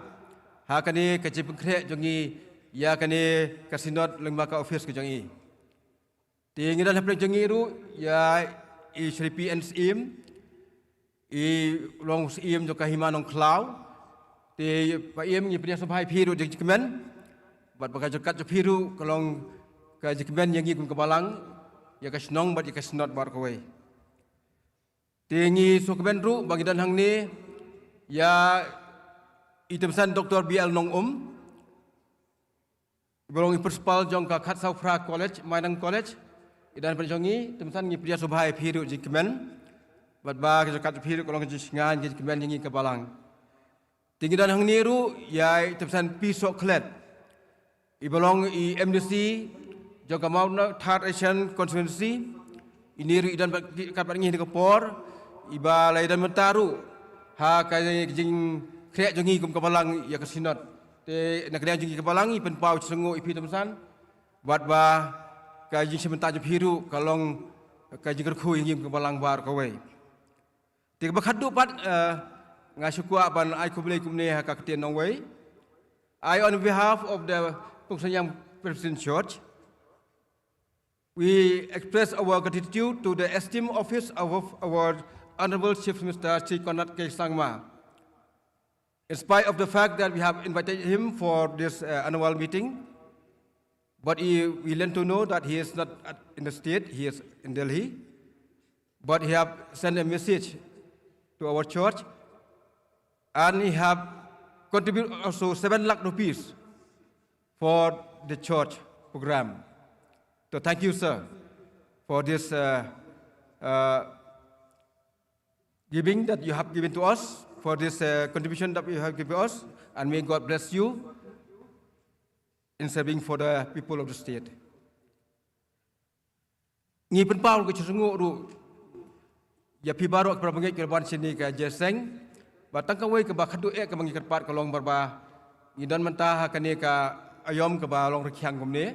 ha kane ka jingpynkhreh jong ngi ïa kane ka Synod lyngba ka office ka jong i. Te ngi don hapdeng jong ngi ruh ïa i Shri P N Syiem, i long Syiem jong ka Hima Nongkhlaw. Te Bah Syiem, ngi pdiang sngewbha ïa phi ruh jingkmen bad ba ka jingryngkat jong phi ruh ka long ka jingkmen ïa ngi kum ka balang, ïa ka shnong bad ïa ka Synod baroh kawei. Te ngi sngewkmen ruh ba ngi don hangne ïa i Tymmen Doktor B L Nongum, ba long i Principal jong ka Khadsawphra College, Mairang College. I don hapdeng jong ngi, Tymmen, ngi pdiang sngewbha ïa phi ruh jingkmen bad ba ka jingryngkat jong phi ruh ka long ka jingshngaiñ, ka jingkmen ïa ngi ka balang. Te ngi don hangne ruh ïa i Tymmen P Sohkhlet, iba long i M D C jong ka Mawna Third Asian Constituency. Ine ruh i don bad, ryngkat bad ngi ha kane ka por, iba la ïadon bynta ruh ha ka jingkhreh jong ngi kum ka balang ïa ka Synod. Te na ka liang jong ngi ka balang ngi pynpaw jingsngewnguh ïa phi Tymmen bad ba ka jingshim bynta jong phi ruh ka long ka jingkyrkhu ïa ngi kum ka balang baroh kawei. Te kaba khatduh pat, eh, nga sngewkwah ban ai khublei kumne ha ka ktien nongwei. I, on behalf of the Pyrshang Presbyterian Church, we express our gratitude to the esteemed office of our Honorable Chief Minister Shri Conrad K Sangma. In spite of the fact that we have invited him for this, uh, annual meeting, but he, we learn to know that he is not at, in the state, he is in Delhi. But he have sent a message to our church, and he have contributed also seven lakh rupees for the church program. So thank you, sir, for this, uh, uh, giving that you have given to us, for this uh, contribution that you have given us, and may God bless you in serving for the people of the state. Ngi pynpaw ka jingsngewnguh ruh ïa phi baroh ki para bangeit ki ban shane ka jingïaseng. Ba tang kawei kaba khadduh eh kaba ngi kyrpad ka long ba ngi don mynta ha kane ka aïom kaba long rkhiang kumne.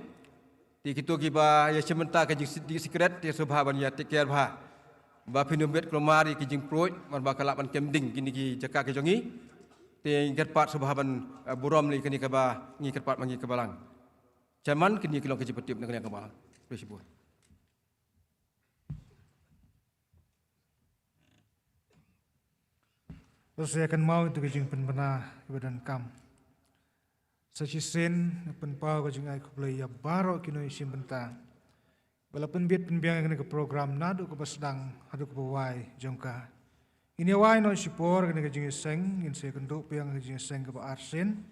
Te kito kiba ïashim bynta ka jingdih sikret te sngewbha ban ïa take care bha. Ba phin ym bit kulmar ïa ki jingpruid, namar ba ka lah ban kem ding kine ki jaka ki jong ngi. Te ngi kyrpad sngewbha ban eh, burom lei kane kaba ngi kyrpad ma ngi ka balang. Chairman, kine ki long ki jingpyntip na ka liang ka balang. Khublei shibun. Sa shisien kynmaw ïa ka jingpynbna kiba donkam. Sa shisien nga pynpaw ka jingai khublei ïa baroh ki nongïashim bynta ba la pynbit pynbiang ïa kane ka program naduh kaba sdang haduh kaba wai jong ka. Ngin ïa wai noh shipor kane ka jingïaseng, ngin sa ïakynduh biang ka jingïaseng kaba arsien.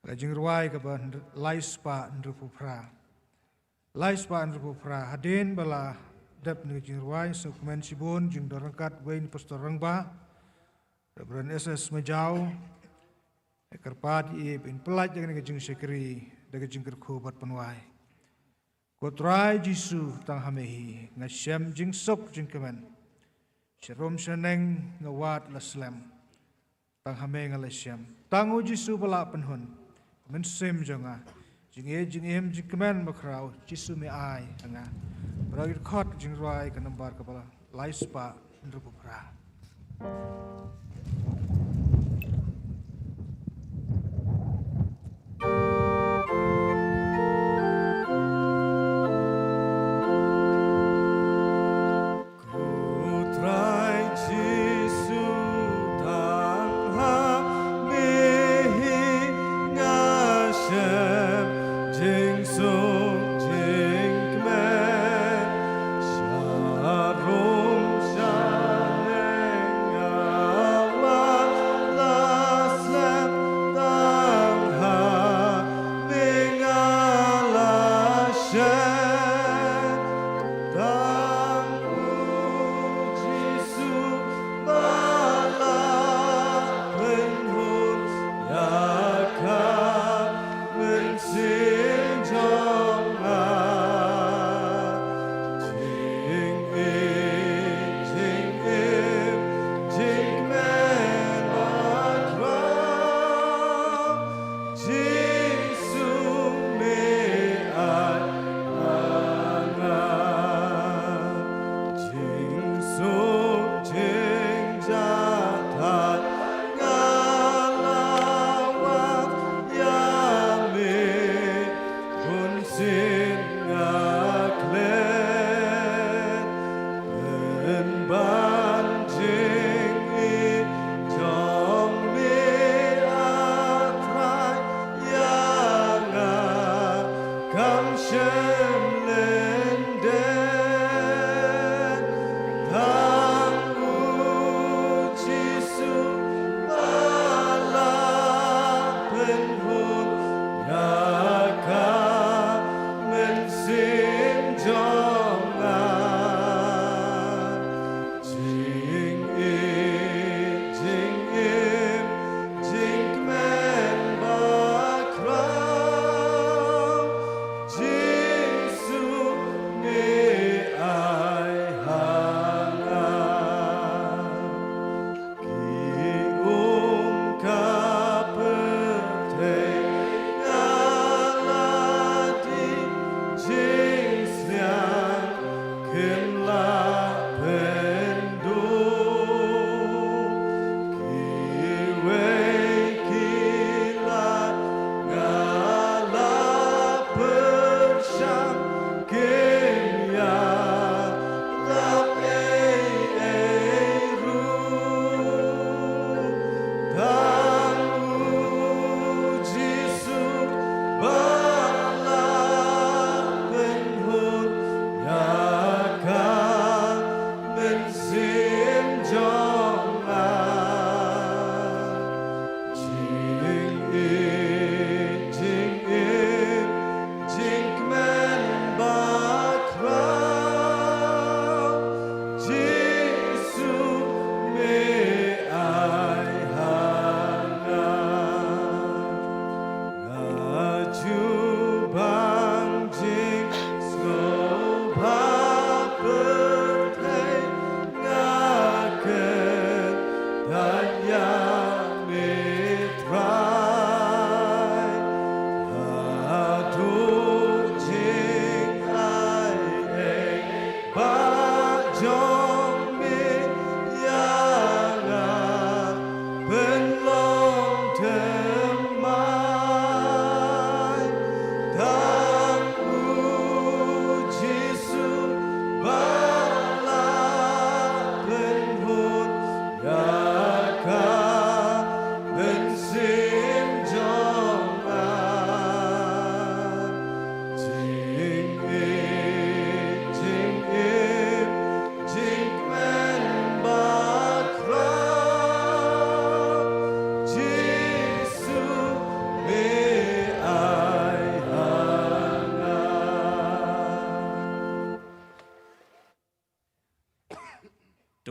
Ka jingrwai kaba lai spah hynriewphew phra. Lai spah hynriewphew phra. Hadien ba la dep ïa ka jingrwai, sngewkmen shibun jingdon ryngkat wei na Pastor Rangbah, Reverend S S Majaw. Nga kyrpad ïa i ba in pyllait ïa kane ka jingshakri da ka jingkyrkhu bad pynwai. Ko Trai Jisu, tang ha me hi nga shem jingsuk jingkmen. Sharum shaneng nga wad la slem. Tang ha me nga la shem. Tang u Jisu ba la pynhun. Mynsiem jong nga. Jingïeit jingim jingkmen bakhraw Jisu me ai ha nga. Baroh ki dkhot jingrwai ka nambar kaba lai spah hynriewphew phra. Ko Trai Jisu, tang ha me hi nga shem jingsuk jingkmen, sharum shaneng nga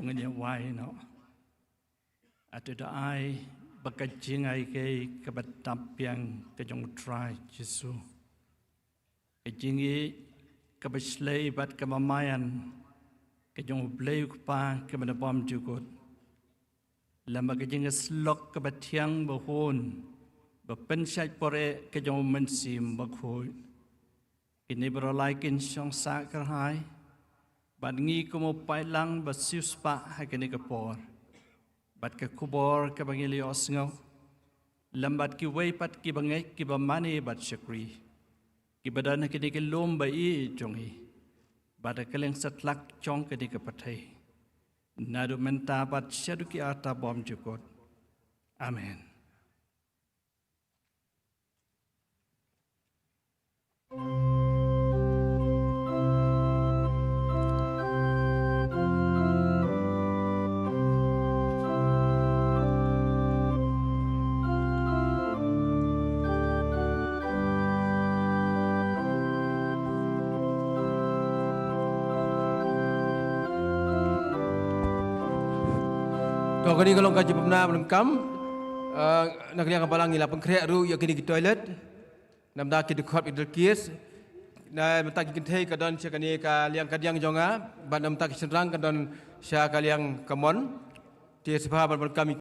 Ngin ïa wai noh. Hato da ai ba ka jingai kei kaba dap biang ka jong U Trai Jisu, ka jingïeit kaba shlei bad kaba maïan ka jong U Blei U Kpa kaba na bymjukut, lem bad ka jingïasyllok kaba thiang ba hun ba pynshait por eh ka jong U Mynsiem Bakhuid, kine baroh lai kin shong sah kyrhai bad ngi kum u paidlang ba siewspah ha kane ka por bad ka khubor kaba ngi la ïohsngew, lem bad kiwei pat kiba ngeit kiba mane bad shakri, kiba don ha kine ki lum ba ïeit jong ngi bad ha kylleng satlak jong kane ka pyrthei, naduh mynta bad shaduh ki arta bymjukut. Amen. To, kane ka long ka jingpynbna ba donkam. Ah, na ka liang ka balang ngi la pynkhreh ruh ïa kine ki toilet. Namar ki dkhot, ki dkhot. Na mynta ki kynthei ka don sha kane ka liang kadiang jong nga, bad namar ki shynrang ka don sha ka liang kamon. Te sngewbha ban, ban kam ïa